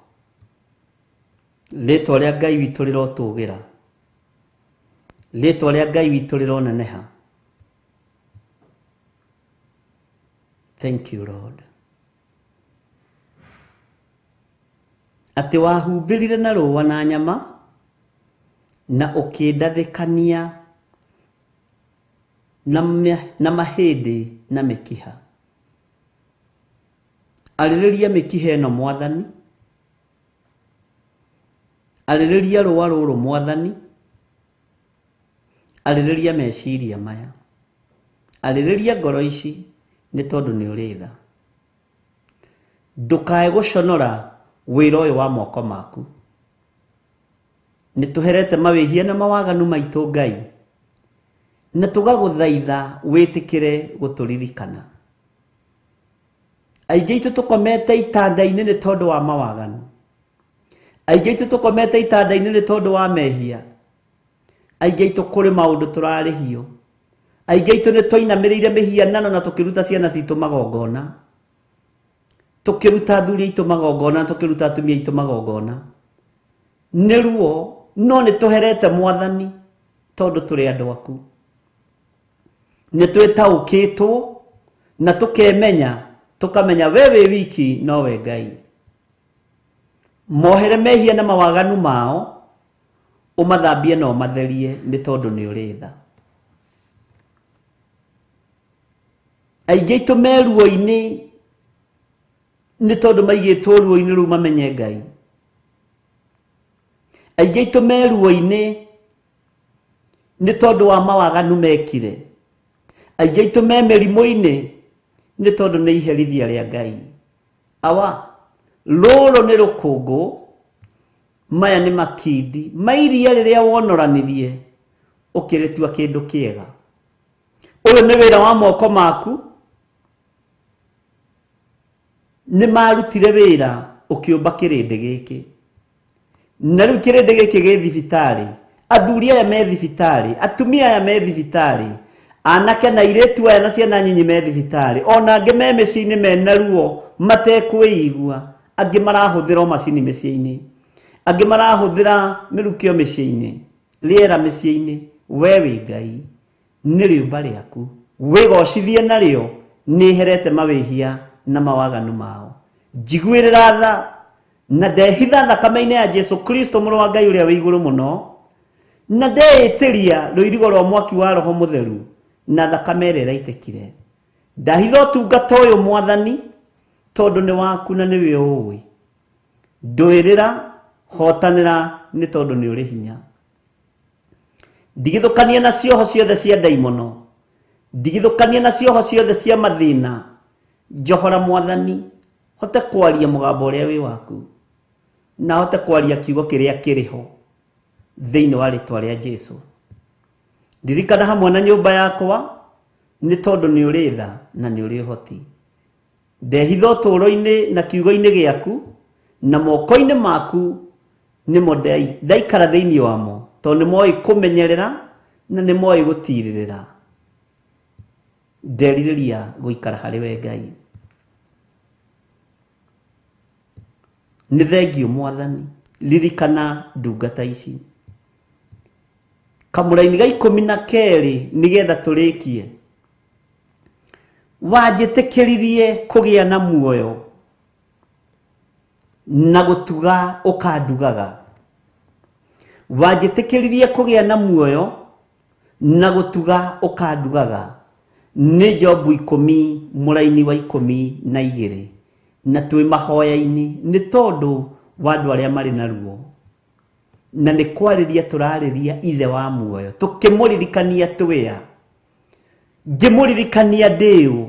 Rĩtwa rĩa Ngai witũ rĩrotũgĩra. Rĩtwa rĩa Ngai witũ rĩroneneha. Thank you Lord. Atĩ wahumbĩrire na rũũa na nyama na ũkĩndathĩkania na mahĩndĩ na mĩkiha. Arĩrĩria mĩkiha ĩno Mwathani. Arĩrĩria rũũa rũrũ Mwathani. Arĩrĩria meciria maya. Arĩrĩria ngoro ici nĩ tondũ nĩ ũrĩ tha. Ndũkae gũconora wĩra ũyũ wa moko maku. Nĩ tũherete mawĩhia na mawaganu maitũ Ngai. Na tũgagũthaitha wĩtĩkĩre gũtũririkana. Aingĩ aitũ tũkomete itanda-inĩ nĩ tondũ wa mawaganu. Aingĩ aitũ tũkomete itanda-inĩ nĩ tondũ wa mehia. Aingĩ aitũ kũrĩ maũndũ tũrarĩhio. Aingĩ aitũ nĩ twainamĩrĩire mĩhianano na tũkĩruta ciana citũ magongona. Tũkĩruta athuri aitũ magongona, tũkĩruta atumia aitũ magongona. Nĩ ruo, no nĩ tũherete Mwathani tondũ tũrĩ andũ aku. Nĩ twĩtaũkĩtwo na tũkemenya, tũkamenya we wĩ wiki nowe Ngai. Mohere mehia na mawaganu mao, ũmathambie na ũmatherie nĩ tondũ nĩ ũrĩ tha. Aingĩ aitũ me ruo-inĩ nĩ tondũ maigĩtwo ruo-inĩ rũu mamenye Ngai. Aingĩ aitũ me ruo-inĩ nĩ tondũ wa mawaganu mekire. Aingĩ aitũ me mĩrimũ-inĩ nĩ tondũ nĩ iherithia rĩa Ngai. Awa, rũrũ nĩ rũkũngũ, maya nĩ makindi, ma iria rĩrĩa wonoranirie ũkĩrĩtua kĩndũ kĩega. Ũyũ nĩ wĩra wa moko maku, nĩ marutire wĩra ũkĩũmba kĩrĩndĩ gĩkĩ. Na rĩu kĩrĩndĩ gĩkĩ gĩ thibitarĩ, athuri aya me thibitarĩ, atumia aya me thibitarĩ, anake na airĩtu aya na ciana nyinyi me thibitarĩ, ona angĩ me mĩciĩ-inĩ mena ruo matekwĩigua, angĩ marahũthĩra o macini mĩciĩ-inĩ, angĩ marahũthĩra mĩrukĩo mĩciĩ-inĩ, rĩera mĩciĩ-inĩ. We wĩ Ngai, nĩ rĩũmba rĩaku, wĩgocithie narĩo, nĩ herete mawĩhia na mawaganu mao. Njiguĩrĩra tha na ndehitha thakame-inĩ ya Jesu Kristo mũrũ wa Ngai ũrĩa wĩ igũrũ mũno, na ndeĩtĩria rũirigo rwa mwaki wa Roho Mũtheru na thakame ĩrĩa ĩraitĩkire. Ndahitha ũtungata ũyũ Mwathani tondũ nĩ waku na nĩwe ũũĩ. Ndũĩrĩra, hotanĩra nĩ tondũ nĩ ũrĩ hinya. Ndigithũkania na cioho ciothe cia ndaimono, ndigithũkania na cioho ciothe cia mathĩna. Njohora Mwathani, hote kwaria mũgambo ũrĩa wĩ waku, na hote kwaria kiugo kĩrĩa kĩrĩ ho thĩinĩ wa rĩtwa rĩa Jesu. Ndirikana hamwe na nyũmba yakwa nĩ tondũ nĩ ũrĩ tha na nĩ ũrĩ ũhoti. Ndehitha ũtũũro-inĩ na kiugo-inĩ gĩaku na moko-inĩ maku nĩmo ndaikara thĩinĩ wamo, tondũ nĩ moĩ kũmenyerera na nĩ moĩ gũtirĩrĩra. Nderirĩria gũikara harĩ we Ngai. Nĩ thengiũ Mwathani, ririkana ndungata ici. Kamũraini ga 12 nĩgetha tũrĩkie. Wanjĩtĩkĩririe kũgĩa na muoyo na gũtuga ũkandugaga. Wanjĩtĩkĩririe kũgĩa na muoyo na gũtuga ũkandugaga. Nĩ Jobu 10 mũraini wa 12. Na twĩ mahoya-inĩ nĩ tondũ wa andũ arĩa marĩ na ruo. Na nĩ kwarĩria tũrarĩria ithe wa muoyo tũkĩmũririkania twĩa ngĩmũririkania ndĩũ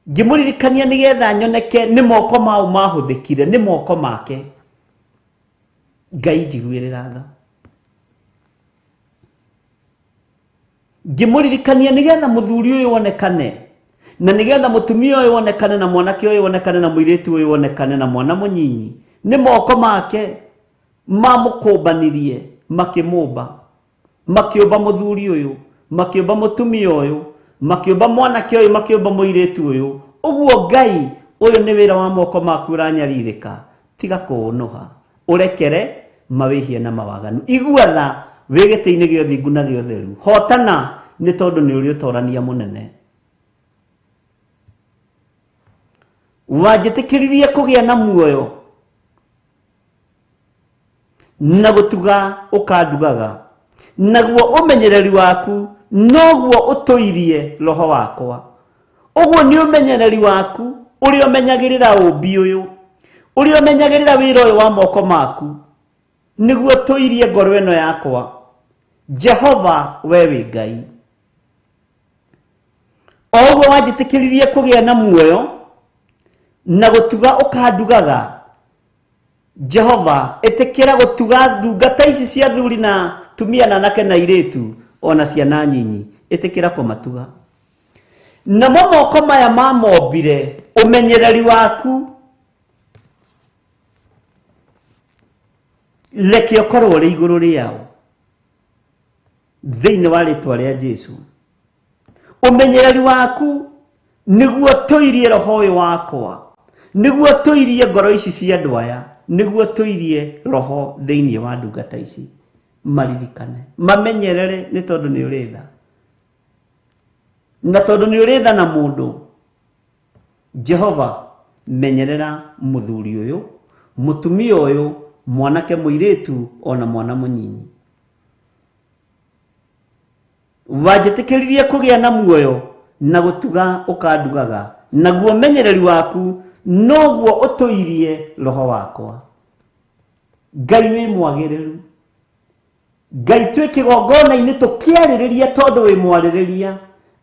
ngĩmũririkania nĩgetha nyoneke nĩ moko mau mahũthĩkire nĩ moko make. Ngai njiguĩrĩra tha. Ngĩmũririkania nĩgetha mũthuri ũyũ wonekane na nĩgetha mũtumia ũyũ wonekane na mwanake ũyũ wonekane na mũirĩtu ũyũ wonekane na mwana mũnyinyi nĩ moko make mamũkũmbanirie makĩmũmba makĩũmba mũthuri ũyũ makĩũmba mũtumia ũyũ makĩũmba mwanake ũyũ makĩũmba mũirĩtu ũyũ. Ũguo Ngai ũyũ nĩ wĩra wa moko maku ũranyarirĩka tiga kũũnũha ũrekere mawĩhia na mawaganu. Igua tha wĩ gĩtĩ-inĩ gĩa ũthingu na gĩa ũtheru. Hotana nĩ tondũ nĩ ũrĩ ũtorania mũnene. Wanjĩtĩkĩririe kũgĩa na muoyo na gũtuga ũkandugaga naguo ũmenyereri waku noguo ũtũirie roho wakwa. Ũguo nĩ ũmenyereri waku ũrĩa ũmenyagĩrĩra ũmbi ũyũ ũrĩa ũmenyagĩrĩra wĩra ũyũ wa moko maku nĩguo tũirie ngoro ĩno yakwa. Jehova we wĩ Ngai. O ũguo wanjĩtĩkĩririe kũgĩa na muoyo na gũtuga ũkandugaga Jehova ĩtĩkĩra gũtuga ndungata ici cia thuri na tumia na anake na airĩtu ona ciana nyinyi ĩtĩkĩra kũmatuga. Namo moko maya mamombire ũmenyereri waku reke ũkorwo ũrĩ igũrũ rĩao thĩinĩ wa rĩtwa rĩa Jesu. Ũmenyereri waku nĩguo tũirie roho ũyũ wakwa nĩguo tũirie ngoro ici cia andũ aya nĩguo tũirie roho thĩinĩ wa ndungata ici. Maririkane mamenyerere nĩ tondũ nĩ ũrĩ tha na tondũ nĩ ũrĩ tha na mũndũ. Jehova menyerera mũthuri ũyũ mũtumia ũyũ mwanake mũirĩtu ona mwana mũnyinyi. Wanjĩtĩkĩririe kũgĩa na muoyo na gũtuga ũkandugaga naguo ũmenyereri waku noguo ũtũirie roho wakwa. Ngai wĩ mwagĩrĩru. Ngai twĩ kĩgongona-inĩ tũkĩarĩrĩria tondũ wĩ mwarĩrĩria.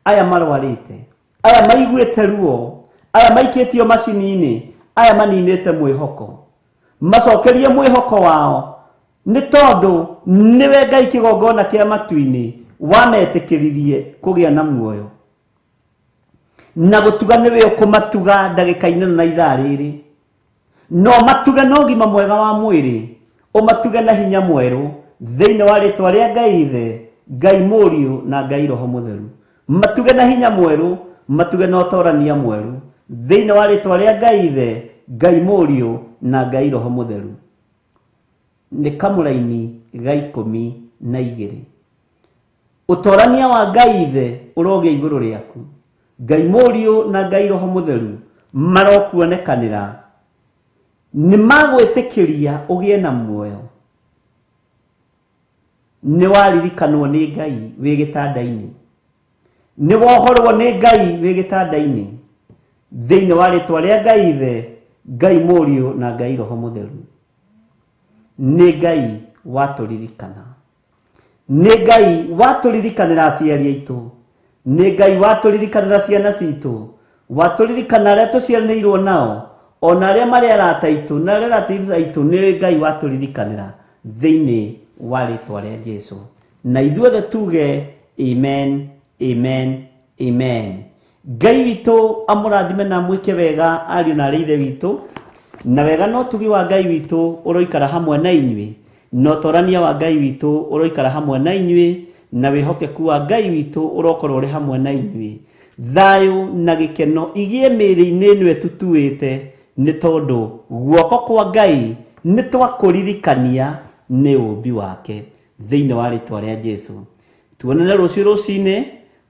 Aya marwarĩte aya maiguĩte ruo aya maikĩtio macini-inĩ aya maninĩte mwĩhoko macokerie mwĩhoko wao nĩ tondũ nĩwe Ngai kĩgongona kĩa matu-inĩ wametĩkĩririe kũgĩa na muoyo na gũtuga nĩwe ũkũmatuga ndagĩka-inĩ na ithaa rĩrĩ no matuge na ũgima mwega wa mwĩrĩ ũmatuge na hinya mwerũ thĩinĩ wa rĩtwa rĩa Ngai Ithe Ngai Mũriũ na Ngai Roho Mũtheru. Matuge na hinya mwerũ matuge na ũtorania mwerũ thĩinĩ wa rĩtwa rĩa Ngai Ithe Ngai Mũriũ na Ngai Roho Mũtheru. Nĩ kamũraini ga 12. Ũtorania wa Ngai Ithe ũrogĩa igũrũ rĩaku. Ngai Mũriũ na Ngai Roho Mũtheru marokuonekanĩra nĩ magwĩtĩkĩria ũgĩe na muoyo. Nĩ waririkanwo nĩ Ngai wĩ gĩtanda-inĩ nĩ wohorwo nĩ Ngai wĩ gĩtanda-inĩ thĩinĩ wa rĩtwa rĩa Ngai Ithe Ngai Mũriũ na Ngai Roho Mũtheru. Nĩ Ngai watũririkana nĩ Ngai watũririkanĩra aciari aitũ nĩ Ngai watũririkanĩra ciana citũ watũririkana arĩa tũciaranĩirwo nao ona arĩa marĩ arata aitũ na relatives aitũ nĩ Ngai watũririkanĩra thĩinĩ wa rĩtwa rĩa Jesu. Na ithuothe tuge amen amen amen. Ngai witũ amũrathime na amwĩke wega ariũ na arĩ ithe witũ na wega na ũtugi wa Ngai witũ ũroikara hamwe na inyuĩ na ũtorania wa Ngai witũ ũroikara hamwe na inyuĩ na wĩhokeku wa Ngai witũ ũrokorwo ũrĩ hamwe na inyuĩ. Thayũ na gĩkeno igĩe mĩĩrĩ-inĩ ĩno ĩtutuĩte nĩ tondũ guoko kwa Ngai nĩ twakũririkania nĩ ũmbi wake thĩinĩ wa rĩtwa rĩa Jesu. Tuonane rũciũ rũcinĩ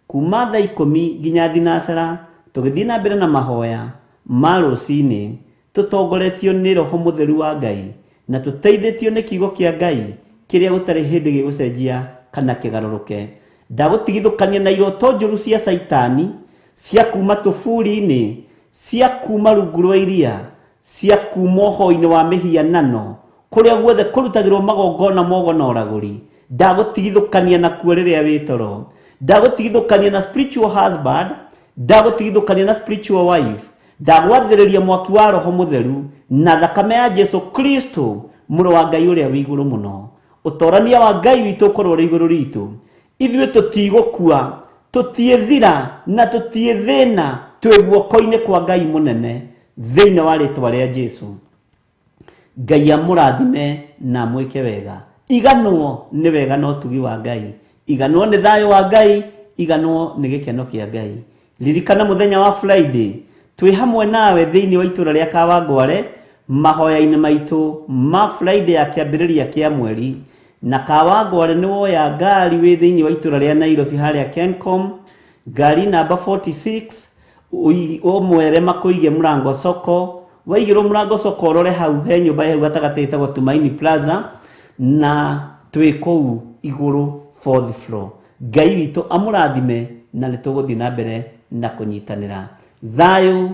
kuma thaa 10 nginya thinacara tũgĩthiĩ na mbere na mahoya ma rũcinĩ tũtongoretio nĩ Roho Mũtheru wa Ngai na tũteithĩtio nĩ kiugo kĩa Ngai kĩrĩa gũtarĩ hĩndĩ gĩgũcenjia kana kĩgarũrũke. Ndagũtigithũkania na iroto njũru cia Caitani cia kuma tũburi-inĩ Cia kuma rungu rwa iria, cia kuma ũhoi-inĩ wa mĩhianano, kũrĩa guothe kũrutagĩrwo magongona mogo na ũragũri. Ndagũtigithũkania nakuo rĩrĩa wĩ toro. Ndagũtigithũkania na spiritual husband, ndagũtigithũkania na spiritual wife. Ndagwathĩrĩria mwaki wa Roho Mũtheru na thakame ya Jesu Kristo, mũrũ wa Ngai ũrĩa wĩ igũrũ mũno. Ũtorania wa Ngai witũ ũkorwo ũrĩ igũrũ ritũ. Ithuĩ tũtigũkua, tũtiĩthira na tũtiĩthĩna, twĩ guoko-inĩ kwa Ngai mũnene, thĩinĩ wa rĩtwa rĩa Jesu. Ngai amũrathime na amwĩke wega. Iganwo nĩ wega na ũtugi wa Ngai, iganwo nĩ thayũ wa Ngai, iganwo nĩ gĩkeno kĩa Ngai. Ririkana mũthenya wa Friday twĩ hamwe nawe thĩinĩ wa itũra rĩa Kawangware mahoya-inĩ maitũ ma Friday ya kĩambĩrĩria kĩa mweri. Na Kawangware nĩ woya ngari wĩ thĩinĩ wa itũra rĩa Nairobi harĩa Kencom, ngari namba 46, ũmwere makũige Mũrango Soko. Waigĩrwo Mũrango Soko, ũrore hau he nyũmba hau gatagatĩ ĩtagwo Tumaini Plaza, na twĩ kũu igũrũ fourth floor. Ngai witũ amũrathime, na nĩ tũgũthiĩ na mbere na kũnyitanĩra. Thayũ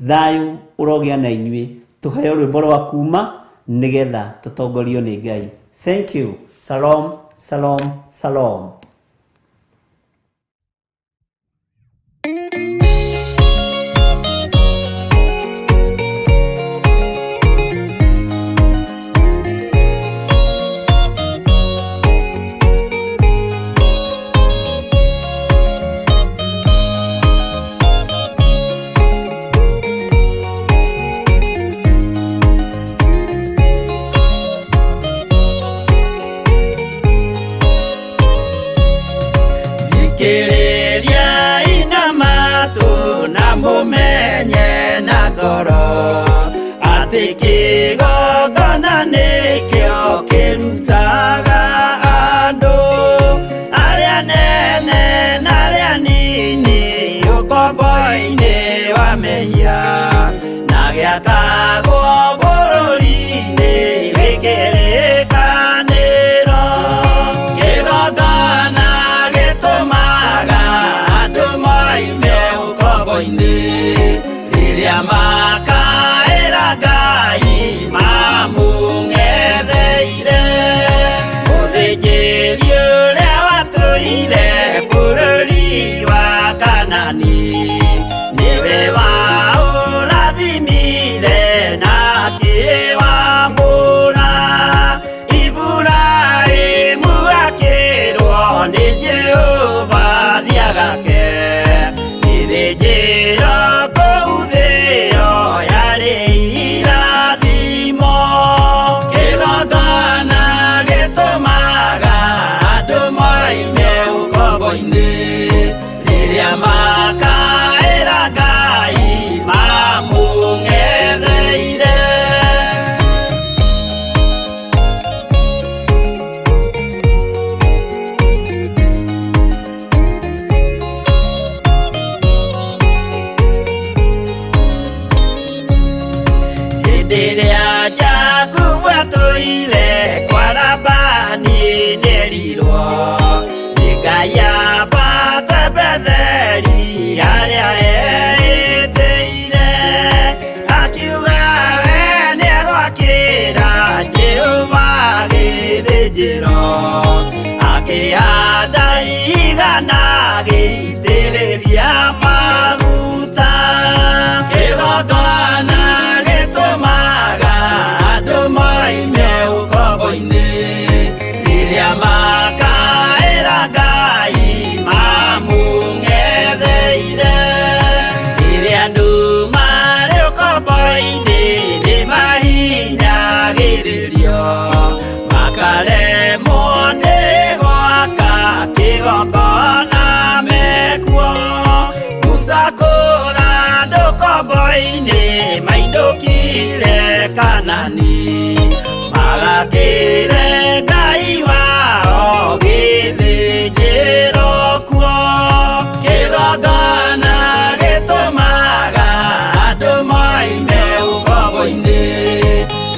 thayũ ũrogĩa na inyuĩ. Tũheo rwĩmbo rwa kuma nĩgetha tũtongorio nĩ Ngai. Thank you. Shalom, shalom, shalom. Thikĩrĩria ina matũ na mũmenye na ngoro atĩ kĩgongona nĩkĩo kĩrutaga andũ arĩa nene na arĩa nini ũkombo-inĩ wa mehia na gĩakagwo bũrũri-inĩ wĩ kĩrĩkanĩro. Kĩgongona gĩtũmaga andũ moime ũkombo-inĩ rĩrĩa makaĩra Ngai mamũng'etheire. Mũthĩnjĩri ũrĩa watũire bũrũri wa Kanani nĩwe waũrathimire na akĩwamũra. Iburahĩmu akĩrwo nĩ Jehova thiagake gĩthĩnjĩro kũu thĩo yarĩ irathimo. Kĩgongona gĩtũmaga andũ moime ũkombo-inĩ rĩrĩa makaĩra Ngai mamũng'etheire. Hĩndĩ ĩrĩa Jakubu atũire kwa Labani nĩerirwo nĩ Ngai ambate Betheli harĩa eĩtĩire, akiuga we nĩegwakĩra Jehova gĩthĩnjĩro, akĩhanda igana agĩitĩrĩria maguta. Kĩgongona gĩtũmaga andũ moime ũkombo-inĩ rĩrĩa makaĩra Ngai mamũng'etheire. Rĩrĩa andũ marĩ ũkombo-inĩ nĩmahinyagĩrĩrio makaremwo nĩ gwaka kĩgongona mekuo. Musa kũra andũ ũkombo-inĩ mainũkire Kanani magakĩre Ngai wao gĩthĩnjĩro kuo. Kĩgongona gĩtũmaga andũ moime ũkombo-inĩ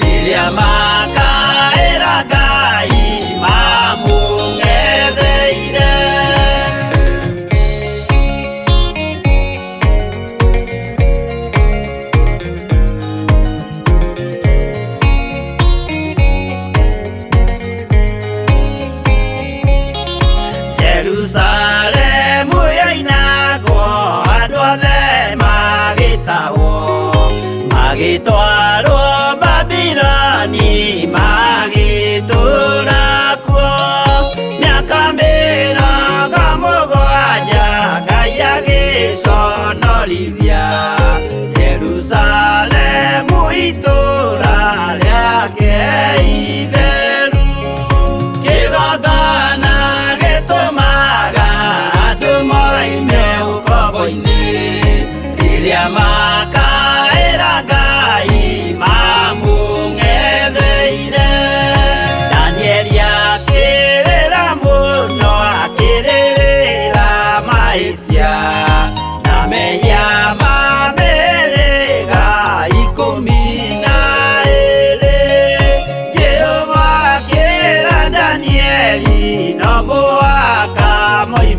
rĩrĩa makaĩra Ngai mamũng'etheire.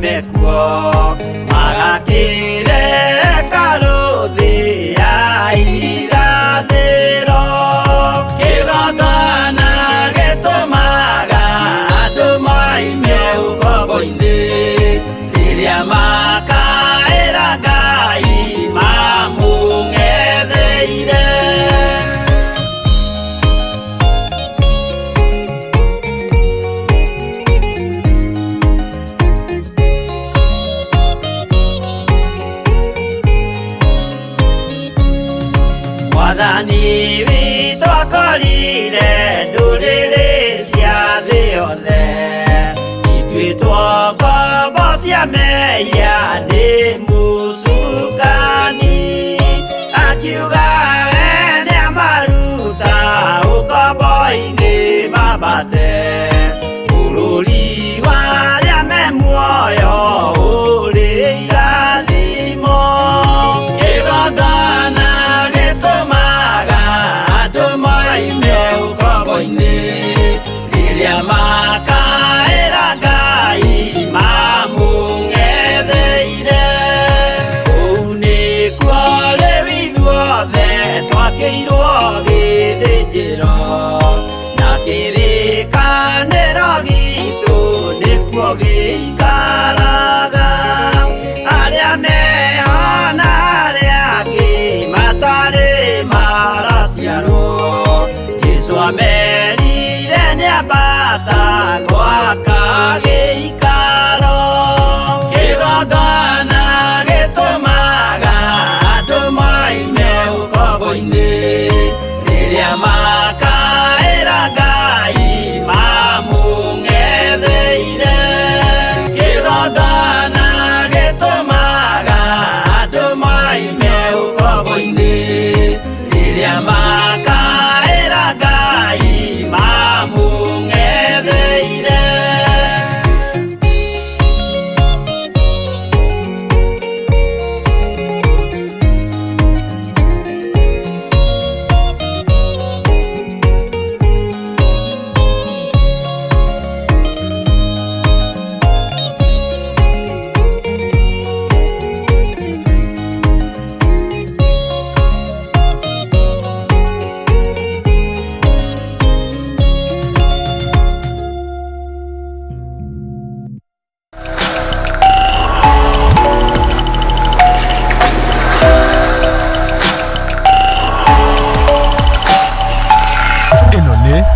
mekuo Magakĩreka rũthĩ ya irathĩro Kĩgongona gĩtũmaga andũ moime ũkombo-inĩ Rĩrĩa makaĩra Ngai mamũng'etheire Mwathani witũ akorire ndũrĩrĩ cia thĩ yothe Ituĩtwo ngombo cia mehia nĩ mũcukani Akiuga we nĩamaruta ũkombo-inĩ mambate Bũrũri wa arĩa me muoyo ũrĩ irathimo Kĩgongona gĩtũmaga andũ moime ũkombo-inĩ Rĩrĩa makaĩra Ngai mamũng'etheire Kũu nĩkuo rĩu ithuothe twakĩirwo gĩthĩnjĩro Na kĩrĩkanĩro gitũ nĩkuo gĩikaraga Arĩa meho na arĩa angĩ matarĩ maraciarwo Jesũ amerire nĩambata gwaka